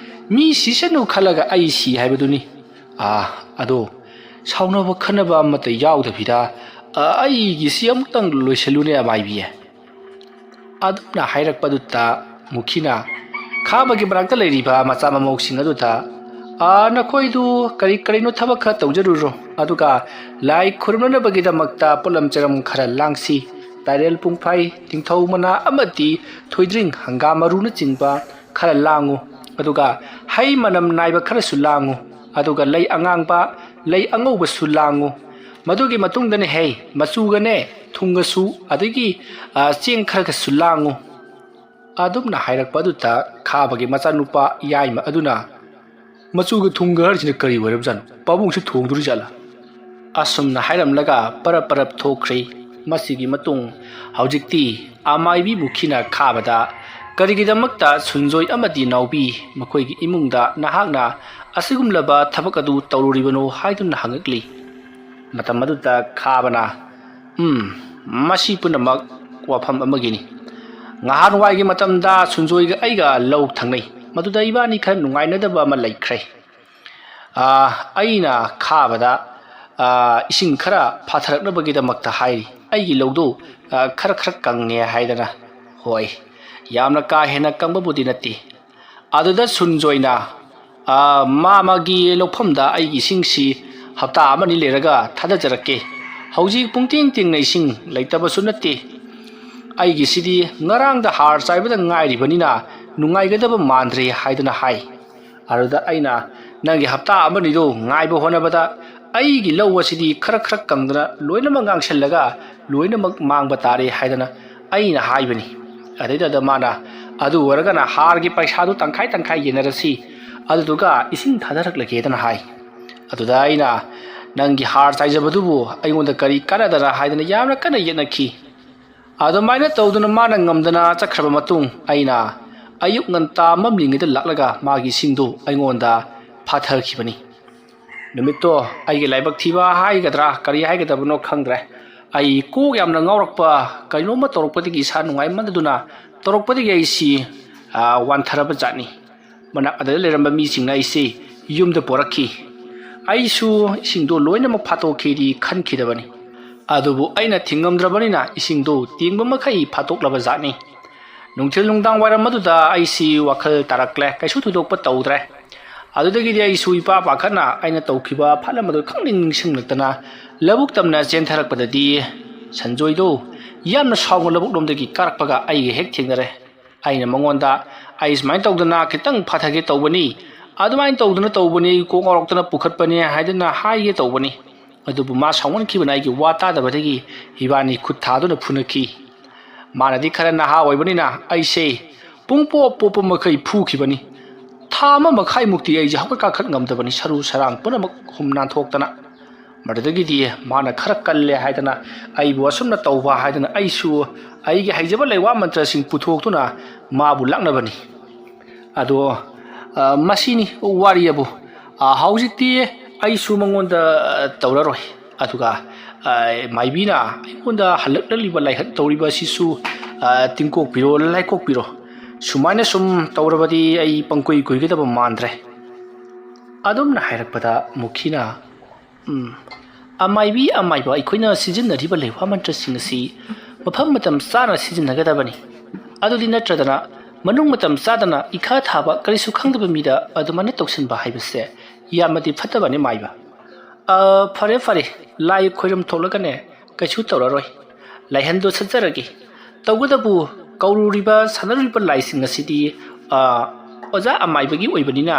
ꯃꯤ ꯁꯤꯁꯅꯨ ꯈꯜꯂꯒ ꯑꯩ ꯁꯤ ꯍꯥꯏꯕꯗꯨꯅꯤ꯫ ꯑꯥ, ꯑꯗꯣ ꯁꯥꯎꯅꯕ ꯈꯠꯅꯕ ꯑꯃꯠꯇ ꯌꯥꯎꯗꯕꯤꯗ, ꯑ, ꯑꯩꯒꯤꯁꯤ ꯑꯃꯨꯛꯇꯪ ꯂꯣꯏꯁꯤꯜꯂꯨꯅꯦ, ꯑꯃꯥꯏꯕꯤ"꯫ ꯑꯗꯨꯝꯅ ꯍꯥꯏꯔꯛꯄꯗꯨꯗ ꯃꯨꯈꯤꯅ ꯈꯥꯕꯒꯤ ꯃꯅꯥꯛꯇ ꯂꯩꯔꯤꯕ ꯃꯆꯥ ꯃꯃꯧꯁꯤꯡ ꯑꯗꯨꯗ, "ꯑꯥ, ꯅꯈꯣꯏꯗꯨ ꯀꯔꯤ ꯀꯔꯤꯅꯣ ꯊꯕꯛ ꯈꯔ ꯇꯧꯖꯔꯨꯔꯣ, ꯑꯗꯨꯒ ꯂꯥꯏ ꯈꯨꯔꯨꯝꯅꯅꯕꯒꯤꯗꯃꯛꯇ ꯄꯣꯠꯂꯝ ꯆꯔꯝ ꯈꯔ ꯂꯥꯡꯁꯤ꯫ ꯇꯥꯏꯔꯦꯜ ꯄꯨꯡꯐꯥꯏ, ꯇꯤꯡꯊꯧ ꯃꯅꯥ ꯑꯃꯗꯤ ꯊꯣꯏꯗ꯭ꯔꯤꯡ, ꯍꯪꯒꯥꯝ ꯃꯔꯨꯅꯆꯤꯡꯕ ꯈꯔ ꯂꯥꯡꯉꯨ꯫ ꯑꯗꯨꯒ ꯍꯩ ꯃꯅꯝ ꯅꯥꯏꯕ ꯈꯔꯁꯨ ꯂꯥꯡꯉꯨ꯫ ꯑꯗꯨꯒ ꯂꯩ ꯑꯉꯥꯡꯕ, ꯂꯩ ꯑꯉꯧꯕꯁꯨ ꯂꯥꯡꯉꯨ꯫ ꯃꯗꯨꯒꯤ ꯃꯇꯨꯡꯗꯅꯦ ꯍꯩ ꯃꯆꯨꯒꯅꯦ, ꯊꯨꯝꯒꯁꯨ, ꯑꯗꯒꯤ, ꯑ, ꯆꯦꯡ ꯈꯔꯒꯁꯨ ꯂꯥꯡꯉꯨ"꯫ ꯑꯗꯨꯝꯅ ꯍꯥꯏꯔꯛꯄ ꯑꯗꯨꯗ ꯈꯥꯕꯒꯤ ꯃꯆꯥꯅꯨꯄꯥ ꯌꯥꯏꯃ ꯑꯗꯨꯅ, "ꯃꯆꯨꯒ ꯊꯨꯝꯒ ꯍꯥꯏꯔꯤꯁꯤꯅ ꯀꯔꯤ ꯑꯣꯏꯔꯕꯖꯥꯠꯅꯣ? ꯄꯥꯕꯨꯡꯁꯨ ꯊꯣꯡꯗꯣꯔꯤꯖꯥꯠꯂꯥ?" ꯑꯁꯨꯝꯅ ꯍꯥꯏꯔꯝꯂꯒ ꯄꯔꯞ ꯄꯔꯞ ꯊꯣꯛꯈ꯭ꯔꯦ꯫ ꯃꯁꯤꯒꯤ ꯃꯇꯨꯡ ꯍꯧꯖꯤꯛꯇꯤ ꯑꯃꯥꯏꯕꯤ ꯃꯨꯈꯤꯅ ꯈꯥꯕꯗ, "ꯀꯔꯤꯒꯤꯗꯃꯛꯇ ꯁꯨꯟꯖꯣꯏ ꯑꯃꯗꯤ ꯅꯥꯎꯕꯤ ꯃꯈꯣꯏꯒꯤ ꯏꯃꯨꯡꯗ ꯅꯍꯥꯛꯅ ꯑꯁꯤꯒꯨꯝꯂꯕ ꯊꯕꯛ ꯑꯗꯨ ꯇꯧꯔꯨꯔꯤꯕꯅꯣ?" ꯍꯥꯏꯗꯨꯅ ꯍꯪꯉꯛꯂꯤ꯫ ꯃꯇꯝ ꯑꯗꯨꯗ ꯈꯥꯕꯅ, "ꯎꯝ, ꯃꯁꯤ ꯄꯨꯝꯅꯃꯛ ꯋꯥꯐꯝ ꯑꯃꯒꯤꯅꯤ꯫ ꯉꯍꯥꯟꯋꯥꯏꯒꯤ ꯃꯇꯝꯗ ꯁꯨꯟꯖꯣꯏꯒ ꯑꯩꯒ ꯂꯧ ꯊꯪꯅꯩ꯫ ꯃꯗꯨꯗ ꯏꯕꯥꯅꯤ ꯈꯔ ꯅꯨꯡꯉꯥꯏꯅꯗꯕ ꯑꯃ ꯂꯩꯈ꯭ꯔꯦ꯫ ꯑꯥ, ꯑꯩꯅ ꯈꯥꯕꯗ, ꯑꯥ, ꯏꯁꯤꯡ ꯈꯔ ꯐꯥꯊꯔꯛꯅꯕꯒꯤꯗꯃꯛꯇ ꯍꯥꯏꯔꯤ꯫ ꯑꯩꯒꯤ ꯂꯧꯗꯨ, ꯑꯥ, ꯈꯔ ꯈꯔ ꯀꯪꯉꯦ ꯍꯥꯏꯗꯅ꯫ ꯍꯣꯏ, ꯌꯥꯝꯅ ꯀꯥ ꯍꯦꯟꯅ ꯀꯪꯕꯕꯨꯗꯤ ꯅꯠꯇꯦ꯫ ꯑꯗꯨꯗ ꯁꯨꯟꯖꯣꯏꯅ, ꯑꯥ, ꯃꯥ ꯃꯥꯒꯤ ꯂꯧꯐꯝꯗ ꯑꯩꯒꯤ ꯏꯁꯤꯡꯁꯤ ꯍꯞꯇꯥ ꯑꯃꯅꯤ ꯂꯩꯔꯒ ꯊꯥꯗꯖꯔꯛꯀꯦ꯫ ꯍꯧꯖꯤꯛ ꯄꯨꯡꯇꯤꯡ ꯇꯤꯡꯅ ꯏꯁꯤꯡ ꯂꯩꯇꯕꯁꯨ ꯅꯠꯇꯦ꯫ ꯑꯩꯒꯤꯁꯤꯗꯤ ꯉꯔꯥꯡꯗ ꯍꯥꯔ ꯆꯥꯏꯕꯗ ꯉꯥꯏꯔꯤꯕꯅꯤꯅ ꯅꯨꯡꯉꯥꯏꯒꯗꯕ ꯃꯥꯟꯗ꯭ꯔꯦ" ꯍꯥꯏꯗꯅ ꯍꯥꯏ꯫ ꯑꯗꯨꯗ ꯑꯩꯅ, "ꯅꯪꯒꯤ ꯍꯞꯇꯥ ꯑꯃꯅꯤꯗꯣ ꯉꯥꯏꯕ ꯍꯣꯠꯅꯕꯗ ꯑꯩꯒꯤ ꯂꯧ ꯑꯁꯤꯗꯤ ꯈꯔ ꯈꯔ ꯀꯪꯗꯅ ꯂꯣꯏꯅꯃꯛ ꯉꯥꯡꯁꯜꯂꯒ ꯂꯣꯏꯅꯃꯛ ꯃꯥꯡꯕ ꯇꯥꯔꯦ" ꯍꯥꯏꯗꯅ ꯑꯩꯅ ꯍꯥꯏꯕꯅꯤ꯫ ꯑꯗꯩꯗꯨꯗ ꯃꯥꯅ, "ꯑꯗꯨ ꯑꯣꯏꯔꯒꯅ ꯍꯥꯔꯒꯤ ꯄꯩꯁꯥꯗꯨ ꯇꯪꯈꯥꯏ ꯇꯪꯈꯥꯏ ꯌꯦꯟꯅꯔꯁꯤ, ꯑꯗꯨꯗꯨꯒ ꯏꯁꯤꯡ ꯊꯥꯗꯔꯛꯂꯒꯦꯗꯅ" ꯍꯥꯏ꯫ ꯑꯗꯨꯗ ꯑꯩꯅ, "ꯅꯪꯒꯤ ꯍꯥꯔ ꯆꯥꯏꯖꯕꯗꯨꯕꯨ ꯑꯩꯉꯣꯟꯗ ꯀꯔꯤ ꯀꯥꯟꯅꯗꯅ" ꯍꯥꯏꯗꯅ ꯌꯥꯝꯅ ꯀꯟꯅ ꯌꯦꯠꯅꯈꯤ꯫ ꯑꯗꯨꯃꯥꯏꯅ ꯇꯧꯗꯨꯅ ꯃꯥꯅ ꯉꯝꯗꯅ ꯆꯠꯈ꯭ꯔꯕ ꯃꯇꯨꯡ, ꯑꯩꯅ ꯑꯌꯨꯛ ꯉꯟꯇꯥ ꯃꯝꯂꯤꯉꯩꯗ ꯂꯥꯛꯂꯒ ꯃꯥꯒꯤ ꯏꯁꯤꯡꯗꯨ ꯑꯩꯉꯣꯟꯗ ꯐꯥꯊꯈꯤꯕꯅꯤ꯫ ꯅꯨꯃꯤꯠꯇꯣ ꯑꯩꯒꯤ ꯂꯥꯏꯕꯛ ꯊꯤꯕ ꯍꯥꯏꯒꯗ꯭ꯔꯥ ꯀꯔꯤ ꯍꯥꯏꯒꯗꯕꯅꯣ ꯈꯪꯗ꯭ꯔꯦ꯫ ꯑꯩ ꯀꯣꯛ ꯌꯥꯝꯅ ꯉꯥꯎꯔꯛꯄ, ꯀꯩꯅꯣꯝꯃ ꯇꯧꯔꯛꯄꯗꯒꯤ ꯏꯁꯥ ꯅꯨꯡꯉꯥꯏꯃꯟꯗꯗꯨꯅ ꯇꯧꯔꯛꯄꯗꯒꯤ ꯑꯩꯁꯤ, ꯑ, ꯋꯥꯟꯊꯔꯕ ꯖꯥꯠꯅꯤ꯫ ꯃꯅꯥꯛ ꯑꯗꯨꯗ ꯂꯩꯔꯝꯕ ꯃꯤꯁꯤꯡꯅ ꯑꯩꯁꯤ ꯌꯨꯝꯗ ꯄꯣꯔꯛꯈꯤ꯫ ꯑꯩꯁꯨ ꯏꯁꯤꯡꯗꯣ ꯂꯣꯏꯅꯃꯛ ꯐꯥꯠꯇꯣꯛꯈꯤꯗꯤ ꯈꯟꯈꯤꯗꯕꯅꯤ꯫ ꯑꯗꯨꯕꯨ ꯑꯩꯅ ꯊꯤꯡꯉꯝꯗ꯭ꯔꯕꯅꯤꯅ ꯏꯁꯤꯡꯗꯣ ꯇꯦꯡꯕ ꯃꯈꯩ ꯐꯥꯠꯇꯣꯛꯂꯕ ꯖꯥꯠꯅꯤ꯫ ꯅꯨꯡꯊꯤꯜ ꯅꯨꯡꯗꯥꯡ ꯋꯥꯏꯔꯝ ꯑꯗꯨꯗ ꯑꯩꯁꯤ ꯋꯥꯈꯜ ꯇꯥꯔꯛꯂꯦ, ꯀꯩꯁꯨ ꯊꯣꯏꯗꯣꯛꯄ ꯇꯧꯗ꯭ꯔꯦ꯫ ꯑꯗꯨꯗꯒꯤꯗꯤ ꯑꯩꯁꯨ ꯏꯄꯥ ꯄꯥꯈꯠꯅ ꯑꯩꯅ ꯇꯧꯈꯤꯕ ꯐꯠꯂꯝꯕꯗꯨ ꯈꯪꯅꯤꯡ ꯅꯤꯡꯁꯤꯡꯂꯛꯇꯅ ꯂꯧꯕꯨꯛ ꯇꯝꯅ ꯆꯦꯟꯊꯔꯛꯄꯗꯗꯤ ꯁꯟꯖꯣꯏꯗꯣ ꯌꯥꯝꯅ ꯁꯥꯎꯅ ꯂꯧꯕꯨꯛ ꯂꯣꯝꯗꯒꯤ ꯀꯥꯔꯛꯄꯒ ꯑꯩꯒ ꯍꯦꯛ ꯊꯦꯡꯅꯔꯦ꯫ ꯑꯩꯅ ꯃꯉꯣꯟꯗ, "ꯑꯩ ꯁꯨꯃꯥꯏꯅ ꯇꯧꯗꯅ ꯈꯤꯇꯪ ꯐꯥꯊꯒꯦ ꯇꯧꯕꯅꯤ, ꯑꯗꯨꯃꯥꯏꯅ ꯇꯧꯗꯅ ꯇꯧꯕꯅꯤ, ꯑꯩ ꯀꯣꯛ ꯉꯥꯎꯔꯛꯇꯅ ꯄꯨꯈꯠꯄꯅꯦ" ꯍꯥꯏꯗꯅ ꯍꯥꯏꯒꯦ ꯇꯧꯕꯅꯤ꯫ ꯑꯗꯨꯕꯨ ꯃꯥ ꯁꯥꯎꯃꯟꯈꯤꯕꯅ ꯑꯩꯒꯤ ꯋꯥ ꯇꯥꯗꯕꯗꯒꯤ ꯏꯕꯥꯅꯤ ꯈꯨꯠ ꯊꯥꯗꯨꯅ ꯐꯨꯅꯈꯤ꯫ ꯃꯥꯅꯗꯤ ꯈꯔ ꯅꯍꯥ ꯑꯣꯏꯕꯅꯤꯅ ꯑꯩꯁꯦ ꯄꯨꯡ ꯄꯣꯞ ꯄꯣꯞꯄ ꯃꯈꯩ ꯐꯨꯈꯤꯕꯅꯤ꯫ ꯊꯥ ꯑꯃ ꯃꯈꯥꯏꯃꯨꯛꯇꯤ ꯑꯩꯁꯦ ꯍꯧꯒꯠ ꯀꯥꯈꯠ ꯉꯝꯗꯕꯅꯤ, ꯁꯔꯨ ꯁꯔꯥꯡ ꯄꯨꯝꯅꯃꯛ ꯍꯨꯝ ꯅꯥꯟꯊꯣꯛꯇꯅ꯫ ꯃꯗꯨꯗꯒꯤꯗꯤ ꯃꯥꯅ ꯈꯔ ꯀꯜꯂꯦ ꯍꯥꯏꯗꯅ ꯑꯩꯕꯨ ꯑꯁꯨꯝꯅ ꯇꯧꯕ ꯍꯥꯏꯗꯅ ꯑꯩꯁꯨ ꯑꯩꯒꯤ ꯍꯩꯖꯕ ꯂꯩꯋꯥ ꯃꯟꯇ꯭ꯔꯁꯤꯡ ꯄꯨꯊꯣꯛꯇꯨꯅ ꯃꯥꯕꯨ ꯂꯥꯛꯅꯕꯅꯤ꯫ ꯑꯗꯣ, ꯑ, ꯃꯁꯤꯅꯤ ꯋꯥꯔꯤ ꯑꯕꯨ꯫ ꯑ, ꯍꯧꯖꯤꯛꯇꯤ ꯑꯩꯁꯨ ꯃꯉꯣꯟꯗ, ꯑ, ꯇꯧꯔꯔꯣꯏ꯫ ꯑꯗꯨꯒ, ꯑ, ꯃꯥꯏꯕꯤꯅ ꯑꯩꯉꯣꯟꯗ ꯍꯜꯂꯛꯂꯤꯕ ꯂꯥꯏꯍꯠ ꯇꯧꯔꯤꯕ ꯑꯁꯤꯁꯨ, ꯑ, ꯇꯤꯡꯀꯣꯛꯄꯤꯔꯣ, ꯂꯥꯏꯀꯣꯛꯄꯤꯔꯣ꯫ ꯁꯨꯃꯥꯏꯅ ꯁꯨꯝ ꯇꯧꯔꯕꯗꯤ ꯑꯩ ꯄꯪꯀꯨꯏ ꯀꯨꯏꯒꯗꯕ ꯃꯥꯟꯗ꯭ꯔꯦ꯫ ꯑꯗꯨꯝꯅ ꯍꯥꯏꯔꯛꯄꯗ ꯃꯨꯈꯤꯅ, "ꯎꯝ, ꯑꯃꯥꯏꯕꯤ ꯑꯃꯥꯏꯕ, ꯑꯩꯈꯣꯏꯅ ꯁꯤꯖꯤꯟꯅꯔꯤꯕ ꯂꯩꯋꯥ ꯃꯟꯇ꯭ꯔꯁꯤꯡ ꯑꯁꯤ ꯃꯐꯝ ꯃꯇꯝ ꯆꯥꯅ ꯁꯤꯖꯤꯟꯅꯒꯗꯕꯅꯤ꯫ ꯑꯗꯨꯗꯤ ꯅꯠꯇ꯭ꯔꯗꯅ ꯃꯅꯨꯡ ꯃꯇꯝ ꯆꯥꯗꯅ ꯏꯈꯥ ꯊꯥꯕ ꯀꯔꯤꯁꯨ ꯈꯪꯗꯕ ꯃꯤꯗ ꯑꯗꯨꯃꯥꯏꯅ ꯇꯧꯁꯤꯟꯕ ꯍꯥꯏꯕꯁꯦ ꯌꯥꯝꯅꯗꯤ ꯐꯠꯇꯕꯅꯤ ꯃꯥꯏꯕ꯫ ꯑ, ꯐꯔꯦ, ꯐꯔꯦ, ꯂꯥꯏ ꯈꯣꯏꯔꯝ ꯊꯣꯛꯂꯒꯅꯦ, ꯀꯩꯁꯨ ꯇꯧꯔꯔꯣꯏ꯫ ꯂꯥꯏꯍꯟꯗꯣ ꯁꯠꯆꯔꯒꯦ꯫ ꯇꯧꯕꯇꯕꯨ ꯀꯧꯔꯨꯔꯤꯕ, ꯁꯥꯟꯅꯔꯨꯔꯤꯕ ꯂꯥꯏꯁꯤꯡ ꯑꯁꯤꯗꯤ, ꯑ, ꯑꯣꯖꯥ ꯑꯃꯥꯏꯕꯒꯤ ꯑꯣꯏꯕꯅꯤꯅ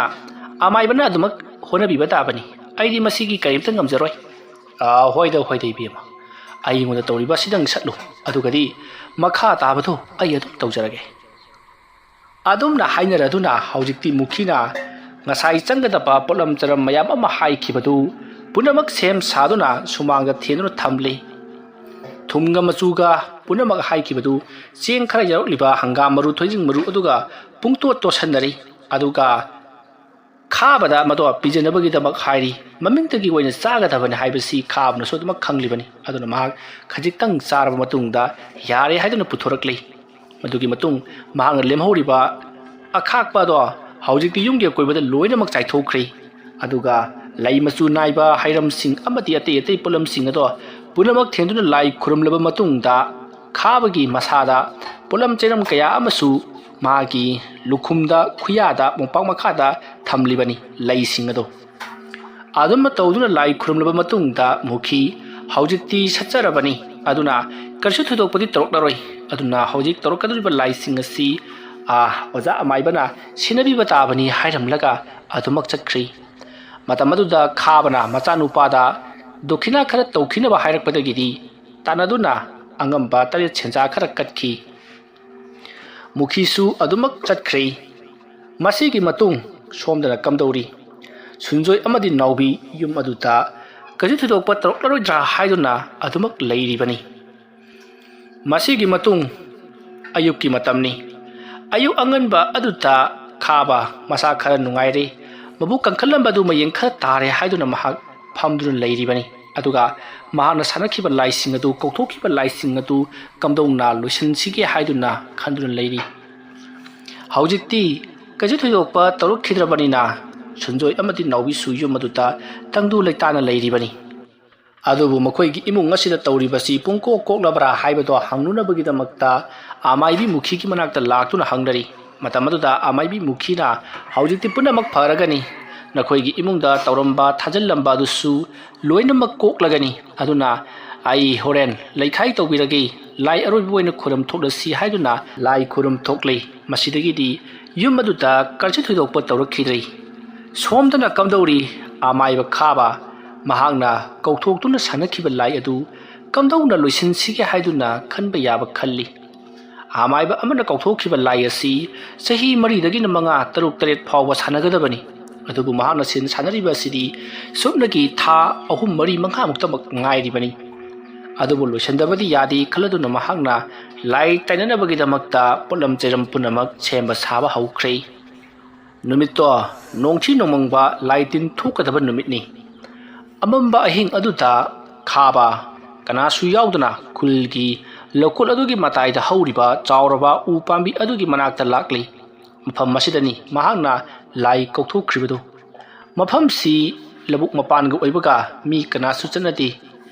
ꯑꯃꯥꯏꯕꯅ ꯑꯗꯨꯃꯛ ꯍꯣꯠꯅꯕꯤꯕ ꯇꯥꯕꯅꯤ꯫ ꯑꯩꯗꯤ ꯃꯁꯤꯒꯤ ꯀꯔꯤꯝꯇ ꯉꯝꯖꯔꯣꯏ꯫ "ꯑ, ꯍꯣꯏꯗ, ꯍꯣꯏꯗ, ꯏꯕꯦꯝꯃ꯫ ꯑꯩꯉꯣꯟꯗ ꯇꯧꯔꯤꯕ ꯑꯁꯤꯗꯪ ꯁꯠꯂꯨ, ꯑꯗꯨꯒꯗꯤ ꯃꯈꯥ ꯇꯥꯕꯗꯨ ꯑꯩ ꯑꯗꯨꯝ ꯇꯧꯖꯔꯒꯦ"꯫ ꯑꯗꯨꯝꯅ ꯍꯥꯏꯅꯔꯗꯨꯅ ꯍꯧꯖꯤꯛꯇꯤ ꯃꯨꯈꯤꯅ ꯉꯁꯥꯏ ꯆꯪꯒꯗꯕ ꯄꯣꯠꯂꯝ ꯆꯔꯝ ꯃꯌꯥꯝ ꯑꯃ ꯍꯥꯏꯈꯤꯕꯗꯨ ꯄꯨꯝꯅꯃꯛ ꯁꯦꯝ ꯁꯥꯗꯨꯅ ꯁꯨꯃꯥꯡꯗ ꯊꯦꯟꯗꯨꯅ ꯊꯝꯂꯤ꯫ ꯊꯨꯝꯒ ꯃꯆꯨꯒ ꯄꯨꯝꯅꯃꯛ ꯍꯥꯏꯈꯤꯕꯗꯨ, ꯆꯦꯡ ꯈꯔ ꯌꯥꯎꯔꯛꯂꯤꯕ ꯍꯪꯒꯥꯝ ꯃꯔꯨ, ꯊꯣꯏꯗꯤꯡ ꯃꯔꯨ ꯑꯗꯨꯒ ꯄꯨꯡꯇꯣꯠ ꯇꯣꯠꯁꯟꯅꯔꯤ꯫ ꯑꯗꯨꯒ ꯈꯥꯕꯗ ꯃꯗꯣ ꯄꯤꯖꯅꯕꯒꯤꯗꯃꯛ ꯍꯥꯏꯔꯤ꯫ ꯃꯃꯤꯡꯇꯒꯤ ꯑꯣꯏꯅ ꯆꯥꯒꯗꯕꯅꯤ ꯍꯥꯏꯕꯁꯤ ꯈꯥꯕꯅꯁꯨ ꯑꯗꯨꯃꯛ ꯈꯪꯂꯤꯕꯅꯤ꯫ ꯑꯗꯨꯅ ꯃꯍꯥꯛ ꯈꯖꯤꯛꯇꯪ ꯆꯥꯔꯕ ꯃꯇꯨꯡꯗ ꯌꯥꯔꯦ ꯍꯥꯏꯗꯨꯅ ꯄꯨꯊꯣꯔꯛꯂꯤ꯫ ꯃꯗꯨꯒꯤ ꯃꯇꯨꯡ ꯃꯍꯥꯛꯅ ꯂꯦꯝꯍꯧꯔꯤꯕ ꯑꯈꯥꯛꯄ ꯑꯗꯣ ꯍꯧꯖꯤꯛꯇꯤ ꯌꯨꯝꯒꯤ ꯑꯀꯣꯏꯕꯗ ꯂꯣꯏꯅꯃꯛ ꯆꯥꯏꯊꯣꯛꯈ꯭ꯔꯤ꯫ ꯑꯗꯨꯒ ꯂꯩ ꯃꯆꯨ ꯅꯥꯏꯕ ꯍꯩꯔꯝꯁꯤꯡ ꯑꯃꯗꯤ ꯑꯇꯩ ꯑꯇꯩ ꯄꯣꯠꯂꯝꯁꯤꯡ ꯑꯗꯣ ꯄꯨꯝꯅꯃꯛ ꯊꯦꯡꯗꯨꯅ ꯂꯥꯏ ꯈꯨꯔꯨꯝꯂꯕ ꯃꯇꯨꯡꯗ, ꯈꯥꯕꯒꯤ ꯃꯁꯥꯗ ꯄꯣꯠꯂꯝ ꯆꯩꯔꯝ ꯀꯌꯥ ꯑꯃꯁꯨ ꯃꯥꯒꯤ ꯂꯨꯈꯨꯝꯗ, ꯈꯨꯌꯥꯗ, ꯃꯣꯝꯄꯥꯛ ꯃꯈꯥꯗ ꯊꯝꯂꯤꯕꯅꯤ ꯂꯩꯁꯤꯡ ꯑꯗꯣ꯫ ꯑꯗꯨꯝꯅ ꯇꯧꯗꯨꯅ ꯂꯥꯏ ꯈꯨꯔꯨꯝꯂꯕ ꯃꯇꯨꯡꯗ ꯃꯨꯈꯤ ꯍꯧꯖꯤꯛꯇꯤ ꯁꯠꯆꯔꯕꯅꯤ꯫ ꯑꯗꯨꯅ ꯀꯔꯤꯁꯨ ꯊꯣꯏꯗꯣꯛꯄꯗꯤ ꯇꯧꯔꯛꯂꯔꯣꯏ꯫ ꯑꯗꯨꯅ ꯍꯧꯖꯤꯛ ꯇꯧꯔꯛꯀꯗꯧꯔꯤꯕ ꯂꯥꯏꯁꯤꯡ ꯑꯁꯤ, ꯑꯥ, ꯑꯣꯖꯥ ꯑꯃꯥꯏꯕꯅ ꯁꯤꯟꯅꯕꯤꯕ ꯇꯥꯕꯅꯤ ꯍꯥꯏꯔꯝꯂꯒ ꯑꯗꯨꯃꯛ ꯆꯠꯈ꯭ꯔꯤ꯫ ꯃꯇꯝ ꯑꯗꯨꯗ ꯈꯥꯕꯅ ꯃꯆꯥꯅꯨꯄꯥꯗ ꯗꯣꯈꯤꯅꯥ ꯈꯔ ꯇꯧꯈꯤꯅꯕ ꯍꯥꯏꯔꯛꯄꯗꯒꯤꯗꯤ ꯇꯥꯟꯅꯗꯨꯅ ꯑꯉꯝꯕ ꯇꯔꯦꯠ ꯁꯦꯟꯖꯥ ꯈꯔ ꯀꯠꯈꯤ꯫ ꯃꯨꯈꯤꯁꯨ ꯑꯗꯨꯃꯛ ꯆꯠꯈ꯭ꯔꯦ꯫ ꯃꯁꯤꯒꯤ ꯃꯇꯨꯡ ꯁꯣꯝꯗꯅ ꯀꯝꯗꯧꯔꯤ? ꯁꯨꯟꯖꯣꯏ ꯑꯃꯗꯤ ꯅꯥꯎꯕꯤ ꯌꯨꯝ ꯑꯗꯨꯗ ꯀꯩꯁꯨ ꯊꯣꯏꯗꯣꯛꯄ ꯇꯧꯔꯛꯂꯔꯣꯏꯗ꯭ꯔꯥ ꯍꯥꯏꯗꯨꯅ ꯑꯗꯨꯃꯛ ꯂꯩꯔꯤꯕꯅꯤ꯫ ꯃꯁꯤꯒꯤ ꯃꯇꯨꯡ ꯑꯌꯨꯛꯀꯤ ꯃꯇꯝꯅꯤ꯫ ꯑꯌꯨꯛ ꯑꯉꯟꯕ ꯑꯗꯨꯗ ꯈꯥꯕ ꯃꯁꯥ ꯈꯔ ꯅꯨꯡꯉꯥꯏꯔꯦ, ꯃꯕꯨꯛ ꯀꯟꯈꯠꯂꯝꯕꯗꯨ ꯃꯌꯦꯡ ꯈꯔ ꯇꯥꯔꯦ ꯍꯥꯏꯗꯨꯅ ꯃꯍꯥꯛ ꯐꯝꯗꯨꯅ ꯂꯩꯔꯤꯕꯅꯤ꯫ ꯑꯗꯨꯒ ꯃꯍꯥꯛꯅ ꯁꯥꯟꯅꯈꯤꯕ ꯂꯥꯏꯁꯤꯡ ꯑꯗꯨ, ꯀꯧꯊꯣꯛꯈꯤꯕ ꯂꯥꯏꯁꯤꯡ ꯑꯗꯨ ꯀꯝꯗꯧꯅ ꯂꯣꯏꯁꯤꯟꯁꯤꯒꯦ ꯍꯥꯏꯗꯨꯅ ꯈꯟꯗꯨꯅ ꯂꯩꯔꯤ꯫ ꯍꯧꯖꯤꯛꯇꯤ ꯀꯩꯁꯨ ꯊꯣꯏꯗꯣꯛꯄ ꯇꯧꯔꯛꯈꯤꯗ꯭ꯔꯕꯅꯤꯅ ꯁꯨꯟꯖꯣꯏ ꯑꯃꯗꯤ ꯅꯥꯎꯕꯤꯁꯨ ꯌꯨꯝ ꯑꯗꯨꯗ ꯇꯪꯗꯨ ꯂꯩꯇꯥꯅ ꯂꯩꯔꯤꯕꯅꯤ꯫ ꯑꯗꯨꯕꯨ ꯃꯈꯣꯏꯒꯤ ꯏꯃꯨꯡ ꯑꯁꯤꯗ ꯇꯧꯔꯤꯕꯁꯤ ꯄꯨꯡꯀꯣꯛ ꯀꯣꯛꯂꯕ꯭ꯔꯥ ꯍꯥꯏꯕꯗꯣ ꯍꯪꯂꯨꯅꯕꯒꯤꯗꯃꯛꯇ ꯑꯃꯥꯏꯕꯤ ꯃꯨꯈꯤꯒꯤ ꯃꯅꯥꯛꯇ ꯂꯥꯛꯇꯨꯅ ꯍꯪꯅꯔꯤ꯫ ꯃꯇꯝ ꯑꯗꯨꯗ ꯑꯃꯥꯏꯕꯤ ꯃꯨꯈꯤꯅ, "ꯍꯧꯖꯤꯛꯇꯤ ꯄꯨꯝꯅꯃꯛ ꯐꯔꯒꯅꯤ, ꯅꯈꯣꯏꯒꯤ ꯏꯃꯨꯡꯗ ꯇꯧꯔꯝꯕ ꯊꯥꯖꯤꯜꯂꯝꯕ ꯑꯗꯨꯁꯨ ꯂꯣꯏꯅꯃꯛ ꯀꯣꯛꯂꯒꯅꯤ꯫ ꯑꯗꯨꯅ ꯑꯩ ꯍꯣꯔꯦꯟ ꯂꯩꯈꯥꯏ ꯇꯧꯕꯤꯔꯒꯦ, ꯂꯥꯏ ꯑꯔꯣꯏꯕ ꯑꯣꯏꯅ ꯈꯨꯔꯨꯝ ꯊꯣꯛꯂꯁꯤ ꯍꯥꯏꯗꯨꯅ ꯂꯥꯏ ꯈꯨꯔꯨꯝ ꯊꯣꯛꯂꯦ꯫ ꯃꯁꯤꯗꯒꯤꯗꯤ ꯌꯨꯝ ꯑꯗꯨꯗ ꯀꯔꯤꯁꯨ ꯊꯣꯏꯗꯣꯛꯄ ꯇꯧꯔꯛꯈꯤꯗ꯭ꯔꯦ꯫ ꯁꯣꯝꯗꯅ ꯀꯝꯗꯧꯔꯤ? ꯑꯃꯥꯏꯕ ꯈꯥꯕ ꯃꯍꯥꯛꯅ ꯀꯧꯊꯣꯛꯇꯨꯅ ꯁꯥꯟꯅꯈꯤꯕ ꯂꯥꯏ ꯑꯗꯨ ꯀꯝꯗꯧꯅ ꯂꯣꯏꯁꯤꯟꯁꯤꯒꯦ ꯍꯥꯏꯗꯨꯅ ꯈꯟꯕ ꯌꯥꯕ ꯈꯜꯂꯤ꯫ ꯑꯃꯥꯏꯕ ꯑꯃꯅ ꯀꯧꯊꯣꯛꯈꯤꯕ ꯂꯥꯏ ꯑꯁꯤ ꯆꯍꯤ ꯃꯔꯤꯗꯒꯤꯅ ꯃꯉꯥ, ꯇꯔꯨꯛ, ꯇꯔꯦꯠ ꯐꯥꯎꯕ ꯁꯥꯟꯅꯒꯗꯕꯅꯤ꯫ ꯑꯗꯨꯕꯨ ꯃꯍꯥꯛꯅ ꯁꯤꯟ ꯁꯥꯟꯅꯔꯤꯕ ꯑꯁꯤꯗꯤ ꯁꯨꯞꯅꯒꯤ ꯊꯥ ꯑꯍꯨꯝ, ꯃꯔꯤ, ꯃꯉꯥꯃꯨꯛꯇꯃꯛ ꯉꯥꯏꯔꯤꯕꯅꯤ꯫ ꯑꯗꯨꯕꯨ ꯂꯣꯏꯁꯤꯟꯗꯕꯗꯤ ꯌꯥꯗꯦ ꯈꯜꯂꯗꯨꯅ ꯃꯍꯥꯛꯅ ꯂꯥꯏ ꯇꯥꯏꯅꯅꯕꯒꯤꯗꯃꯛꯇ ꯄꯣꯠꯂꯝ ꯆꯩꯔꯝ ꯄꯨꯝꯅꯃꯛ ꯁꯦꯝꯕ ꯁꯥꯕ ꯍꯧꯈ꯭ꯔꯦ꯫ ꯅꯨꯃꯤꯠꯇꯣ ꯅꯣꯡꯊꯤ ꯅꯣꯡꯃꯪꯕ, ꯂꯥꯏ ꯇꯤꯟ ꯊꯣꯛꯀꯗꯕ ꯅꯨꯃꯤꯠꯅꯤ꯫ ꯑꯃꯝꯕ ꯑꯍꯤꯡ ꯑꯗꯨꯗ ꯈꯥꯕ ꯀꯅꯥꯁꯨ ꯌꯥꯎꯗꯅ ꯈꯨꯜꯒꯤ ꯂꯧꯀꯣꯜ ꯑꯗꯨꯒꯤ ꯃꯇꯥꯏꯗ ꯍꯧꯔꯤꯕ ꯆꯥꯎꯔꯕ ꯎ ꯄꯥꯝꯕꯤ ꯑꯗꯨꯒꯤ ꯃꯅꯥꯛꯇ ꯂꯥꯛꯂꯤ꯫ ꯃꯐꯝ ꯑꯁꯤꯗꯅꯤ ꯃꯍꯥꯛꯅ ꯂꯥꯏ ꯀꯧꯊꯣꯛꯈ꯭ꯔꯤꯕꯗꯨ꯫ ꯃꯐꯝꯁꯤ ꯂꯧꯕꯨꯛ ꯃꯄꯥꯟꯒ ꯑꯣꯏꯕꯒ ꯃꯤ ꯀꯅꯥꯁꯨ ꯆꯠꯅꯗꯦ꯫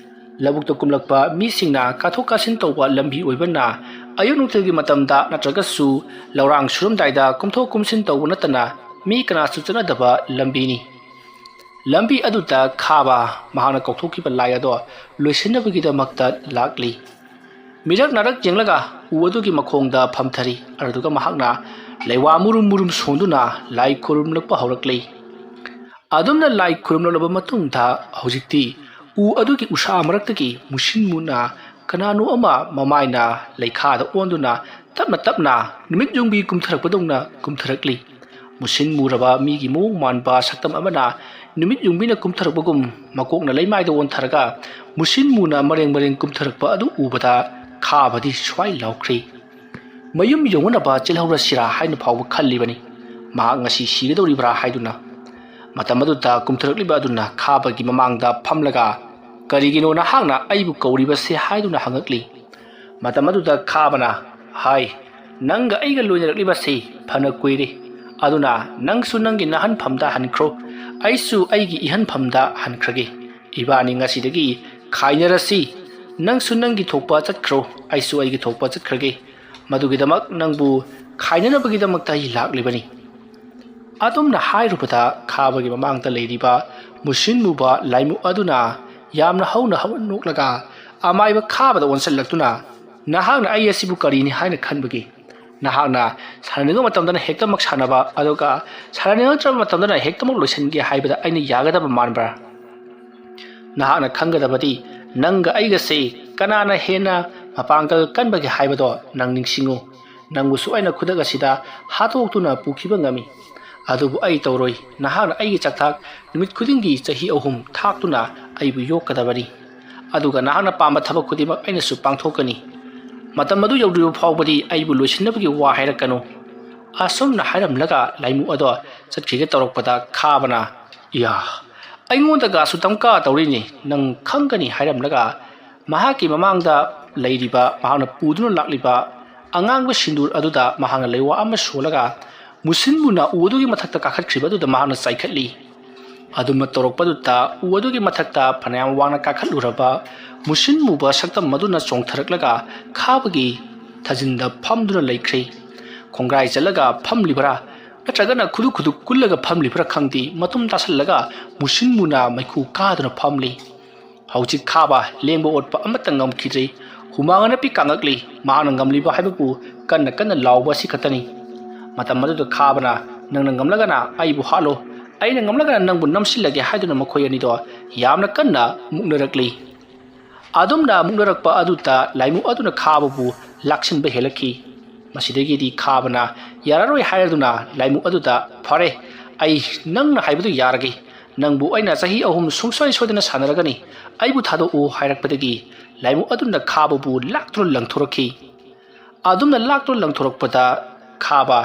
ꯂꯧꯕꯨꯛꯇ ꯀꯨꯝꯂꯛꯄ ꯃꯤꯁꯤꯡꯅ ꯀꯥꯊꯣꯛ ꯀꯥꯁꯤꯟ ꯇꯧꯕ ꯂꯝꯕꯤ ꯑꯣꯏꯕꯅ ꯑꯌꯨꯛ ꯅꯨꯡꯊꯤꯜꯒꯤ ꯃꯇꯝꯗ ꯅꯠꯇ꯭ꯔꯒꯁꯨ ꯂꯧꯔꯥꯡ ꯁꯨꯔꯝꯗꯥꯏꯗ ꯀꯨꯝꯊꯣꯛ ꯀꯨꯝꯁꯤꯟ ꯇꯧꯕ ꯅꯠꯇꯅ ꯃꯤ ꯀꯅꯥꯁꯨ ꯆꯠꯅꯗꯕ ꯂꯝꯕꯤꯅꯤ꯫ ꯂꯝꯕꯤ ꯑꯗꯨꯗ ꯈꯥꯕ ꯃꯍꯥꯛꯅ ꯀꯧꯊꯣꯛꯈꯤꯕ ꯂꯥꯏ ꯑꯗꯣ ꯂꯣꯏꯁꯤꯟꯅꯕꯒꯤꯗꯃꯛꯇ ꯂꯥꯛꯂꯤ꯫ ꯃꯤꯔꯛ ꯅꯥꯔꯛ ꯌꯦꯡꯂꯒ ꯎ ꯑꯗꯨꯒꯤ ꯃꯈꯣꯡꯗ ꯐꯝꯊꯔꯤ꯫ ꯑꯗꯨꯗꯨꯒ ꯃꯍꯥꯛꯅ ꯂꯩꯋꯥ ꯃꯨꯔꯨꯝ ꯃꯨꯔꯨꯝ ꯁꯣꯟꯗꯨꯅ ꯂꯥꯏ ꯈꯨꯔꯨꯝꯂꯛꯄ ꯍꯧꯔꯛꯂꯤ꯫ ꯑꯗꯨꯝꯅ ꯂꯥꯏ ꯈꯨꯔꯨꯝꯂꯛꯂꯕ ꯃꯇꯨꯡꯗ ꯍꯧꯖꯤꯛꯇꯤ ꯎ ꯑꯗꯨꯒꯤ ꯎꯁꯥ ꯃꯔꯛꯇꯒꯤ ꯃꯨꯁꯤꯟ ꯃꯨꯅ ꯀꯅꯥꯅꯣ ꯑꯃ ꯃꯃꯥꯏꯅ ꯂꯩꯈꯥꯗ ꯑꯣꯟꯗꯨꯅ ꯇꯞꯅ ꯇꯞꯅ ꯅꯨꯃꯤꯠ ꯌꯨꯡꯕꯤ ꯀꯨꯝꯊꯔꯛꯄꯗꯧꯅ ꯀꯨꯝꯊꯔꯛꯂꯤ꯫ ꯃꯨꯁꯤꯟ ꯃꯨꯔꯕ ꯃꯤꯒꯤ ꯃꯑꯣꯡ ꯃꯥꯟꯕ ꯁꯛꯇꯝ ꯑꯃꯅ ꯅꯨꯃꯤꯠ ꯌꯨꯡꯕꯤꯅ ꯀꯨꯝꯊꯔꯛꯄꯒꯨꯝ ꯃꯀꯣꯛꯅ ꯂꯩꯃꯥꯏꯗ ꯑꯣꯟꯊꯔꯒ ꯃꯨꯁꯤꯟ ꯃꯨꯅ ꯃꯔꯦꯡ ꯃꯔꯦꯡ ꯀꯨꯝꯊꯔꯛꯄ ꯑꯗꯨ ꯎꯕꯗ ꯈꯥꯕꯗꯤ ꯁ꯭ꯋꯥꯏ ꯂꯥꯎꯈ꯭ꯔꯤ꯫ ꯃꯌꯨꯝ ꯌꯧꯅꯅꯕ ꯆꯦꯜꯍꯧꯔꯁꯤꯔꯥ ꯍꯥꯏꯅ ꯐꯥꯎꯕ ꯈꯜꯂꯤꯕꯅꯤ꯫ ꯃꯍꯥꯛ ꯉꯁꯤ ꯁꯤꯒꯗꯧꯔꯤꯕ꯭ꯔꯥ ꯍꯥꯏꯗꯨꯅ꯫ ꯃꯇꯝ ꯑꯗꯨꯗ ꯀꯨꯝꯊꯔꯛꯂꯤꯕ ꯑꯗꯨꯅ ꯈꯥꯕꯒꯤ ꯃꯃꯥꯡꯗ ꯐꯝꯂꯒ, "ꯀꯔꯤꯒꯤꯅꯣ ꯅꯍꯥꯛꯅ ꯑꯩꯕꯨ ꯀꯧꯔꯤꯕꯁꯦ?" ꯍꯥꯏꯗꯨꯅ ꯍꯪꯉꯛꯂꯤ꯫ ꯃꯇꯝ ꯑꯗꯨꯗ ꯈꯥꯕꯅ, "ꯍꯥꯏ, ꯅꯪꯒ ꯑꯩꯒ ꯂꯣꯏꯅꯔꯛꯂꯤꯕꯁꯤ ꯐꯅ ꯀꯨꯏꯔꯦ꯫ ꯑꯗꯨꯅ ꯅꯪꯁꯨ ꯅꯪꯒꯤ ꯅꯍꯟꯐꯝꯗ ꯍꯟꯈ꯭ꯔꯣ, ꯑꯩꯁꯨ ꯑꯩꯒꯤ ꯏꯍꯟꯐꯝꯗ ꯍꯟꯈ꯭ꯔꯒꯦ꯫ ꯏꯕꯥꯅꯤ ꯉꯁꯤꯗꯒꯤ ꯈꯥꯏꯅꯔꯁꯤ꯫ ꯅꯪꯁꯨ ꯅꯪꯒꯤ ꯊꯣꯛꯄ ꯆꯠꯈ꯭ꯔꯣ, ꯑꯩꯁꯨ ꯑꯩꯒꯤ ꯊꯣꯛꯄ ꯆꯠꯈ꯭ꯔꯒꯦ꯫ ꯃꯗꯨꯒꯤꯗꯃꯛ ꯅꯪꯕꯨ ꯈꯥꯏꯅꯅꯕꯒꯤꯗꯃꯛꯇ ꯑꯩ ꯂꯥꯛꯂꯤꯕꯅꯤ꯫" ꯑꯗꯨꯝꯅ ꯍꯥꯏꯔꯨꯕꯗ ꯈꯥꯕꯒꯤ ꯃꯃꯥꯡꯗ ꯂꯩꯔꯤꯕ ꯃꯨꯁꯤꯟ ꯃꯨꯕ ꯂꯥꯏꯃꯨ ꯑꯗꯨꯅ ꯌꯥꯝꯅ ꯍꯧꯅ ꯍꯧꯅ ꯅꯣꯛꯂꯒ ꯑꯃꯥꯏꯕ ꯈꯥꯕꯗ ꯑꯣꯟꯁꯤꯜꯂꯛꯇꯨꯅ, "ꯅꯍꯥꯛꯅ ꯑꯩ ꯑꯁꯤꯕꯨ ꯀꯔꯤꯅꯤ ꯍꯥꯏꯅ ꯈꯟꯕꯒꯦ? ꯅꯍꯥꯛꯅ ꯁꯥꯟꯅꯅꯤꯡꯕ ꯃꯇꯝꯗꯅ ꯍꯦꯛꯇꯃꯛ ꯁꯥꯟꯅꯕ, ꯑꯗꯨꯒ ꯁꯥꯟꯅꯅꯤꯡꯉꯛꯇ꯭ꯔꯕ ꯃꯇꯝꯗꯅ ꯍꯦꯛꯇꯃꯛ ꯂꯣꯏꯁꯤꯟꯒꯦ ꯍꯥꯏꯕꯗ ꯑꯩꯅ ꯌꯥꯒꯗꯕ ꯃꯥꯟꯕ꯭ꯔꯥ? ꯅꯍꯥꯛꯅ ꯈꯪꯒꯗꯕꯗꯤ ꯅꯪꯒ ꯑꯩꯒꯁꯦ ꯀꯅꯥꯅ ꯍꯦꯟꯅ ꯃꯄꯥꯡꯒꯜ ꯀꯟꯕꯒꯦ ꯍꯥꯏꯕꯗꯣ ꯅꯪ ꯅꯤꯡꯁꯤꯡꯉꯨ꯫ ꯅꯪꯕꯨꯁꯨ ꯑꯩꯅ ꯈꯨꯗꯛ ꯑꯁꯤꯗ ꯍꯥꯠꯇꯣꯛꯇꯨꯅ ꯄꯨꯈꯤꯕ ꯉꯝꯃꯤ꯫ ꯑꯗꯨꯕꯨ ꯑꯩ ꯇꯧꯔꯣꯏ꯫ ꯅꯍꯥꯛꯅ ꯑꯩꯒꯤ ꯆꯥꯛꯊꯥꯛ ꯅꯨꯃꯤꯠ ꯈꯨꯗꯤꯡꯒꯤ ꯆꯍꯤ ꯑꯍꯨꯝ ꯊꯥꯛꯇꯨꯅ ꯑꯩꯕꯨ ꯌꯣꯛꯀꯗꯕꯅꯤ꯫ ꯑꯗꯨꯒ ꯅꯍꯥꯛꯅ ꯄꯥꯝꯕ ꯊꯕꯛ ꯈꯨꯗꯤꯡꯃꯛ ꯑꯩꯅꯁꯨ ꯄꯥꯡꯊꯣꯛꯀꯅꯤ꯫ ꯃꯇꯝ ꯑꯗꯨ ꯌꯧꯗ꯭ꯔꯤꯕ ꯐꯥꯎꯕꯗꯤ ꯑꯩꯕꯨ ꯂꯣꯏꯁꯤꯟꯅꯕꯒꯤ ꯋꯥ ꯍꯥꯏꯔꯛꯀꯅꯨ"꯫ ꯑꯁꯨꯝꯅ ꯍꯥꯏꯔꯝꯂꯒ ꯂꯥꯏꯃꯨ ꯑꯗꯣ ꯆꯠꯈꯤꯒꯦ ꯇꯧꯔꯛꯄꯗ ꯈꯥꯕꯅ, "ꯏꯌꯥ, ꯑꯩꯉꯣꯟꯗꯒꯁꯨ ꯗꯝꯀꯥ ꯇꯧꯔꯤꯅꯤ, ꯅꯪ ꯈꯪꯒꯅꯤ" ꯍꯥꯏꯔꯝꯂꯒ ꯃꯍꯥꯛꯀꯤ ꯃꯃꯥꯡꯗ ꯂꯩꯔꯤꯕ, ꯃꯍꯥꯛꯅ ꯄꯨꯗꯨꯅ ꯂꯥꯛꯂꯤꯕ ꯑꯉꯥꯡꯕ ꯁꯤꯟꯗꯨꯔ ꯑꯗꯨꯗ ꯃꯍꯥꯛꯅ ꯂꯩꯋꯥ ꯑꯃ ꯁꯣꯜꯂꯒ ꯃꯨꯁꯤꯟ ꯃꯨꯅ ꯎ ꯑꯗꯨꯒꯤ ꯃꯊꯛꯇ ꯀꯥꯈꯠꯈ꯭ꯔꯤꯕ ꯑꯗꯨꯗ ꯃꯍꯥꯛꯅ ꯆꯥꯏꯈꯠꯂꯤ꯫ ꯑꯗꯨꯝꯅ ꯇꯧꯔꯛꯄꯗꯨꯗ ꯎ ꯑꯗꯨꯒꯤ ꯃꯊꯛꯇ ꯐꯅꯌꯥꯝ ꯋꯥꯡꯅ ꯀꯥꯈꯠꯂꯨꯔꯕ ꯃꯨꯁꯤꯟ ꯃꯨꯕ ꯁꯛꯇꯝ ꯑꯗꯨꯅ ꯆꯣꯡꯊꯔꯛꯂꯒ ꯈꯥꯕꯒꯤ ꯊꯥꯖꯤꯟꯗ ꯐꯝꯗꯨꯅ ꯂꯩꯈ꯭ꯔꯦ꯫ ꯈꯣꯡꯒ꯭ꯔꯥꯏ ꯆꯠꯂꯒ ꯐꯝꯂꯤꯕꯔꯥ, ꯅꯠꯇ꯭ꯔꯒꯅ ꯈꯨꯗꯨꯛ ꯈꯨꯗꯨꯛ ꯀꯨꯜꯂꯒ ꯐꯝꯂꯤꯕꯔꯥ ꯈꯪꯗꯦ, ꯃꯇꯨꯝ ꯇꯥꯁꯜꯂꯒ ꯃꯨꯁꯤꯟ ꯃꯨꯅ ꯃꯩꯈꯨ ꯀꯥꯗꯨꯅ ꯐꯝꯂꯤ꯫ ꯍꯧꯖꯤꯛ ꯈꯥꯕ ꯂꯦꯡꯕ ꯑꯣꯠꯄ ꯑꯃꯠꯇ ꯉꯝꯈꯤꯗ꯭ꯔꯦ꯫ ꯍꯨꯃꯥꯡ ꯑꯅꯞꯄꯤ ꯀꯥꯡꯉꯛꯂꯤ꯫ ꯃꯍꯥꯛꯅ ꯉꯝꯂꯤꯕ ꯍꯥꯏꯕꯕꯨ ꯀꯟꯅ ꯀꯟꯅ ꯂꯥꯎꯕ ꯑꯁꯤ ꯈꯛꯇꯅꯤ꯫ ꯃꯇꯝ ꯑꯗꯨꯗ ꯈꯥꯕꯅ, "ꯅꯪꯅ ꯉꯝꯂꯒꯅ ꯑꯩꯕꯨ ꯍꯥꯠꯂꯣ, ꯑꯩꯅ ꯉꯝꯂꯒꯅ ꯅꯪꯕꯨ ꯅꯝꯁꯤꯜꯂꯒꯦ" ꯍꯥꯏꯗꯨꯅ ꯃꯈꯣꯏ ꯑꯅꯤꯗꯣ ꯌꯥꯝꯅ ꯀꯟꯅ ꯃꯨꯛꯅꯔꯛꯂꯤ꯫ ꯑꯗꯨꯝꯅ ꯃꯨꯛꯅꯔꯛꯄ ꯑꯗꯨꯗ ꯂꯥꯏꯃꯨ ꯑꯗꯨꯅ ꯈꯥꯕꯕꯨ ꯂꯥꯛꯁꯤꯟꯕ ꯍꯦꯜꯂꯛꯈꯤ꯫ ꯃꯁꯤꯗꯒꯤꯗꯤ ꯈꯥꯕꯅ ꯌꯥꯔꯔꯣꯏ ꯍꯥꯏꯔꯗꯨꯅ ꯂꯥꯏꯃꯨ ꯑꯗꯨꯗ, "ꯐꯔꯦ, ꯑꯩ ꯅꯪꯅ ꯍꯥꯏꯕꯗꯨ ꯌꯥꯔꯒꯦ꯫ ꯅꯪꯕꯨ ꯑꯩꯅ ꯆꯍꯤ ꯑꯍꯨꯝ ꯁꯨꯡꯁꯣꯏ ꯁꯣꯏꯗꯅ ꯁꯥꯟꯅꯔꯒꯅꯤ꯫ ꯑꯩꯕꯨ ꯊꯥꯗꯣꯛꯎ" ꯍꯥꯏꯔꯛꯄꯗꯒꯤ ꯂꯥꯏꯃꯨ ꯑꯗꯨꯅ ꯈꯥꯕꯕꯨ ꯂꯥꯛꯇꯨꯅ ꯂꯪꯊꯣꯔꯛꯈꯤ꯫ ꯑꯗꯨꯝꯅ ꯂꯥꯛꯇꯨꯅ ꯂꯪꯊꯣꯔꯛꯄꯗ ꯈꯥꯕ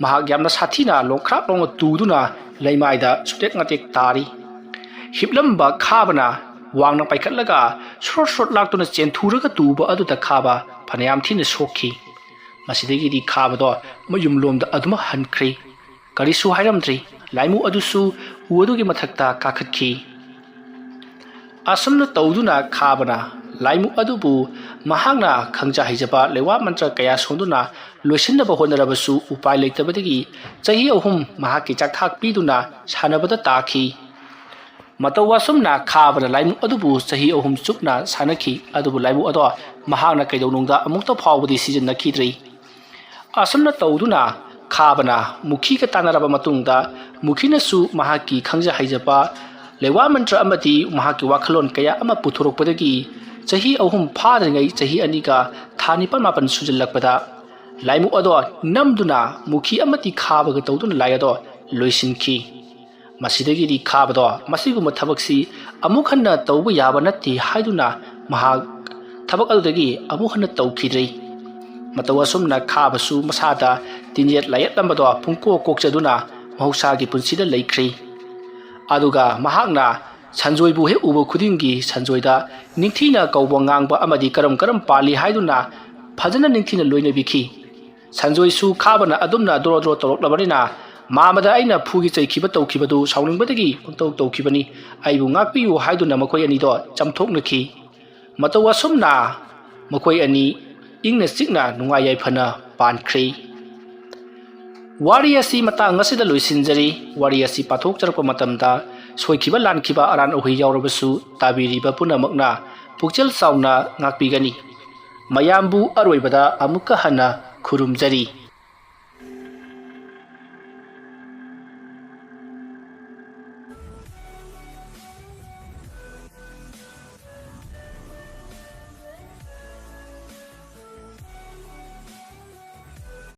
ꯃꯍꯥꯛ ꯌꯥꯝꯅ ꯁꯥꯊꯤꯅ ꯂꯣꯡꯈ꯭ꯔꯥꯛ ꯂꯣꯡꯅ ꯇꯨꯗꯨꯅ ꯂꯩꯃꯥꯏꯗ ꯁꯨꯇꯦꯛ ꯅꯥꯇꯦꯛ ꯇꯥꯔꯤ꯫ ꯍꯤꯞꯂꯝꯕ ꯈꯥꯕꯅ ꯋꯥꯡꯅ ꯄꯥꯏꯈꯠꯂꯒ ꯁ꯭ꯔꯣꯠ ꯁ꯭ꯔꯣꯠ ꯂꯥꯛꯇꯨꯅ ꯆꯦꯟꯊꯨꯔꯒ ꯇꯨꯕ ꯑꯗꯨꯗ ꯈꯥꯕ ꯐꯅꯌꯥꯝ ꯊꯤꯅ ꯁꯣꯛꯈꯤ꯫ ꯃꯁꯤꯗꯒꯤꯗꯤ ꯈꯥꯕꯗꯣ ꯃꯌꯨꯝꯂꯣꯝꯗ ꯑꯗꯨꯃꯛ ꯍꯟꯈ꯭ꯔꯦ꯫ ꯀꯔꯤꯁꯨ ꯍꯥꯏꯔꯝꯗ꯭ꯔꯤ꯫ ꯂꯥꯏꯃꯨ ꯑꯗꯨꯁꯨ ꯎ ꯑꯗꯨꯒꯤ ꯃꯊꯛꯇ ꯀꯥꯈꯠꯈꯤ꯫ ꯑꯁꯨꯝꯅ ꯇꯧꯗꯨꯅ ꯈꯥꯕꯅ ꯂꯥꯏꯃꯨꯛ ꯑꯗꯨꯕꯨ ꯃꯍꯥꯛꯅ ꯈꯪꯖ ꯍꯩꯖꯕ ꯂꯩꯋꯥ ꯃꯟꯇ꯭ꯔ ꯀꯌꯥ ꯁꯣꯟꯗꯨꯅ ꯂꯣꯏꯁꯤꯟꯅꯕ ꯍꯣꯠꯅꯔꯕꯁꯨ ꯎꯄꯥꯏ ꯂꯩꯇꯕꯗꯒꯤ ꯆꯍꯤ ꯑꯍꯨꯝ ꯃꯍꯥꯛꯀꯤ ꯆꯥꯛꯊꯥꯛ ꯄꯤꯗꯨꯅ ꯁꯥꯟꯅꯕꯗ ꯇꯥꯈꯤ꯫ ꯃꯇꯧ ꯑꯁꯨꯝꯅ ꯈꯥꯕꯅ ꯂꯥꯏꯃꯨꯛ ꯑꯗꯨꯕꯨ ꯆꯍꯤ ꯑꯍꯨꯝ ꯆꯨꯞꯅ ꯁꯥꯟꯅꯈꯤ, ꯑꯗꯨꯕꯨ ꯂꯥꯏꯃꯨꯛ ꯑꯗꯣ ꯃꯍꯥꯛꯅ ꯀꯩꯗꯧꯅꯨꯡꯗ ꯑꯃꯨꯛꯇ ꯐꯥꯎꯕꯗꯤ ꯁꯤꯖꯤꯟꯅꯈꯤꯗ꯭ꯔꯤ꯫ ꯑꯁꯨꯝꯅ ꯇꯧꯗꯨꯅ ꯈꯥꯕꯅ ꯃꯨꯈꯤꯒ ꯇꯥꯟꯅꯔꯕ ꯃꯇꯨꯡꯗ, ꯃꯨꯈꯤꯅꯁꯨ ꯃꯍꯥꯛꯀꯤ ꯈꯪꯖ ꯍꯩꯖꯕ ꯂꯩꯋꯥ ꯃꯟꯇ꯭ꯔ ꯑꯃꯗꯤ ꯃꯍꯥꯛꯀꯤ ꯋꯥꯈꯜꯂꯣꯟ ꯀꯌꯥ ꯑꯃ ꯄꯨꯊꯣꯔꯛꯄꯗꯒꯤ ꯆꯍꯤ ꯑꯍꯨꯝ ꯐꯥꯗ꯭ꯔꯤꯉꯩ ꯆꯍꯤ ꯑꯅꯤꯒ ꯊꯥ ꯅꯤꯄꯥꯜ ꯃꯥꯄꯜ ꯁꯨꯖꯜꯂꯛꯄꯗ ꯂꯥꯏꯃꯨꯛ ꯑꯗꯣ ꯅꯝꯗꯨꯅ ꯃꯨꯈꯤ ꯑꯃꯗꯤ ꯈꯥꯕꯒ ꯇꯧꯗꯨꯅ ꯂꯥꯏ ꯑꯗꯣ ꯂꯣꯏꯁꯤꯟꯈꯤ꯫ ꯃꯁꯤꯗꯒꯤꯗꯤ ꯈꯥꯕꯗꯣ ꯃꯁꯤꯒꯨꯝꯕ ꯊꯕꯛꯁꯤ ꯑꯃꯨꯛ ꯍꯟꯅ ꯇꯧꯕ ꯌꯥꯕ ꯅꯠꯇꯦ ꯍꯥꯏꯗꯨꯅ ꯃꯍꯥꯛ ꯊꯕꯛ ꯑꯗꯨꯗꯒꯤ ꯑꯃꯨꯛ ꯍꯟꯅ ꯇꯧꯈꯤꯗ꯭ꯔꯦ꯫ ꯃꯇꯧ ꯑꯁꯨꯝꯅ ꯈꯥꯕꯁꯨ ꯃꯁꯥꯗ ꯇꯤꯟꯌꯦꯠ ꯂꯥꯏꯌꯦꯠꯂꯝꯕꯗꯣ ꯄꯨꯡꯀꯣꯛ ꯀꯣꯛꯆꯗꯨꯅ ꯃꯍꯧꯁꯥꯒꯤ ꯄꯨꯟꯁꯤꯗ ꯂꯩꯈ꯭ꯔꯦ꯫ ꯑꯗꯨꯒ ꯃꯍꯥꯛꯅ ꯁꯟꯖꯣꯏꯕꯨ ꯍꯦꯛ ꯎꯕ ꯈꯨꯗꯤꯡꯒꯤ ꯁꯟꯖꯣꯏꯗ ꯅꯤꯡꯊꯤꯅ ꯀꯧꯕ ꯉꯥꯡꯕ ꯑꯃꯗꯤ ꯀꯔꯝ ꯀꯔꯝ ꯄꯥꯜꯂꯤ ꯍꯥꯏꯗꯨꯅ ꯐꯖꯅ ꯅꯤꯡꯊꯤꯅ ꯂꯣꯏꯅꯕꯤꯈꯤ꯫ ꯁꯟꯖꯣꯏꯁꯨ ꯈꯥꯕꯅ ꯑꯗꯨꯝꯅ ꯗ꯭ꯔꯣ ꯗ꯭ꯔꯣ ꯇꯧꯔꯛꯂꯕꯅꯤꯅ ꯃꯥꯃꯗ ꯑꯩꯅ ꯐꯨꯒꯤ ꯆꯩꯈꯤꯕ ꯇꯧꯈꯤꯕꯗꯨ ꯁꯥꯎꯅꯤꯡꯕꯗꯒꯤ ꯄꯪꯇꯧ ꯇꯧꯈꯤꯕꯅꯤ, ꯑꯩꯕꯨ ꯉꯥꯛꯄꯤꯌꯨ ꯍꯥꯏꯗꯨꯅ ꯃꯈꯣꯏ ꯑꯅꯤꯗꯣ ꯆꯝꯊꯣꯛꯅꯈꯤ꯫ ꯃꯇꯧ ꯑꯁꯨꯝꯅ ꯃꯈꯣꯏ ꯑꯅꯤ ꯏꯪꯅ ꯆꯤꯛꯅ ꯅꯨꯡꯉꯥꯏ ꯌꯥꯏꯐꯅ ꯄꯥꯟꯈ꯭ꯔꯦ꯫ ꯋꯥꯔꯤ ꯑꯁꯤ ꯃꯇꯥꯡ ꯑꯁꯤꯗ ꯂꯣꯏꯁꯤꯟꯖꯔꯤ꯫ ꯋꯥꯔꯤ ꯑꯁꯤ ꯄꯥꯊꯣꯛꯆꯔꯛꯄ ꯃꯇꯝꯗ ꯁꯣꯏꯈꯤꯕ ꯂꯥꯟꯈꯤꯕ ꯑꯔꯥꯟ ꯑꯍꯣꯏ ꯌꯥꯎꯔꯕꯁꯨ ꯇꯥꯕꯤꯔꯤꯕ ꯄꯨꯝꯅꯃꯛꯅ ꯄꯨꯛꯆꯦꯜ ꯆꯥꯎꯅ ꯉꯥꯛꯄꯤꯒꯅꯤ꯫ ꯃꯌꯥꯝꯕꯨ ꯑꯔꯣꯏꯕꯗ ꯑꯃꯨꯛꯀ ꯍꯟꯅ ꯈꯨꯔꯨꯝꯖꯔꯤ꯫